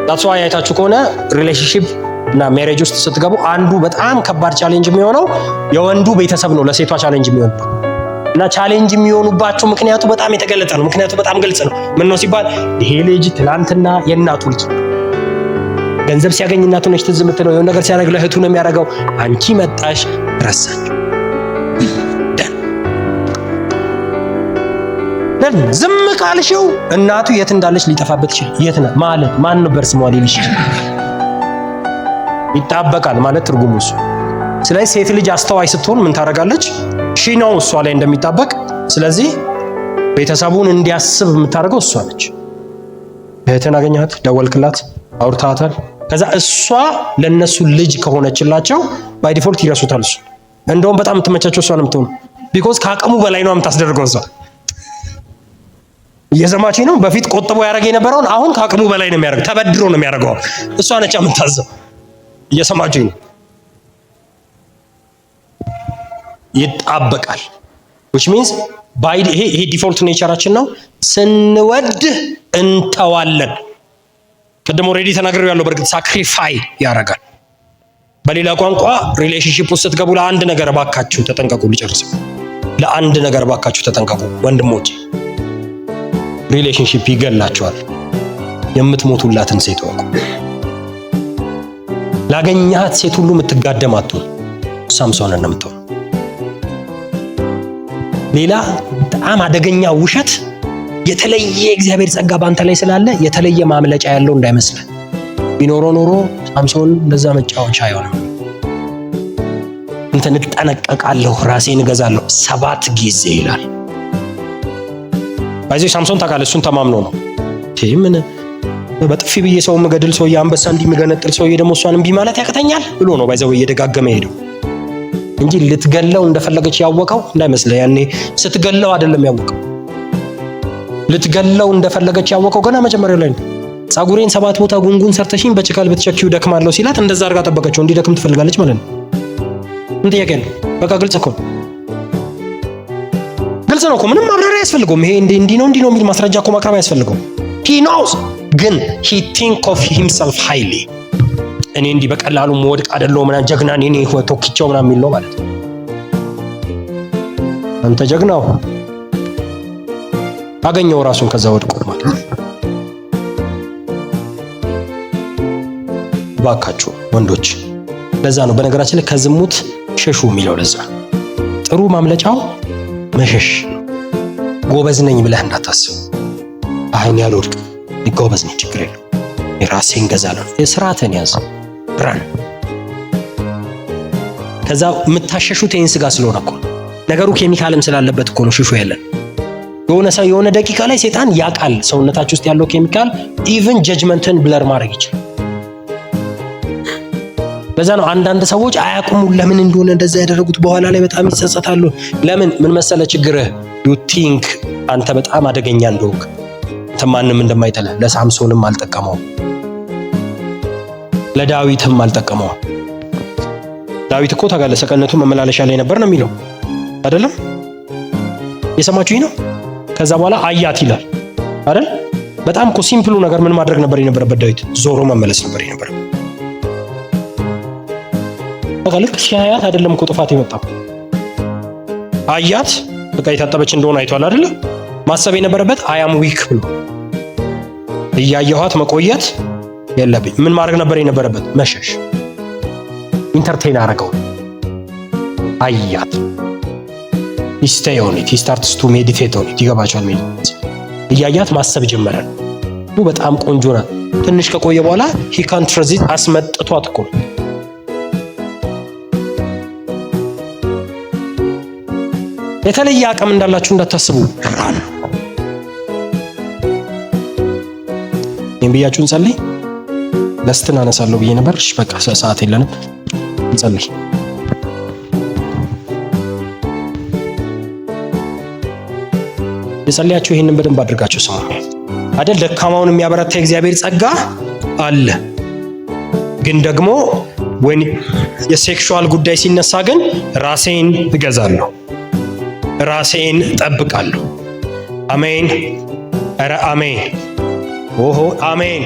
That's why አይታችሁ ከሆነ relationship እና marriage ውስጥ ስትገቡ አንዱ በጣም ከባድ challenge የሚሆነው የወንዱ ቤተሰብ ነው ለሴቷ challenge የሚሆንባት። እና challenge የሚሆኑባቸው ምክንያቱ በጣም የተገለጠ ነው። ምክንያቱ በጣም ግልጽ ነው። ምን ነው ሲባል ይሄ ልጅ ትላንትና የእናቱ ልጅ ገንዘብ ሲያገኝ እናቱ ነች ትዝ የምትለው፣ የሆነ ነገር ሲያደርግ ለእህቱ ነው የሚያደርገው። አንቺ መጣሽ ረሳቸው። ዝም ካልሽው እናቱ የት እንዳለች ሊጠፋበት ይችላል። የት ነህ ማለት ማን ነበር ስሟ ሊልሽ ይችላል። ይጣበቃል ማለት ትርጉሙ እሱ። ስለዚህ ሴት ልጅ አስተዋይ ስትሆን ምን ታደርጋለች? She know እሷ ላይ እንደሚጣበቅ። ስለዚህ ቤተሰቡን እንዲያስብ የምታደርገው እሷ ነች። እህትን አገኘሃት፣ ደወልክላት፣ አውርተሃታል። ከዛ እሷ ለነሱ ልጅ ከሆነችላቸው by default ይረሱታል። እሱ እንደውም በጣም የምትመቻቸው እሷ ነው የምትሆነው። Because ከአቅሙ በላይ ነው የምታስደርገው እሷ። እየሰማችኝ ነው። በፊት ቆጥቦ ያደረገ የነበረውን አሁን ከአቅሙ በላይ ነው የሚያደርገው፣ ተበድሮ ነው የሚያደርገው። እሷ ነች የምታዘው። እየሰማችኝ ነው። ይጣበቃል፣ which means by ይሄ default nature ኣችን ነው። ስንወድ እንተዋለን። ቅድም already ተናግሬያለሁ። በእርግጥ sacrifice ያደርጋል። በሌላ ቋንቋ relationship ውስጥ ስትገቡ ለአንድ ነገር እባካችሁ ተጠንቀቁ። ልጨርስ። ለአንድ ነገር እባካችሁ ተጠንቀቁ ወንድሞች፣ relationship ይገላችኋል። የምትሞቱላትን ሴት ወቁ። ላገኛት ሴት ሁሉ የምትጋደም አትሁን። ሳምሶንን ነው የምትሆን። ሌላ በጣም አደገኛ ውሸት የተለየ እግዚአብሔር ጸጋ ባንተ ላይ ስላለ የተለየ ማምለጫ ያለው እንዳይመስልህ። ቢኖረው ኖሮ ሳምሶን እንደዛ መጫወቻ አይሆንም። እንትን እጠነቀቃለሁ፣ ራሴን እገዛለሁ ሰባት ጊዜ ይላል። ባይዜ ሳምሶን ታውቃለህ፣ እሱን ተማምኖ ነው። ምን በጥፊ ብዬ ሰው የምገድል ሰውዬ፣ አንበሳ እንዲህ የምገነጥል ሰውዬ ደግሞ እሷን እምቢ ማለት ያቅተኛል ብሎ ነው by the way እየደጋገመ ሄደው እንጂ ልትገለው እንደፈለገች ያወቀው እንዳይመስልህ። ያኔ ስትገለው አይደለም ያወቀው፣ ልትገለው እንደፈለገች ያወቀው ገና መጀመሪያው ላይ ነው። ጸጉሬን ሰባት ቦታ ጉንጉን ሰርተሽኝ በጭቃል ብትቸኪው ደክማለሁ ሲላት እንደዛ አድርጋ ጠበቀችው። እንዲደክም ትፈልጋለች ማለት ነው። ምን ጥያቄ ነው? በቃ ግልጽ እኮ ነው። ግልጽ ነው እኮ፣ ምንም ማብራሪያ አያስፈልገውም። ይሄ እንዲህ ነው እንዲህ ነው የሚል ማስረጃ እኮ ማቅረብ አያስፈልገውም። He knows፣ ግን he think of himself highly። እኔ እንዲህ በቀላሉ መወድቅ አይደለሁም ምናምን፣ ጀግና እኔ ቶኪቻው ምናምን የሚል ነው ማለት ነው። አንተ ጀግናው አገኘው ራሱን ከዛ ወድቆ ማለት ነው። እባካችሁ ወንዶች፣ ለዛ ነው በነገራችን ላይ ከዝሙት ሸሹ የሚለው። ለዛ ጥሩ ማምለጫው መሸሽ። ጎበዝ ነኝ ብለህ እንዳታስብ። አይ እኔ አልወድቅም፣ ጎበዝ ነኝ፣ ችግር የለም፣ የራሴን ገዛለሁ። የስርዓትን ያዝ፣ run። ከዛ የምታሸሹት ይህን ስጋ ስለሆነ እኮ ነገሩ፣ ኬሚካልም ስላለበት እኮ ነው ሽሹ ያለን። የሆነ ሰው የሆነ ደቂቃ ላይ ሴጣን ያውቃል፣ ሰውነታችሁ ውስጥ ያለው ኬሚካል even judgment ን blur ማድረግ ይችላል። ለዛ ነው አንዳንድ ሰዎች አያውቁም ለምን እንደሆነ እንደዛ ያደረጉት፣ በኋላ ላይ በጣም ይጸጸታሉ። ለምን? ምን መሰለ ችግርህ፣ you think አንተ በጣም አደገኛ እንደሆንክ፣ አንተ ማንም እንደማይጠላህ። ለሳምሶንም አልጠቀመውም፣ ለዳዊትም አልጠቀመውም። ዳዊት እኮ ታውቃለህ ሰቀነቱ መመላለሻ ላይ ነበር ነው የሚለው አይደለም? የሰማችሁኝ ነው። ከዛ በኋላ አያት ይላል አይደል? በጣም እኮ simple ኡ ነገር ምን ማድረግ ነበር የነበረበት ዳዊት? ዞሮ መመለስ ነበር የነበረበት። በቃ ልክ ሲያያት አይደለም እኮ ጥፋት የመጣው፣ አያት፣ በቃ የታጠበች እንደሆነ አይቷል አይደለ? ማሰብ የነበረበት I am weak ብሎ እያየኋት መቆየት የለብኝ። ምን ማድረግ ነበር የነበረበት? መሸሽ። Entertain አረገው። አያት፣ he stay on it, he starts to meditate on it። ይገባቸዋል። Meditate እያያት ማሰብ ጀመረ። በጣም ቆንጆ ናት። ትንሽ ከቆየ በኋላ ሂ ካንት ሬዚስት፣ አስመጥቷት እኮ ነው። የተለየ አቅም እንዳላችሁ እንዳታስቡ። Run። ይህን ብያችሁ እንጸልይ። Lust ን አነሳለሁ ብዬ ነበር። እሺ በቃ ሰዓት የለንም፣ እንጸልይ። የጸለያችሁ ይህንን በደንብ አድርጋችሁ ስሙ። አይደል፣ ደካማውን የሚያበረታ የእግዚአብሔር ጸጋ አለ። ግን ደግሞ ወይ የ sexual ጉዳይ ሲነሳ ግን ራሴን እገዛለሁ፣ ራሴን እጠብቃለሁ። አሜን። ኧረ አሜን። ኦሆ አሜን።